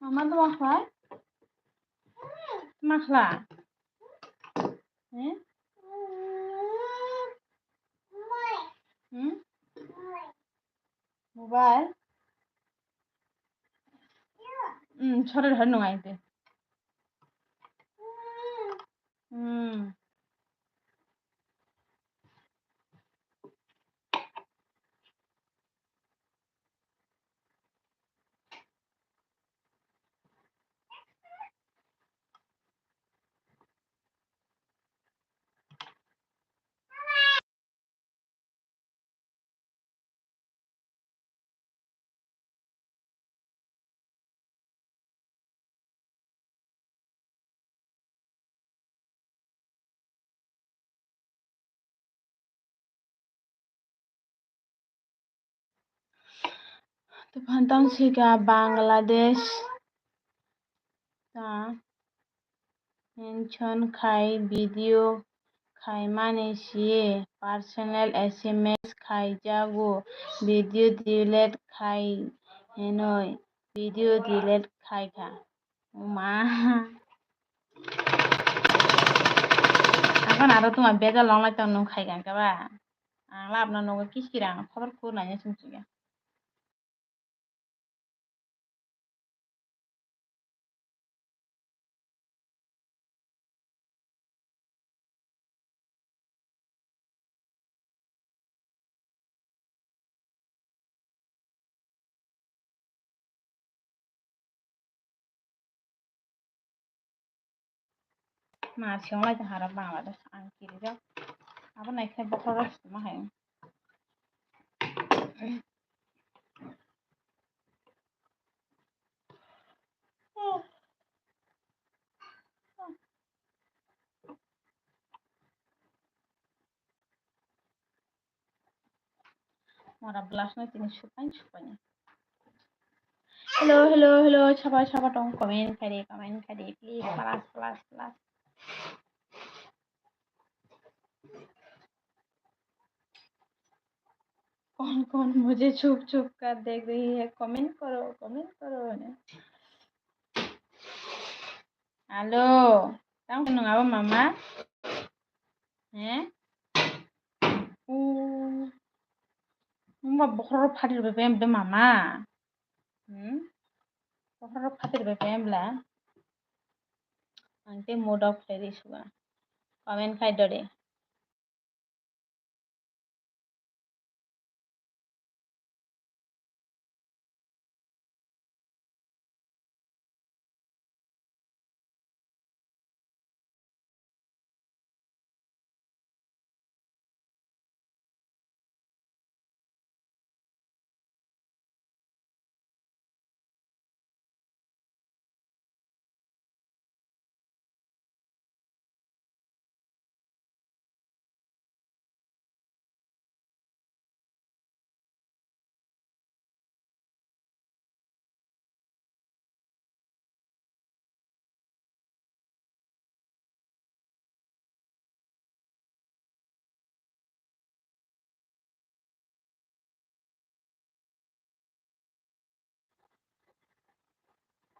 Mama tuma khlai? Tuma khlai? Eh? Hmm? Mobile? Hmm, sore dhar nung aite. Hmm. Tufan tong sika Bangladesh ta mention khai video khaimani si personal S M S khaijago video delete khai hinoi video delete khaikha. Oma. Akon aro tuma bejal long lai tong nung khai gan khe ba. Ang labna nogo kiskirang khobor khur naina sumsige. Ma siyong lai tong harap Bangladesh ang kirijak. Abo nai khe bokhorok sima hai. Mora bwlasno tini supai supai. Hello, hello, hello, saba, saba tong comment khai de, comment khai de, please, plus, plus, plus. कौन कौन मुझे छुप छुप कर देख रही है, comment करो, comment करो ने। Hello, tamo nung abo mama? He? U. Nungba bokhorok phatir bai be mama. Hmm? Bokhorok phatir bai be bla. Ang te mood off khlai ri suga. Comment khai dore.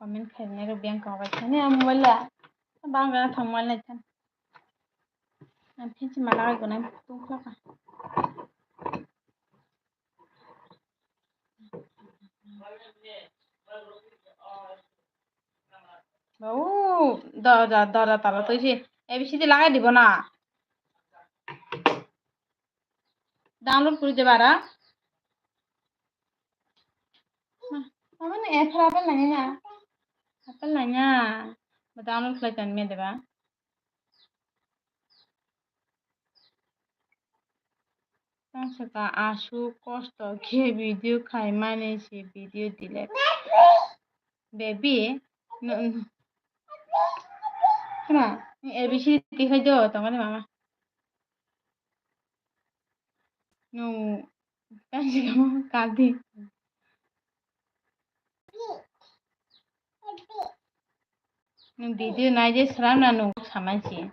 Comment khainai rok beng kok bai thani ang mobile la. Bang bang thang mobile nai thani. Ang phinsi mala gai gonai tungkha kha. Bau, dora, dora tala twi si A B C D lagai dibo na. Download kuri diba ara. Mama ni app apple nanya na. Apple nanya. Download khlai tani me diba. Tang saka aswk kosto khe video khaimani se video delete. Baby, no, no. Khna, ni A B C D tikhai do, tongmani mama. No, tang saka mo kadi. Nwng video nai je sram na nwng samansi.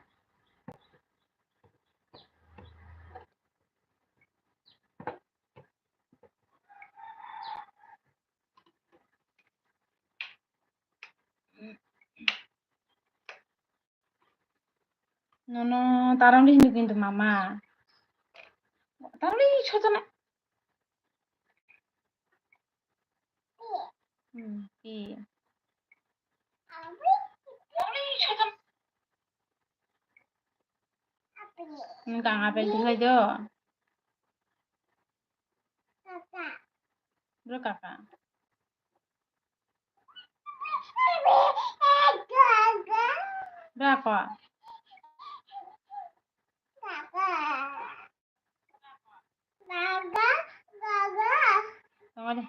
Nono tarang di hindu kintu mama. Tarang di sojana. Hmm, iya. Nwng kang apel tikhai do. Bro kaka. Bro ako. Tongo de.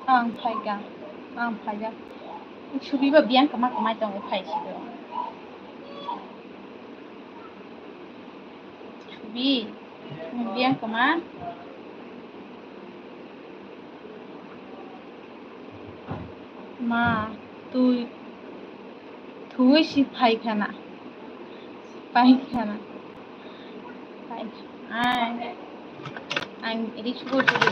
Ang phaikha, ang phaikha. Subi bo biyang kwma kwmai tongo, phai si do. Subi, biyang kwma. Ma, twi, twi si phai khana. Phai khana. Phai. Ai. Ang ri subo subo.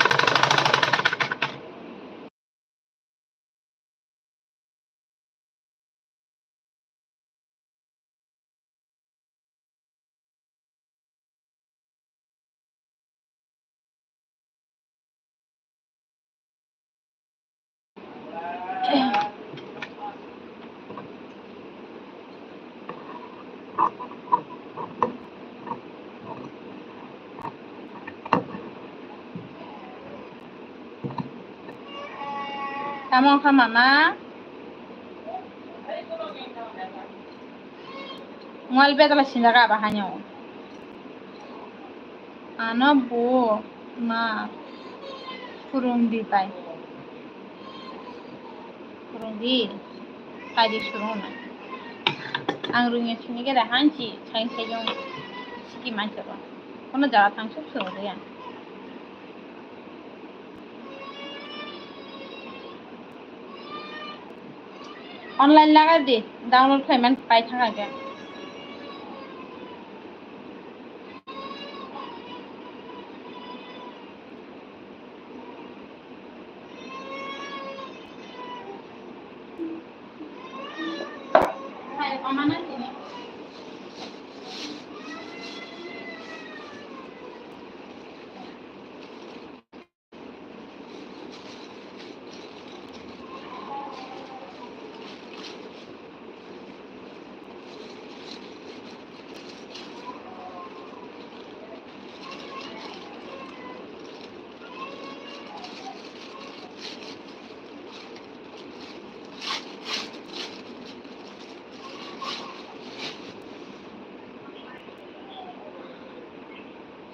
Tamo wngkha mama? Mobile betala sinjak aba haino. Ano bo ma phwrwng di bai. Phwrwng di. Kaidi swrwng na. Ang rwngya sini khe da hanchi, sain saiyung siki mancharo. Kono jaga thang suk suk ya. Online laga di, download khlai man pai thang age.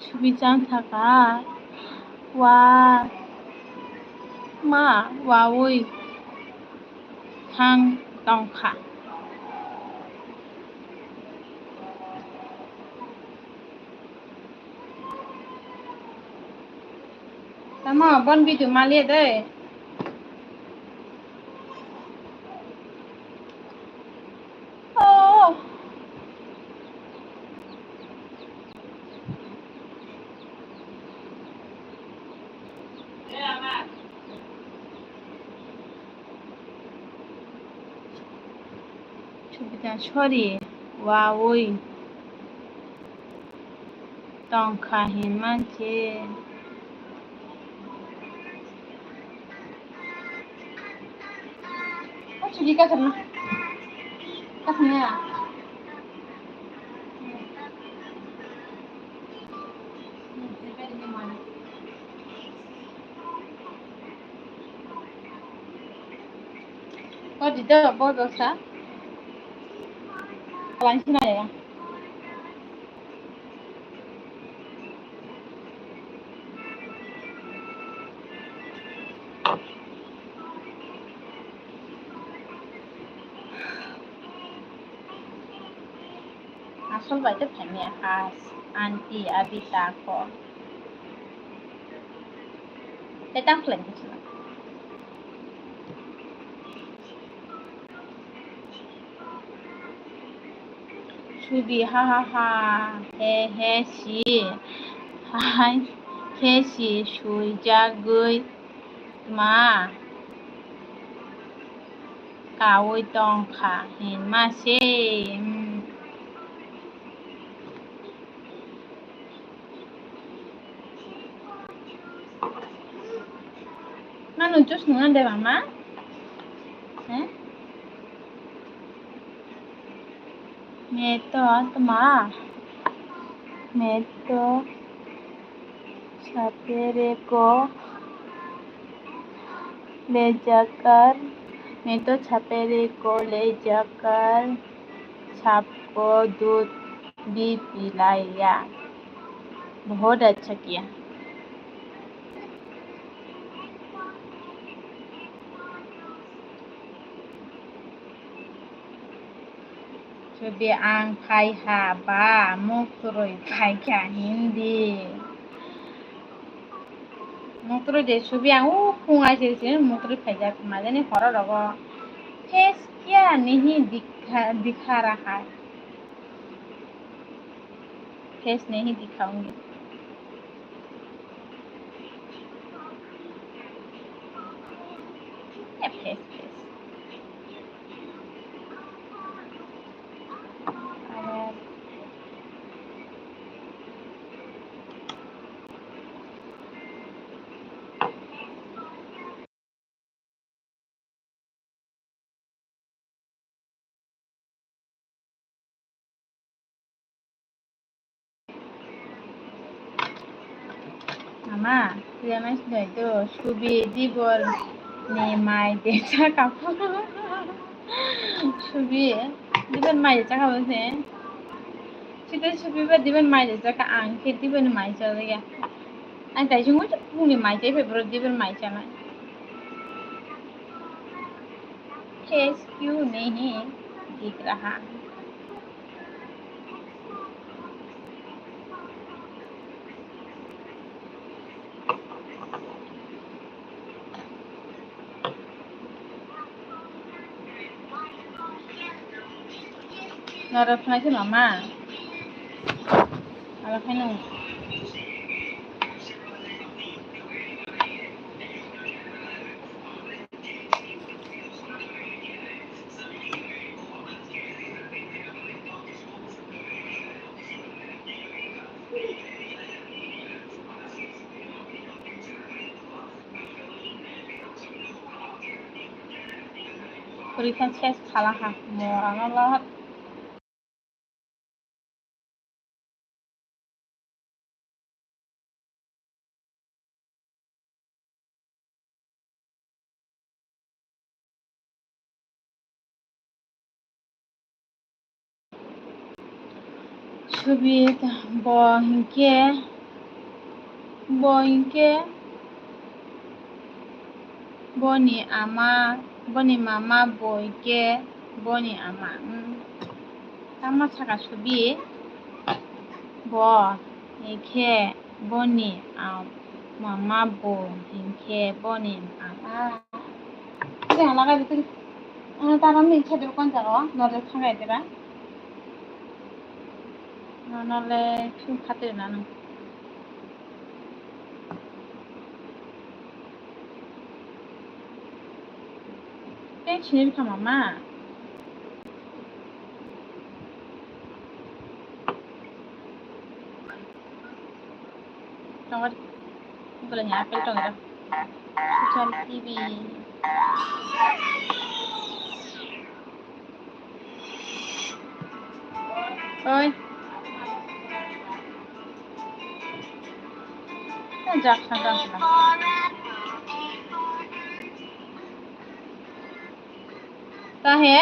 Subi chang thaka wa ma wawi thang tongkha. Tamo bon video maliya de. Oh. Sorry, wawi tongkha hinman se. O chuli katham na. Katham ya. O dito, bo dosa. Kawan sina ya. Asol bai khe phaimaya as, aunty, abi, tako. Tei tang khlai khe sina. Sudi ha ha ha, he he si, hai khe si suijagwi tma kaui tongkha hinma se. Hmm. Mano juice nung de mama? Eh? Meto tma? Meto chapere ko le jakar. Meto chapere ko le jakar. Sabko dudh bhi pilaiya. Bahut achha kiya. Subi ang phai ha ba, muktrwi phai kha hindi. Muktrwi de subi ang u phung ai se se muktrwi phai jak ma jani horo rogo. Face kya nahi dikha, dikha raha hai. Face nahi dikha ungi. Ya, face, face. Ama, twi ama sinai to, Subi Dibor ni mai de chaka. Subi Dibor mai de chaka bo se. Sita Subi ba Dibor mai de chaka, ang khe Dibor ni mai cha ya. Ang tai jung buni mai cha, ibe bro Dibor mai cha mai. Face क्यों नहीं दिख रहा? Norok phai khe mama. Ala phai nung. Kwrwi khe ses khala ha, morano lahar. Subi ta-, bo hinkhe, bo hinkhe, boni ama, boni mama bo hinkhe, boni ama. Hmm. Tamo saka Subi, bo hinkhe, boni, ah, mama bo hinkhe, boni ama. Tei halakai bo tei, ano tamo ni khe dukhan jago, norok thangai tera. Nono le phim khatir nang. Tei sini bwkha mama. Tongor. Bwlai ni apple tong ira. Social T V. Oi. Jak sang kang kang. Kahe?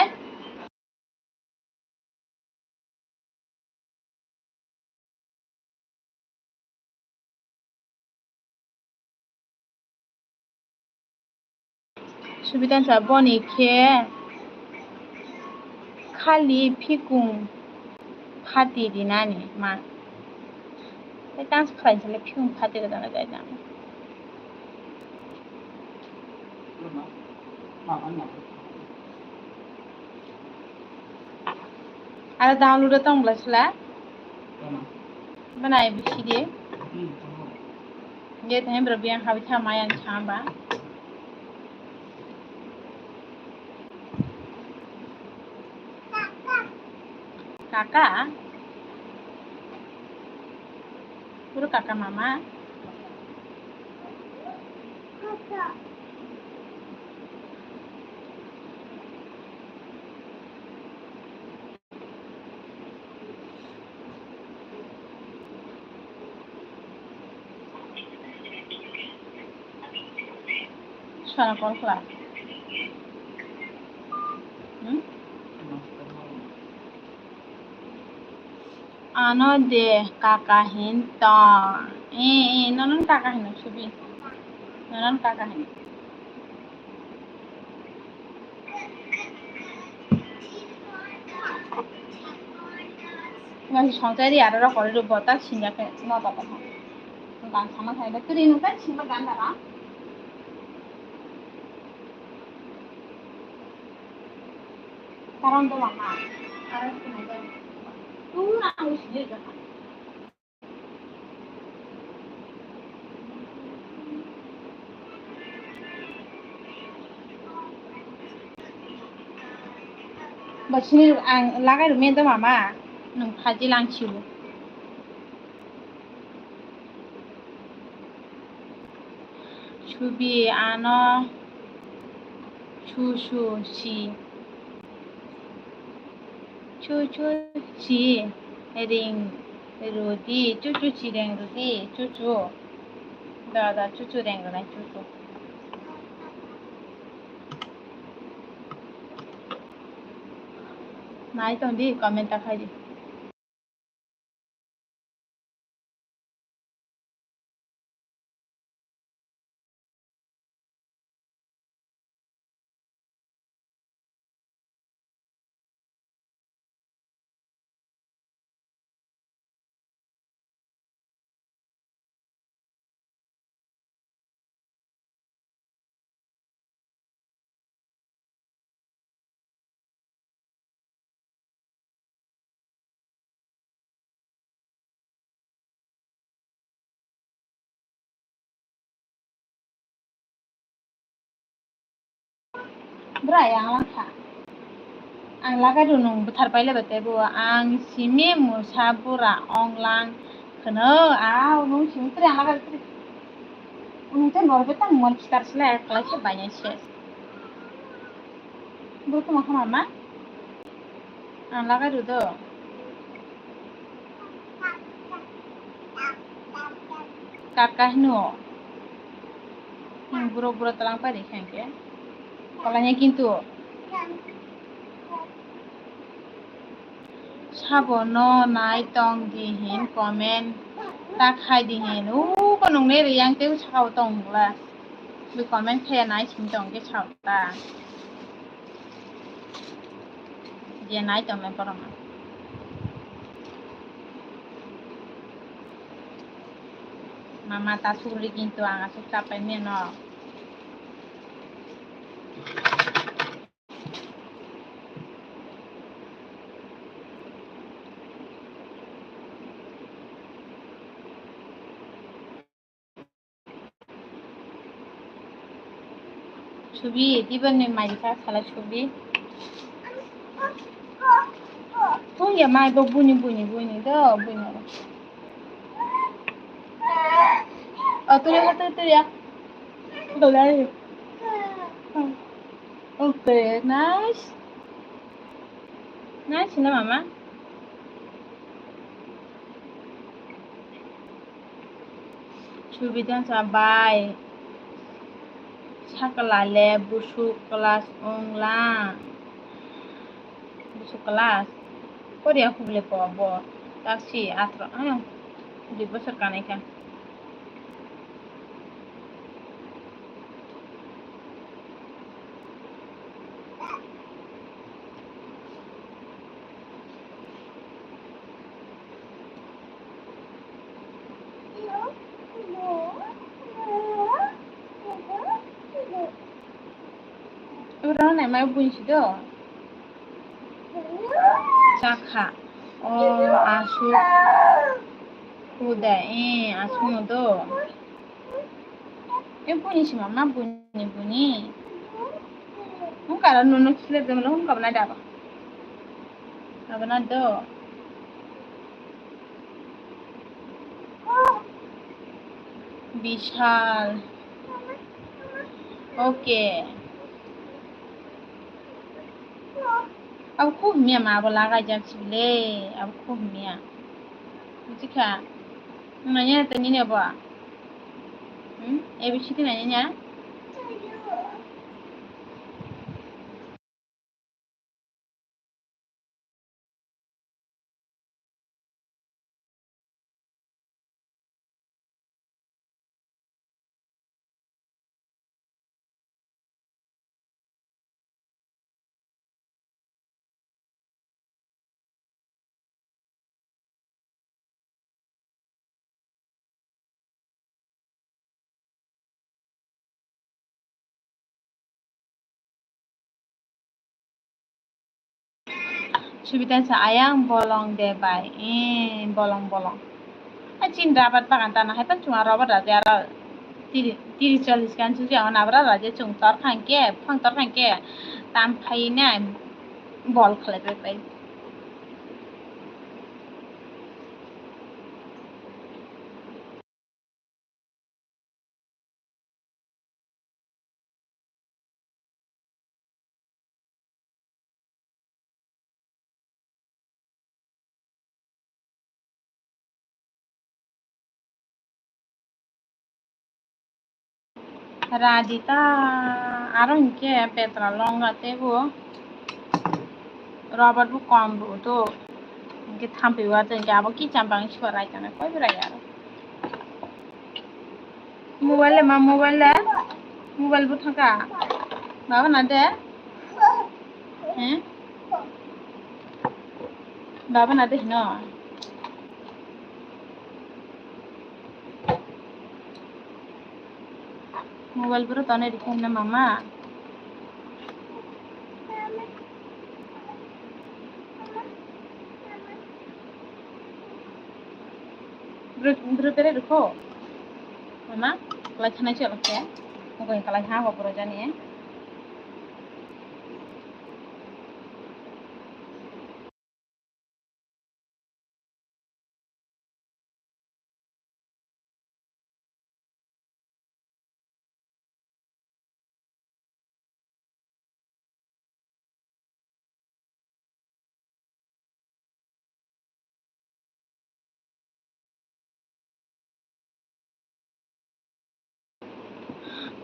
Subitan sa boni khe khali phikung phati rinani ma. Tei tang khlai sale phikung phati rinani jai jani. Aro download tong bwlai sila? Bana A B C D. Ye thaim bro biang habi tha mayan chamba. Kaka? Puro kaka mama? Sana call kla. Hmm? Ano de kaka hin tong. Eh, eh, nonon kaka hin Subi. Nonon kaka hin. Nang songchari aro rok kori rw bo ta sinja khe no ta ta. Gan sama khai da turi nung ta sinba gan da ra. Karon do mama. Aro sinai da. Tu na ang sinai da. Bo sini ang lagai rw mendo mama, nung phaji lang sibu. Subi ano susu si. Chuchu chi ring rudi, chuchu chi ring rudi, chuchu. Da, da, chuchu ring rwnai, chuchu. Nai tong di, comment ta khai di. Bwrai ang langkha. Ang lagai rw nung bwthar pailai bai teibo ang simi musa bura ong lang khwno. Au nung simi tre ang lagai rw tre. Nung tei norbe tang mon kitar sle kwlai khe bainai se. Bwrwi tongma kha mama? Ang lagai rw do. Kaka hino. Nung buro buro talang pari khe hwnkhe. Kwlai kintu. Sabo no nai tong di hin comment ta khai di hin. Uko nung ne riyang tei sabo tong bwla. Bi comment khe nai sing tong khe sao ta. Je nai tong nai borok. Mama ta sugri kintu ang asuk chapai meno. Subi, diba ni mai ka sala subi. Tungya mai bo buni buni buni do buni. Oh, tuya ha tuya tuya. Dolai. Okay, nice. Nice na mama. Subidan sa bai. Sakala le busuk class ongla. Busuk class. Korea hubli po bo. Taksi atro. Ano. Di bosor kanai ka. Ura nai mai buini si do. Chakha. O asuk. Kuda e asuk no do. E buini si mama buini buini. Hungkara nono kile donglo hungkabna daba. Abana do. Bishal. Okay. Abo kub miya ma abo lagai jak sibile. Abo kub miya. Buji kha. Nanya tani ne bo. Hmm? A B C D nanya nya. Subitan sa ayang bolong de bai. Eh, bolong, bolong. Ai, chin rabat bagan tana hai pan chunga rabat raja aro tiri, tiri chollis kan chuji ang nabra raja chung tor khangke, phang tor khangke. Tam phai ne bol khalai pai pai. Radita, aro hinkhe Petra longa teibo Robert bo kom bo to hinkhe thampi wa to hinkhe abo kicham bang siwa rai tana koi bwrai aro. Mobile le ma mobile le? Mobile bo thangka. Baba na de? Eh? Baba na de hino? Mobile boro tonwi rikha hino mama. Bro, bro tere rikho. Mama, kalai thanai se lokhe. Mokoi kalai ha ho boro jani.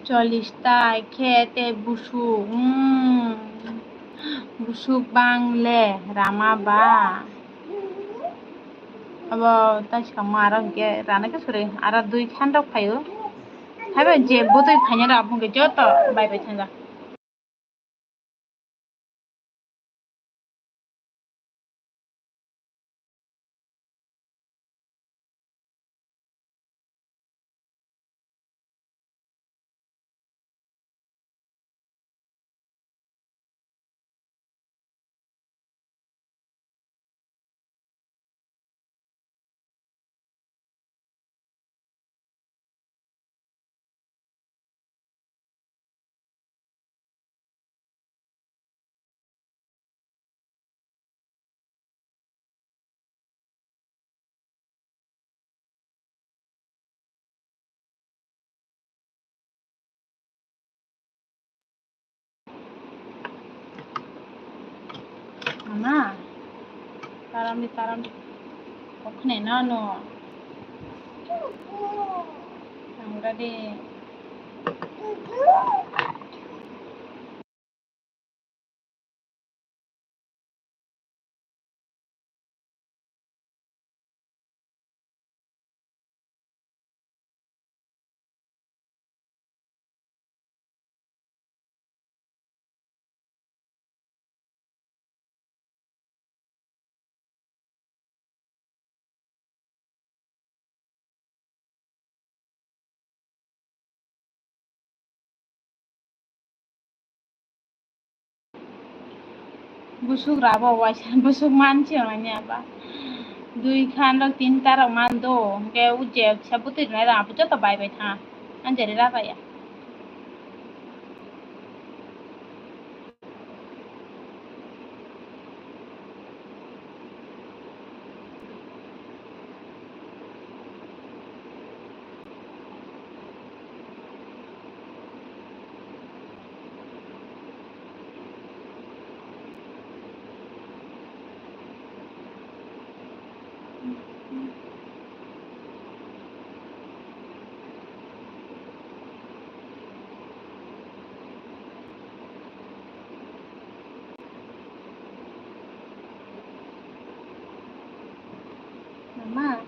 Chollis ta khe tei busuk, umm, busuk bang le rama ba. Abo ta swkangma aro hinkhe rana khe suri aro dui khan rok phaio. Haibai je bwtwi phaina rok hwnkhe joto bai bai thangja. Mama, taramdi, taramdi. Okhne nano. Tangra de. Busuk rabo waisa busuk mansi manya ba. Dui khan rok tin ta rok man do. Hwnkhe o je kisa bwtwi rwnai rok abo joto bai bai thanga. Anjari rajaya. Mama,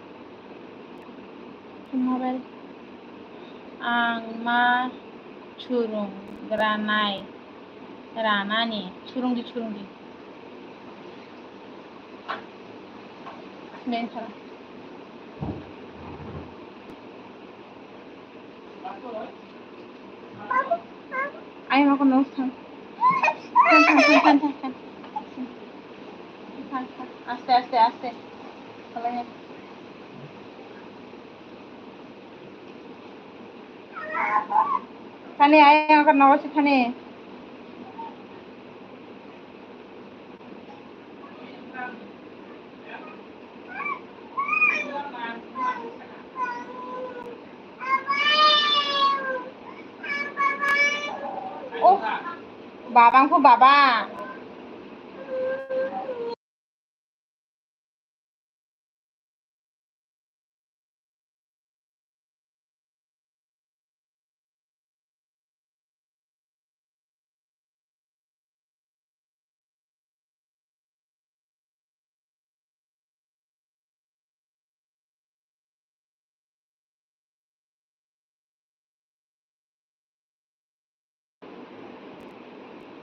mobile ang ma churung granai ranani churung di churung di. Beng khala. Ai ma kono thang. Thang, thang, thang, thang, thang, thang. Aste, aste, aste. Thani, ayang akan nawa si thani. Oh, babang ko baba.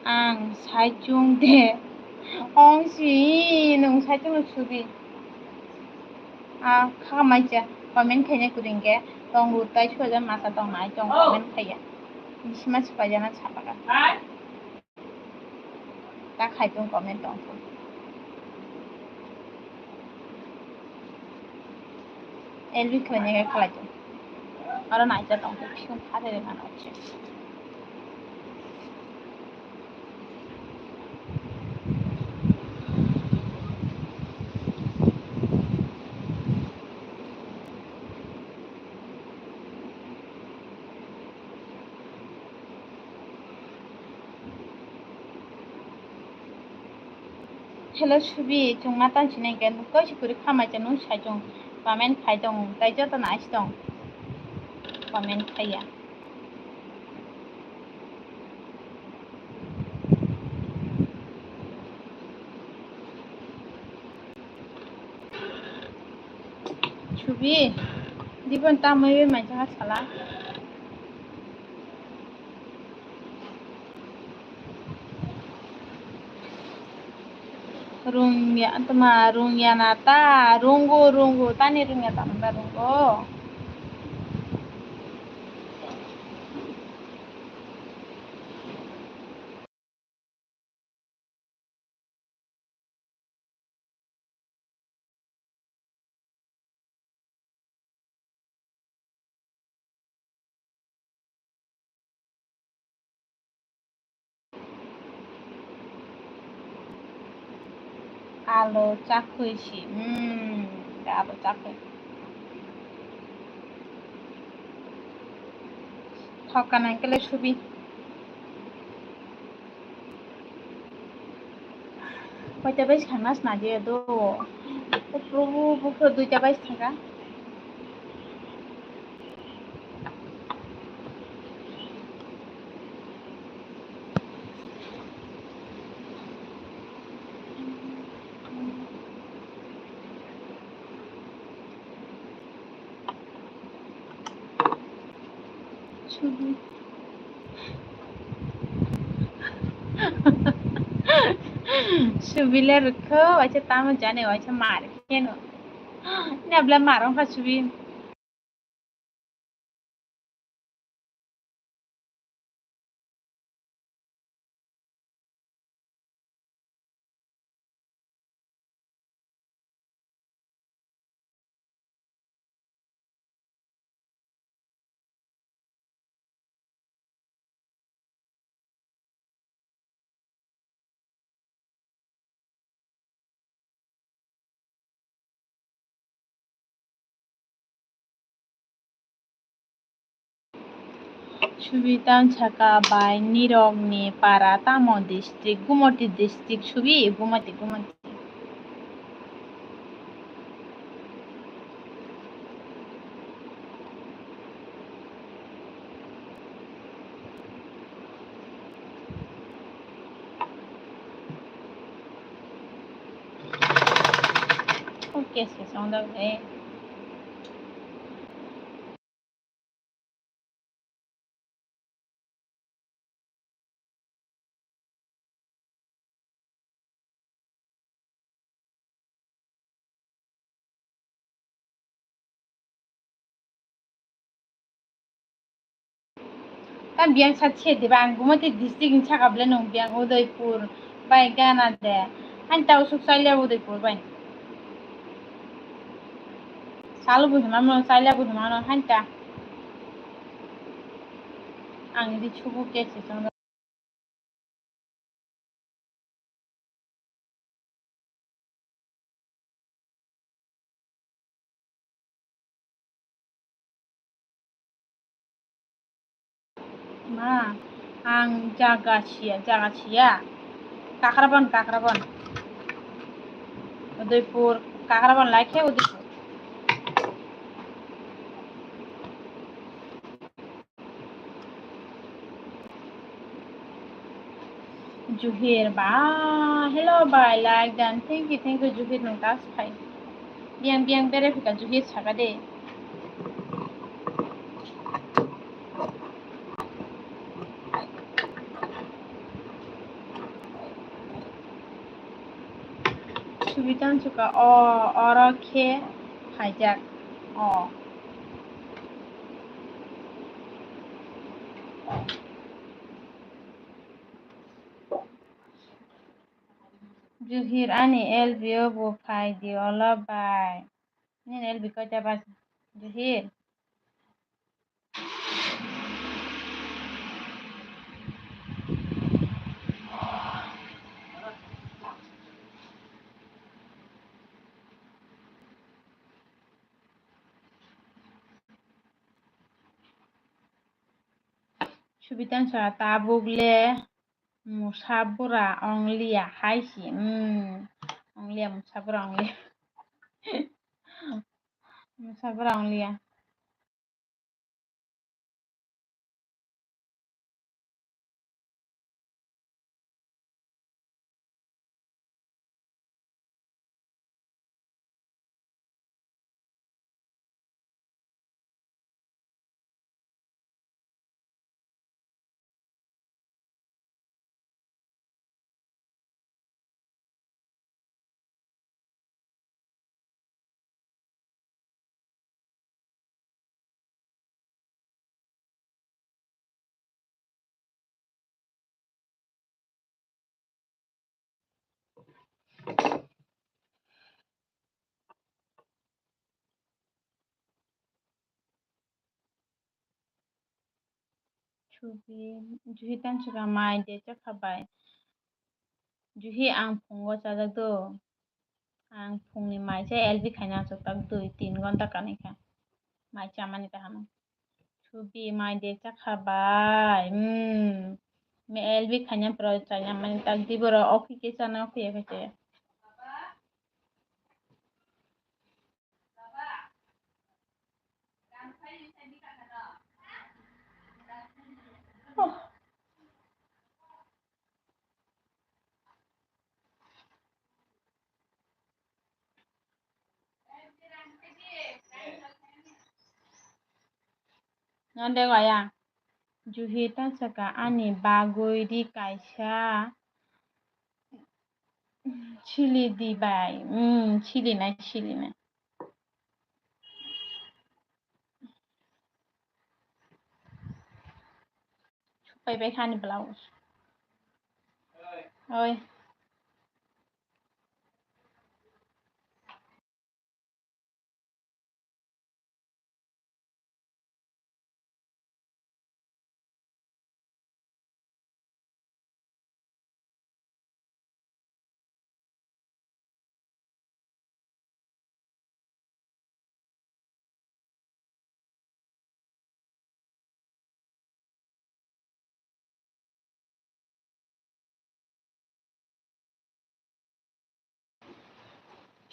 Ang saichung de. Ong si, nung saichung no subi. Ah, kha mai cha, comment khaina kuring ke. Tong ru tai suaja masa tong nai tong comment khaiya. Bisma sipajana chapaka. Ta khai tong comment tong. Elwi khlainai khe khlai tong. Aro naija tong khe phiyung kha de mano se. Hello Subi, chwng ma tang sinai khe, nung koi si kwrwi kha mai cha, nung sai chwng comment khai tong, tai joto no ais tong comment khaiya. Subi, dibon tamwi bai mai cha sala. Rungya, tama rungya na ta, rungu, rungu, tani rungya ta, ma rungu. Alo chakhui si, hmm, alo chakhui. Thok kanang kele Subi. Koita bai sangna sna dia do. O Prabhu, buphuru duita bai sanga. Subi. Subile rwkho, waisa tamo jani, waisa mar kheno. Nabla mar wngkha Subi. Subi tang saka bai nirok ni para tamo district, Gumoti district Subi, Gumoti, Gumoti. Okay, se song da, eh. Tam biyang sa che diba, ang Gumoti district ni saka bole nung biyang Udaipur bai gana de. Hain tau suk saile Udaipur bai. Chalo bo hwnmano, chaila bo hwnmano, hain ta. Ang di subu ke se chwng. Ma, ang jaga siya, jaga siya. Kakrabon, Kakrabon. Udaipur, Kakrabon lai khe Udaipur. Juhir ba, hello bai, like dan, thank you, thank you, Juhir nung tas khai. Biang biang bere phika Juhir saka de. Subitan suka o, oro khe phaijak o. Juhir ani L B o bo phai di olo bai. Nini L B koita baj? Juhir. Subitan sa tabuk le. Musabura ongliya hai si, hmm, ongliya, musabura ongliya. Musabura ongliya. Chubi, Juhi tansuka mai de chakha bai. Juhi ang phungo chajak do. Ang phungni mai se L B khaina achuk tak dui tin gonta kanwi kha. Mai chamani kaham. Chubi mai de chakha bai. Hmm. Me L B khaina pro chaya mani tak di boro okhi ke chana okhi ya khe. Nonde waya. Juhi ta saka ani bagwi ri kaisa. Sili di bai. Hmm, sili nai, sili nai. Pai pai khani blouse. Oi.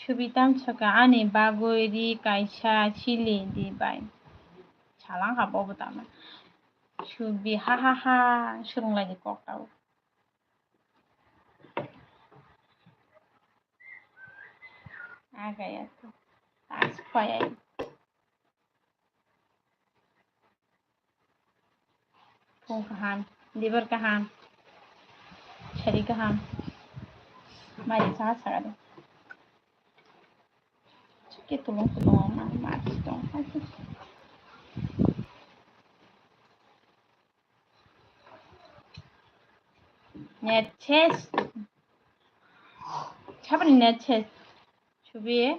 Subi tamsaka ani bagwi ri kaisa sili di bai. Salang ha bobo tama. Subi ha ha ha surung lai di kok tau. Aga ya tu. Tas khoyai. Phung kaham, liver kaham, sari kaham, mari sa sagado. Chike tulung tulung ma ma tong. Net ses. Sabani net ses. Subi.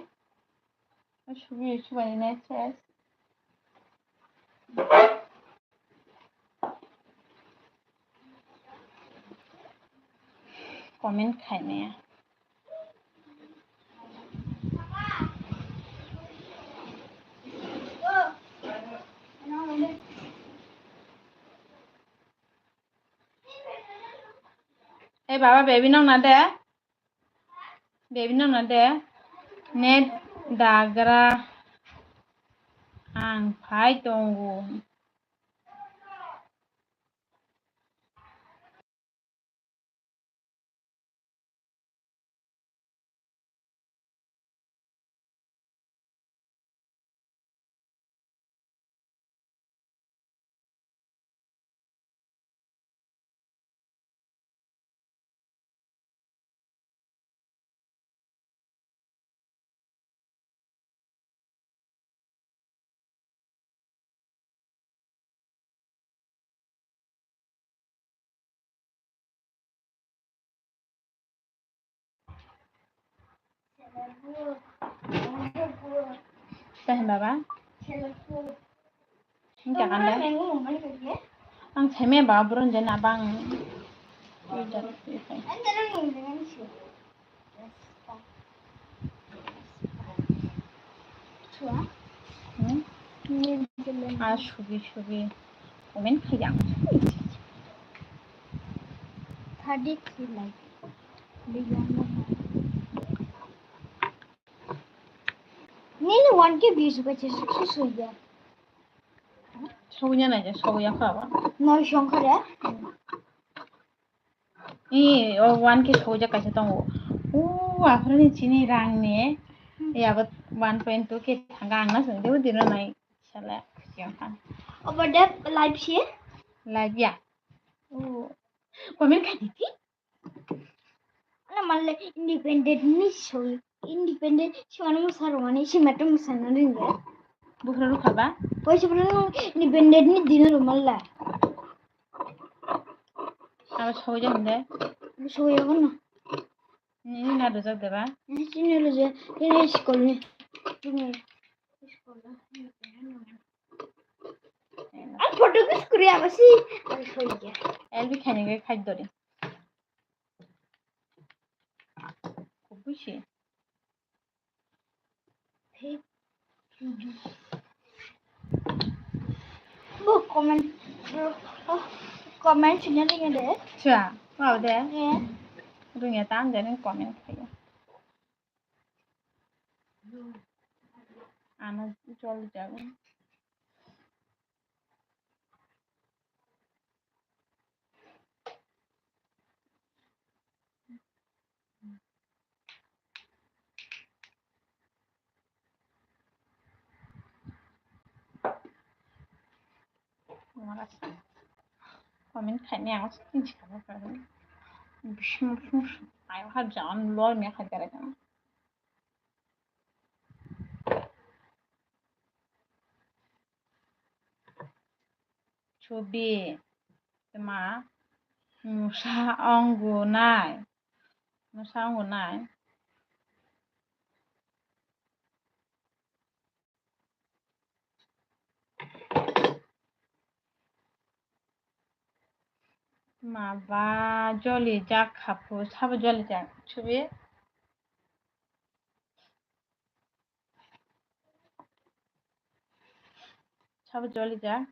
Sugi subai net ses. Comment khaimaya. Ei baba, baby nokna de. Baby nokna de. Net dagra ang phai tongo. Teh baba. Hingke kande. Ang seme ba buron jena bang. Hmm? Ah, sugi, sugi. Comment khaiyang. Thirty three like. Nini one K views ba je success hoiya. Soya na je, soya khaba. Noi songkha de. Ee, o one K sojak kaisa tongo. O, aphuru ni chini rang ni. Hmm. Yabo one point two K thanga ang na song deu dino nai. Sala, siya kan. Obo de live si? Live ya. O. Comment khai di ti? Ana malle independent ni soi. Independent si manu musaro mani si matu musana ringa. Buhra rukhaba? Koi si buhra independent ni dino rumalla. Abo soja hinde? Soja kono. Nini na rojak deba? Nini rojak, nini school ni. Nini school ni. Ang photo ko screen abo si. Ang soja. L B khaini ke khai dori. Kubushi. Bo comment, oh, comment sini ringe de. Cha, wow de. Eh. Ringe tam de comment kaya. Ano jol jago. Comment khaini ang skin sikha kha. Bising bising ayo ha jan lor me kha jara jana. Chubi, tma, musa wngo nai, musa wngo nai. Ma ba joli jak kha phu, sabo joli jak, chubi. Sabo joli jak.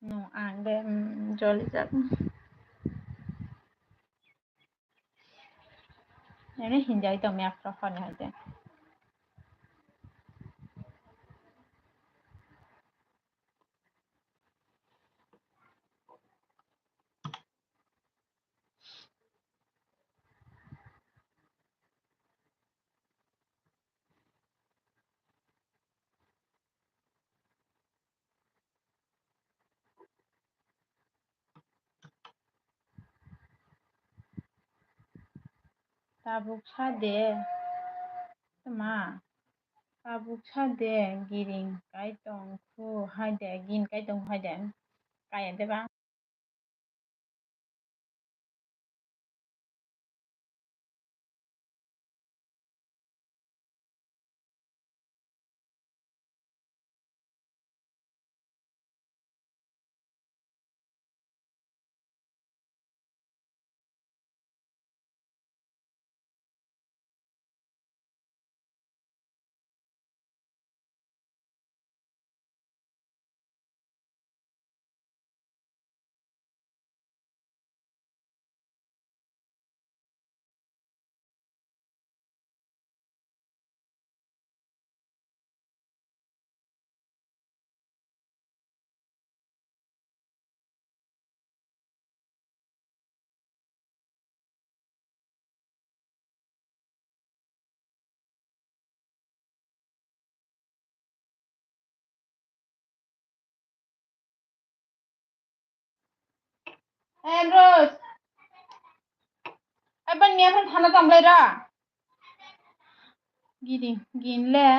No, ang de, mm, joli jak. Nini hinjai tong mi afro hor ni hai de. Tabuk sa de, tma, tabuk sa de, giring kai tong khu hai de, gin kai tong khu hai de, kaya de ba? Eh, Amrus. Eh, ban miya phan thana tong lai ra. Gini, gin le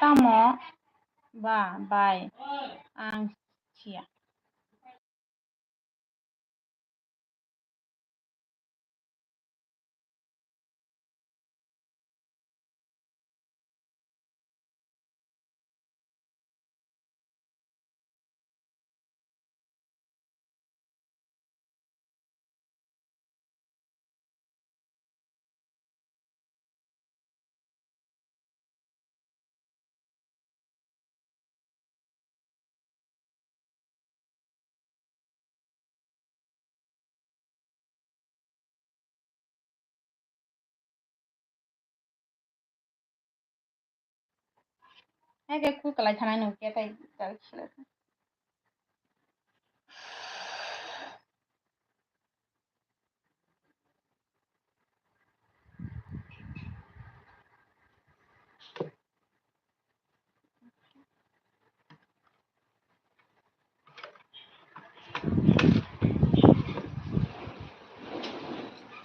tamo ba bai ang sia. Hai ke ku kalai thanai nung ke tai tal khila.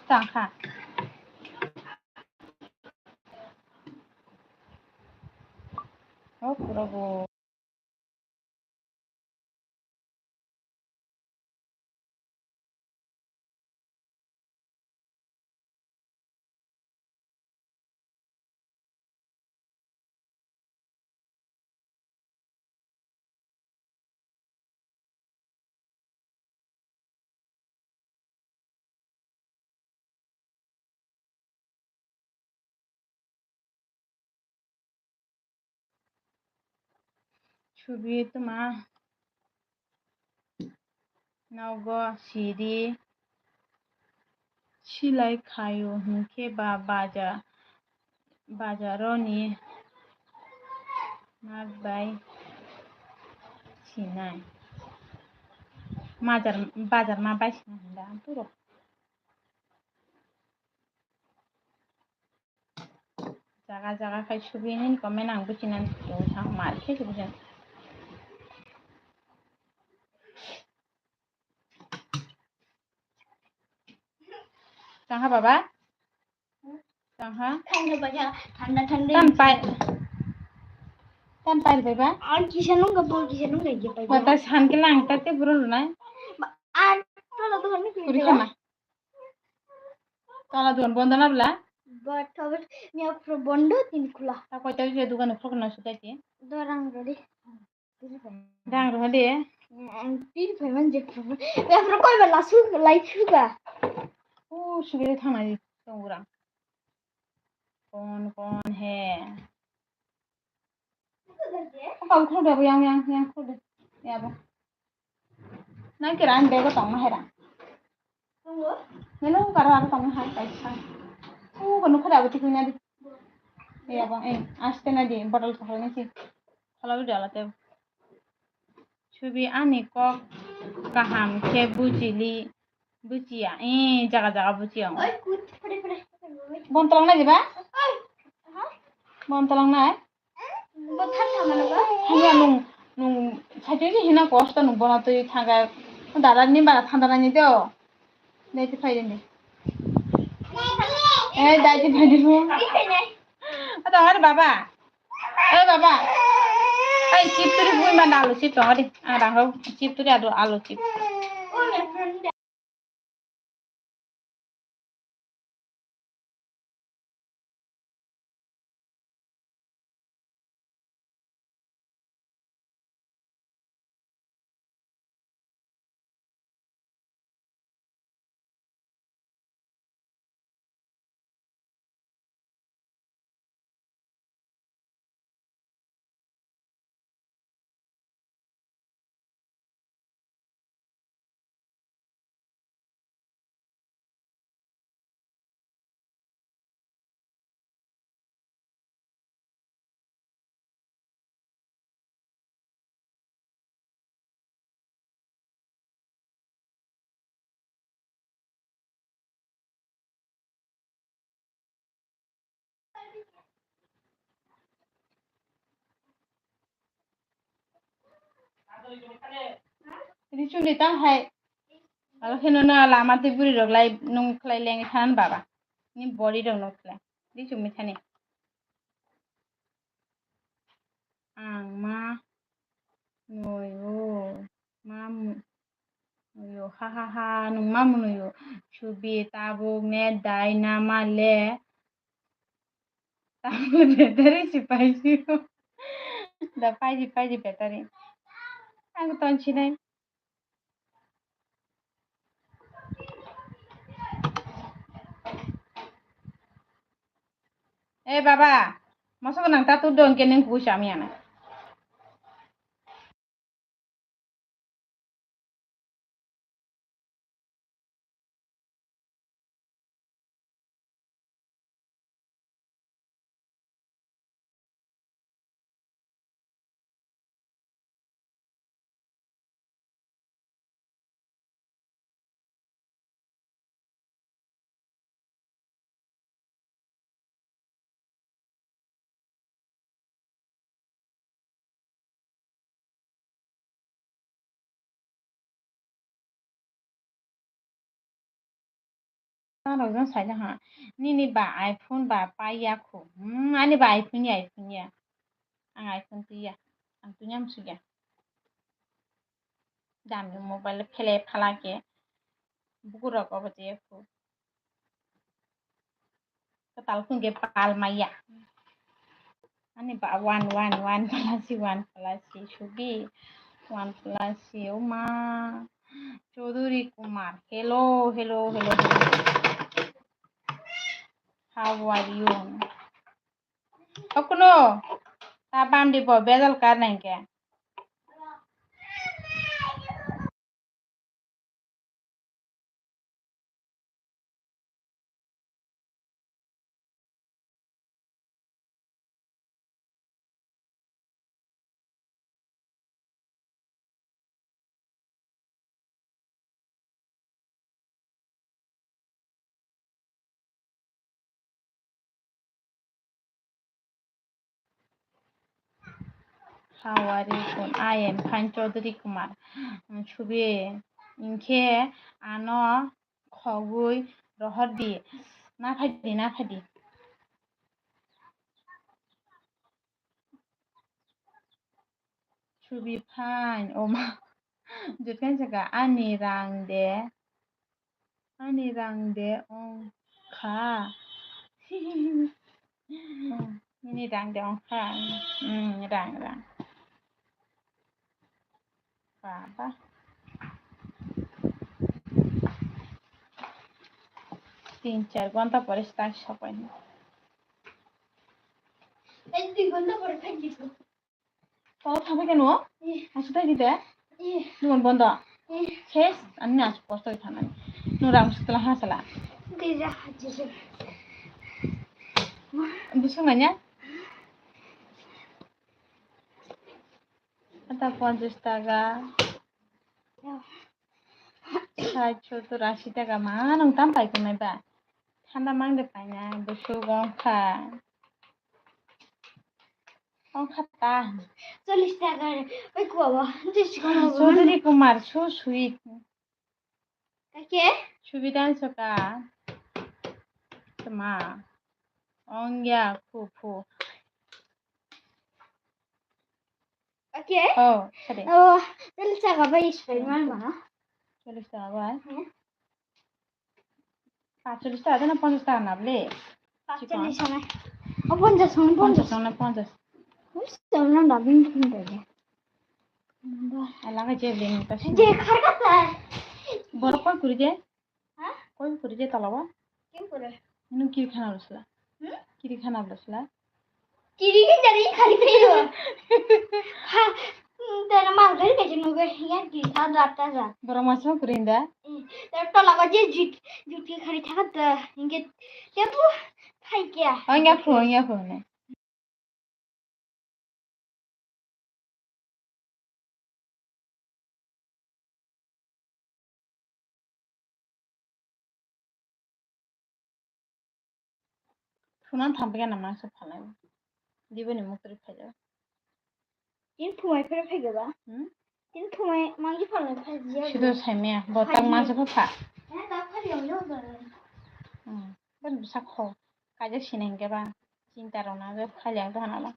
Tangkha. Oh, pura bo. Subi tuma nogo siri silai khaio hinkhe ba baja, bajaroni mat bai sinai. Majar, bajar ma bai sinai hinda ang puro. Jaga jaga khai subi nini comment ang buchina tong thang mar khe buchina. Tangha baba? Tangha? Thanda baba, thanda thanda. Tan pai. Tan pai baba? Ar kisa nungga bol kisa nungga je pai. Mata san ke lang ta te buru nai. Ar tolo to ni. Kuri khama. Tala duan bondo na bla? But however, ni afro bondo tin kula. Ta koi ta je dugan khok na su ta ke. Dorang rodi. Dang ro de. Ang tin pai man je problem. Ya afro koi bela su lai su ga. U su ge thang na di tong urang. Kon kon he. Kau khro de yang yang yang khro de. Ya bo. Nang kira ang bego tong na hera. Hello, kara aro tong hai kaisa. U kono khara abo tikui na di. Eh, abang, eh, aste na di, bottle khara na si. Khala wi dala te. Subi ani kok kaham khe bujili, bujiya. Eh, jaga jaga bujiya. Oi, kut, pare, pare. Bon tolong na di ba? Oi. Ha? Bon tolong na. Bo thar thama na ba? Hanya nung, nung sajo je hina kosto nung bona twi thanga. Dara ni bara thanda nani do. Dai ti phai ni. Eh, dai ti phai ni mo. Ada hari baba. Eh, baba. Ai, chip turi bui mana alu chip tong di. Ada ho chip turi adu alu chip. Richuli ta hai. Abo kheno no lama twi bwrwi rok lai nung khlai lengwi than baba. Ni body rok no khlai. Di chumi thani. Ang ma nui o. Ma mu-, nui o. Ha ha ha. Nung ma mu nui o. Chubi tabuk ne dai na ma le. Tabuk le battery si paisi o. Da paisi paisi battery. Ang ton sinai. Eh baba, masa ko nang tatu dong ke neng kuwi sami ana. Norok jang saina ha. Nini ba iPhone ba pai ya khu. Hmm, ani ba iPhone ya, iPhone ya. Ang iPhone twi ya. Ang twi ya musu ya. Dami mobile phele phala ke. Bukurok obo je khu. Kwtal phungke pal maya. Ani ba one, one, one plus one plus subi. One plus uma. Chaudhary Kumar. Hello, hello, hello, hello. How are you? Okuno. Ta bam di bo, bedal kar nang ke. How are you? I am fine, Chaudhary Kumar. Subi, inkhe ano khogwi rohor di. Na phai di, na phai di. Subi fine, oma. Jotkan saka ani rang de. Ani rang de ong kha. Nini rang de ong kha. Hmm, rang, rang. Baba. Tin char ghonta pore start sopai. Ek dui ghonta pore phai jito. Tao thangbai khe nugo? Ih. Aswk thai di de? Ih. Nugon bondo? Ih. Ses, ani aswk kosto khe thangnani. Nwng rang swk tla ha sala? Dija hajise. Bwswk nanya? Ata ponchash taka. Sait, sottor, ashi taka ma nwng tam pai tongnai ba? Thanda mang de paina, bwswk ongkha. Ongkha ta. Chollish taka re. Oi, kuwa ba. Jai sikon ba. Chaudhary Kumar, so sweet. Kake? Subidan soka. Tma. Ongya, phu, phu. Oke. Oh, sorry. Oh, tele saka bai ispai mal mana. Chollish taka bai. Hmm. Patchollish taka na ponchash taka na ble? Patchollish taka. Oh, ponchash taka, ponchash taka na ponchash. Wis, tele na dabin pun bai. Alaga je ble ni ta. Je khar ka ta. Borok koi kuri je? Ha? Koi kuri je tala ba? Kim kuri? Nung kiri khana bwsla. Hmm? Kiri khana bwsla. Kiri ke jari khali pe yo. Ha, tera mal gari ke jinu ge ya kiri kha da ta ja. Borok masa kuri da? Hmm. Tera tola ba je jut, jut ke khali thaka ta. Inge te bu khai kya? Anya phu, anya phu ne. Sunan thampikha na mangsa phalai. Diboni muktri phaijak. Tin phumai phero phaiga ba? Hmm? Tin thumai mangi phalnai phaji ya. Sido saimaya, bo tak mansa pha pha. Ya, tak phaji ya, ya, ya. Hmm. Ban bwsa kho. Kaijak sini hinkhe ba. Chinta rok na, je phali ang dohana ba.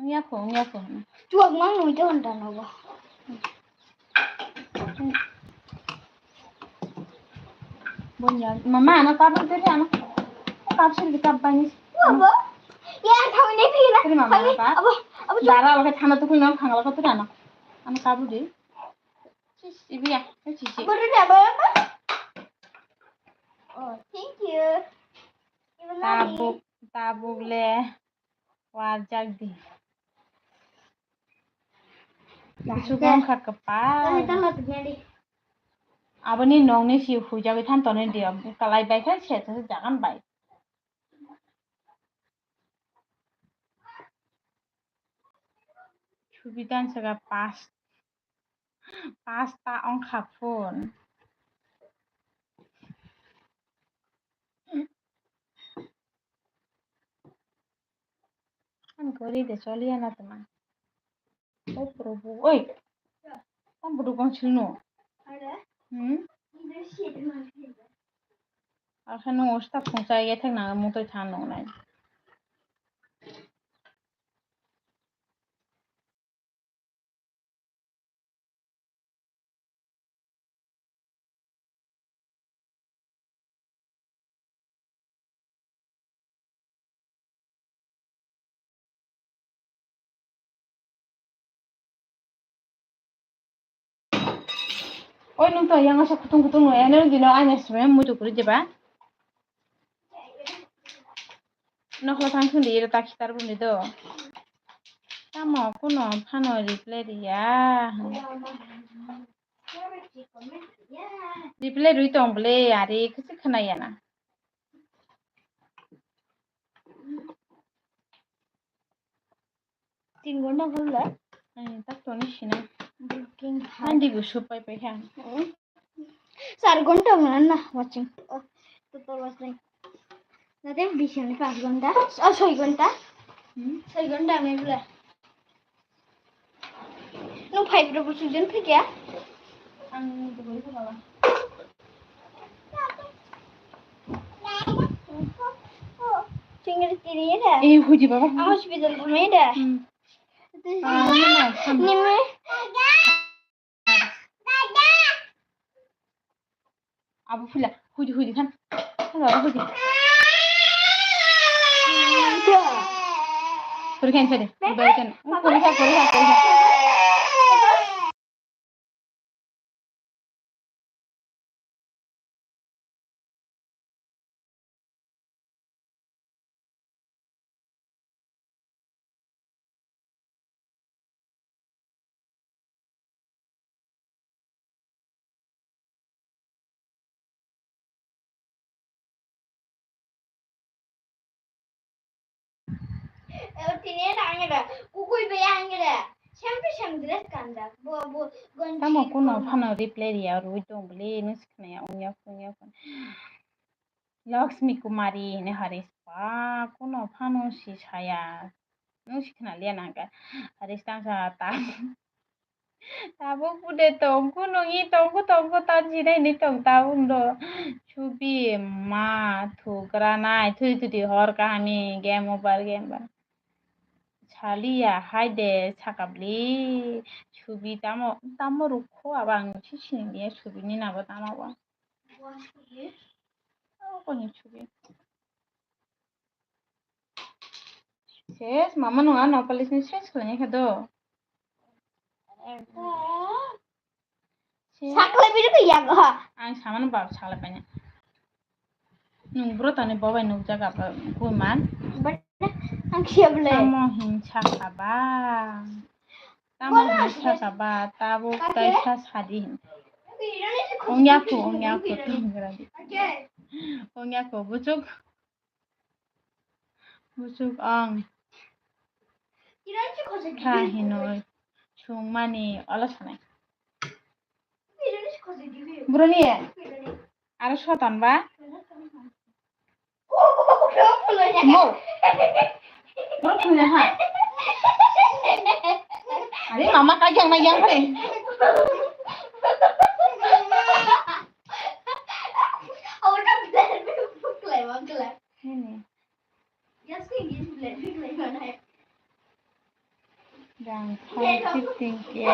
Wngya kho, wngya kho. Chuak mang nui dohon da no ba. Bonya, mama, ano cup teri ano. Cup sini cup bani. Abo. Ya, thau ni phi na. Teri mama, ano cup. Abo, abo. Dara, abo thana tu kuno khangla ko teri ano. Ano cup di. Sis, ibu ya, sis, sis. Abo, abo, abo. Oh, thank you. Ibu nani? Tabuk, tabuk le. Warjak di. Kuchuk wngkha kwpal. Aboni nokni si huijagwi than tonwi di, kalai bai khe se jagan bai. Subidan saka pas, pasta wngkha phone. Ani gori de choliya na tma. O Prabhu, oi. Tam budu kong silno. Hmm? Akhe no osta khungsa ye thek na mutoi than nongnai. Oi, nung to yang asa kutung kutung no, ene dino aina sumem muitu kuri diba. Nokla thang thung di, iro ta khitar bumdi do. Tamo kuno phano reply riya. Reply rwi tong bwle, ari kisi khwnaya na. Tin ghonta bole? Ai, tak toni sinai. Booking. Andi bo supai pai kha. Hmm. Char ghonta wngna na watching. Oh, total watching. Nade bish ani panch ghonta. Oh, soi ghonta. Hmm. Soi ghonta ami bole. Nung phai bwrwi bwswk jon phai kha? Ang dugui phai baba. Chingri tini da. Eh, huji baba. Ang hospital thangmani da. Hmm. Nimi. Abo phila, huidi, huidi khan. Khan abo huidi. Kori khan sadi. Kori khan, kori khan, kori khan. Tini angera, kukui be angera, same to same dress kanda, bo, bo, gonchi. Tamo kuno phano reply riya, rwi tong bwle, nung sikhnaya, ongya, ongya, ongya. Lakshmi Kumari hini Harish pa, kuno phano si saya. Nung si khna liya nang khe. Harish tang sa ta. Tabuk bude tong ku nung i tong ku tong ku ta jinai ni tong ta undo. Chubi ma thugra nai thui thui hor kahami game over game ba. Saliya hai de sakabli. Chubi tamo tamo rukho abang si sini subi ni nabo tamo ba. Koni chubi. Ses, mama nung ano police ni ses khlai kha do. Ses. Saklai bini ko yang ha. Ang samano bab saklai paina. Nung bro tani bobai nukjak apa kuman. Ang siap le. Tamo hingsa khaba. Tamo hingsa khaba, tabuk kaisa sadi hin. Ongya kho, ongya kho, tongra di. Ongya kho, buchuk. Buchuk ang. Kha hinoi. Sungmani ola sanai. Buroni. Aro sotan ba? Mo. Mo thungya ha. Are mama kajang na yang kare. Nini. Jang thai fifteen K.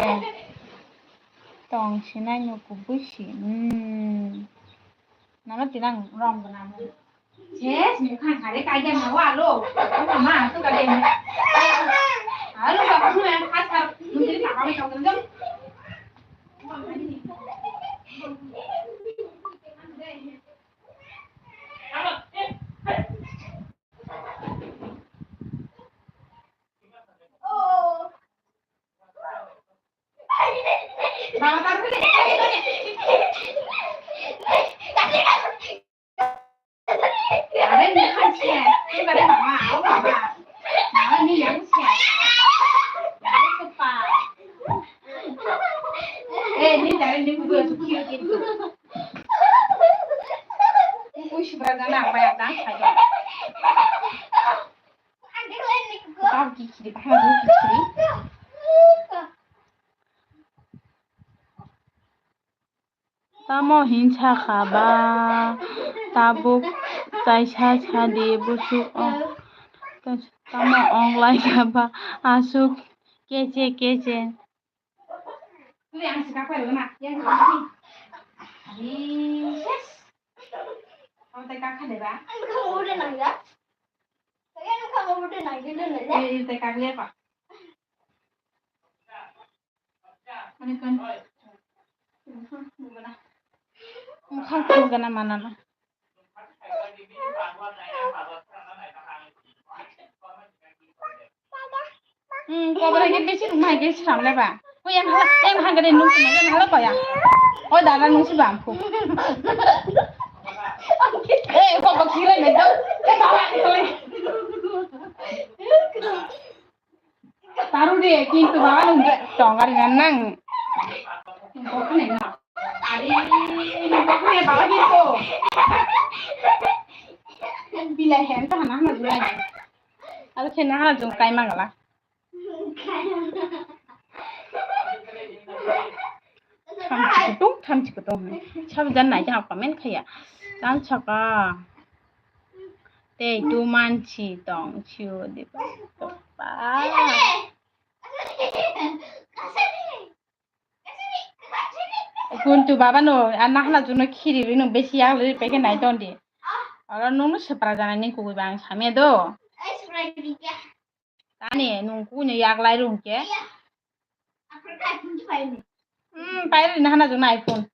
Tong sinai no kubui si. Hmm. Nana tinang rom gana. Yes, mukha hare kajang na wa lo. Mama tu kajang. Alo ka pun yang khas khas. Mungkin tak kami kau tengok. Eh, ni dari ni buku yang suki yang itu. Buku si beragam apa yang tak saja. Tao kikhiri, bahai bo kikhiri. Tamo hinsa kha ba, tabuk chaisa sadi busuk ong, tamo onglai kha ba, asuk keche keche. Tui ang si kapai rwna, yang si. Yes. Ang tai kakha de ba? Ang kha mo de nang ya. Ang kha mo de nang ya. Eh, tai kakle pa. Ani kan. Mukhang khulgana manana. Hmm, kobra ke besi rumah ke seram le ba. Ko yang hala, yang hala gede nung sini, yang hala kaya. Oh, dada nung si bampu. Eh, kok bakira ne dong? Eh, bawa kali. Taru de, kintu bawa nung tongar ngan nang. Kok ne na? Ari, kok ne bawa kintu. Bilai hen ta hana hana bilai. Alo khe nahara jung kai mangala. Thamchi kutung, thamchi kutung. Sabu jan nai jang comment khaya. Jan saka. Tei tu manchi tong chiu di ba. Kuntu baba no, a nahla juno khiri rino besi yak liri peke nai ton di. Oro nung no sepra jana ning kugui bang samya do. Tani nung kugui no yak lai rung ke. Hmm, pai ri nahna juno iPhone.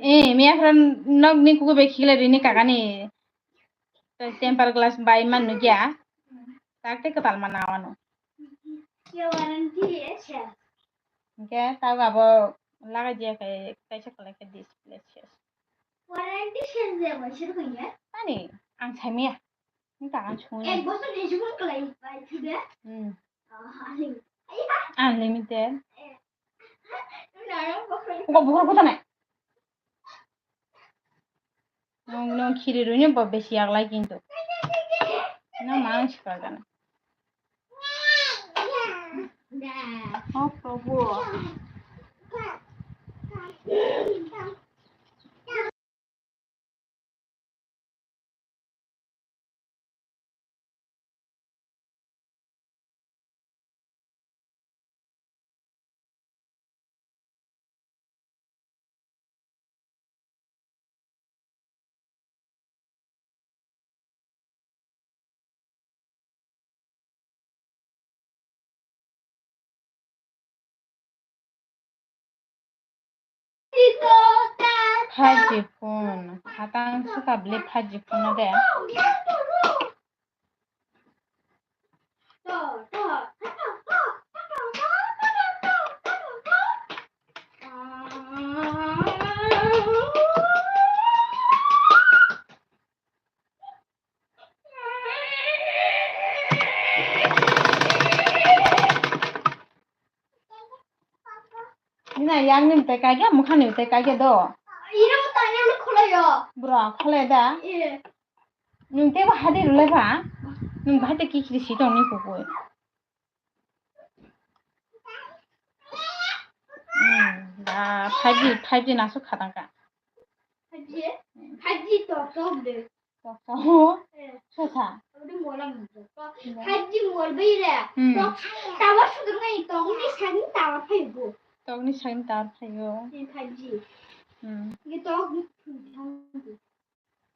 Eh, miya phran nok ni kugui bai khila rini kagani. Temper glass bai man nugya. Tak te kwtal mana wano. Hingke tak abo lagai dia kai kaisa kalai khe display ses. Tani ang saimaya. Ni tak ang sungya. Hmm. Unlimited. Kok bukur kota nai. Nong, nong khiri rwino bo besi yaglai kintu. No mang sikal gana. Oh, Prabhu. Phaji phone, hatang sukabli phaji phone de. Ina yang ni tai kage, mukha ni tai kage do. Ina mo tanya mo khulai yo. Bro, khulai da. Iya. Nwng teibo hadi rwlai ba? Nwng bahai tei kikhiri si tongni kubui. Hmm, ba, five G, five G nasuk khatang ka. Five G? Five G tok tok de. Tok tok? Eh. Sosa? Abdi mola mung tok. Five G mol bai re. Hmm. Tok tower sudur ngai tok ni sani tower phai go. Tok ni sani tower phai go. Eh, five G. Hmm. Ye tok ni phun thang.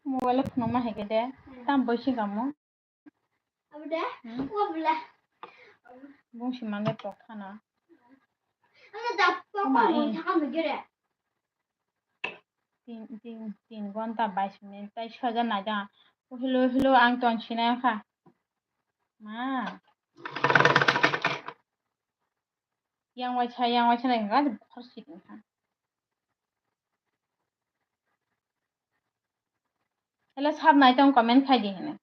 Mobile phone ma hai ke de. Hmm. Tam boisi kamo. Abo de? Hmm? O bla. Bung si mangge tok khana. Ano da papa Ama mo e. Thang mo gere. Tin, tin, tin gonta bais minute tai soja naja. O hello, hello, ang ton sinai kha. Ma. Yang waisa, yang waisa nai kha, khor si tong kha. Hello, sab nai tong comment khai di hene.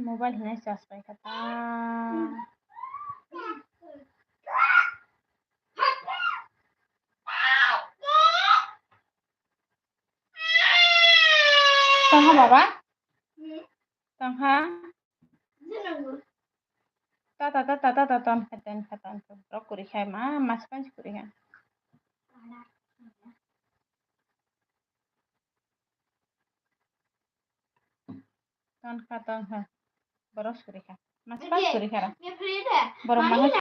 Mobile hinai charge pai kha ta. Tongha baba? Tongha? Tata, tata, tata, ton kha, ton kha, ton kha. Borok kwrwi kha, ma, mas pansi kwrwi kha. Ton kha, ton kha. Borok suri kha. Mas pansi kwrwi kha ra. Borok ma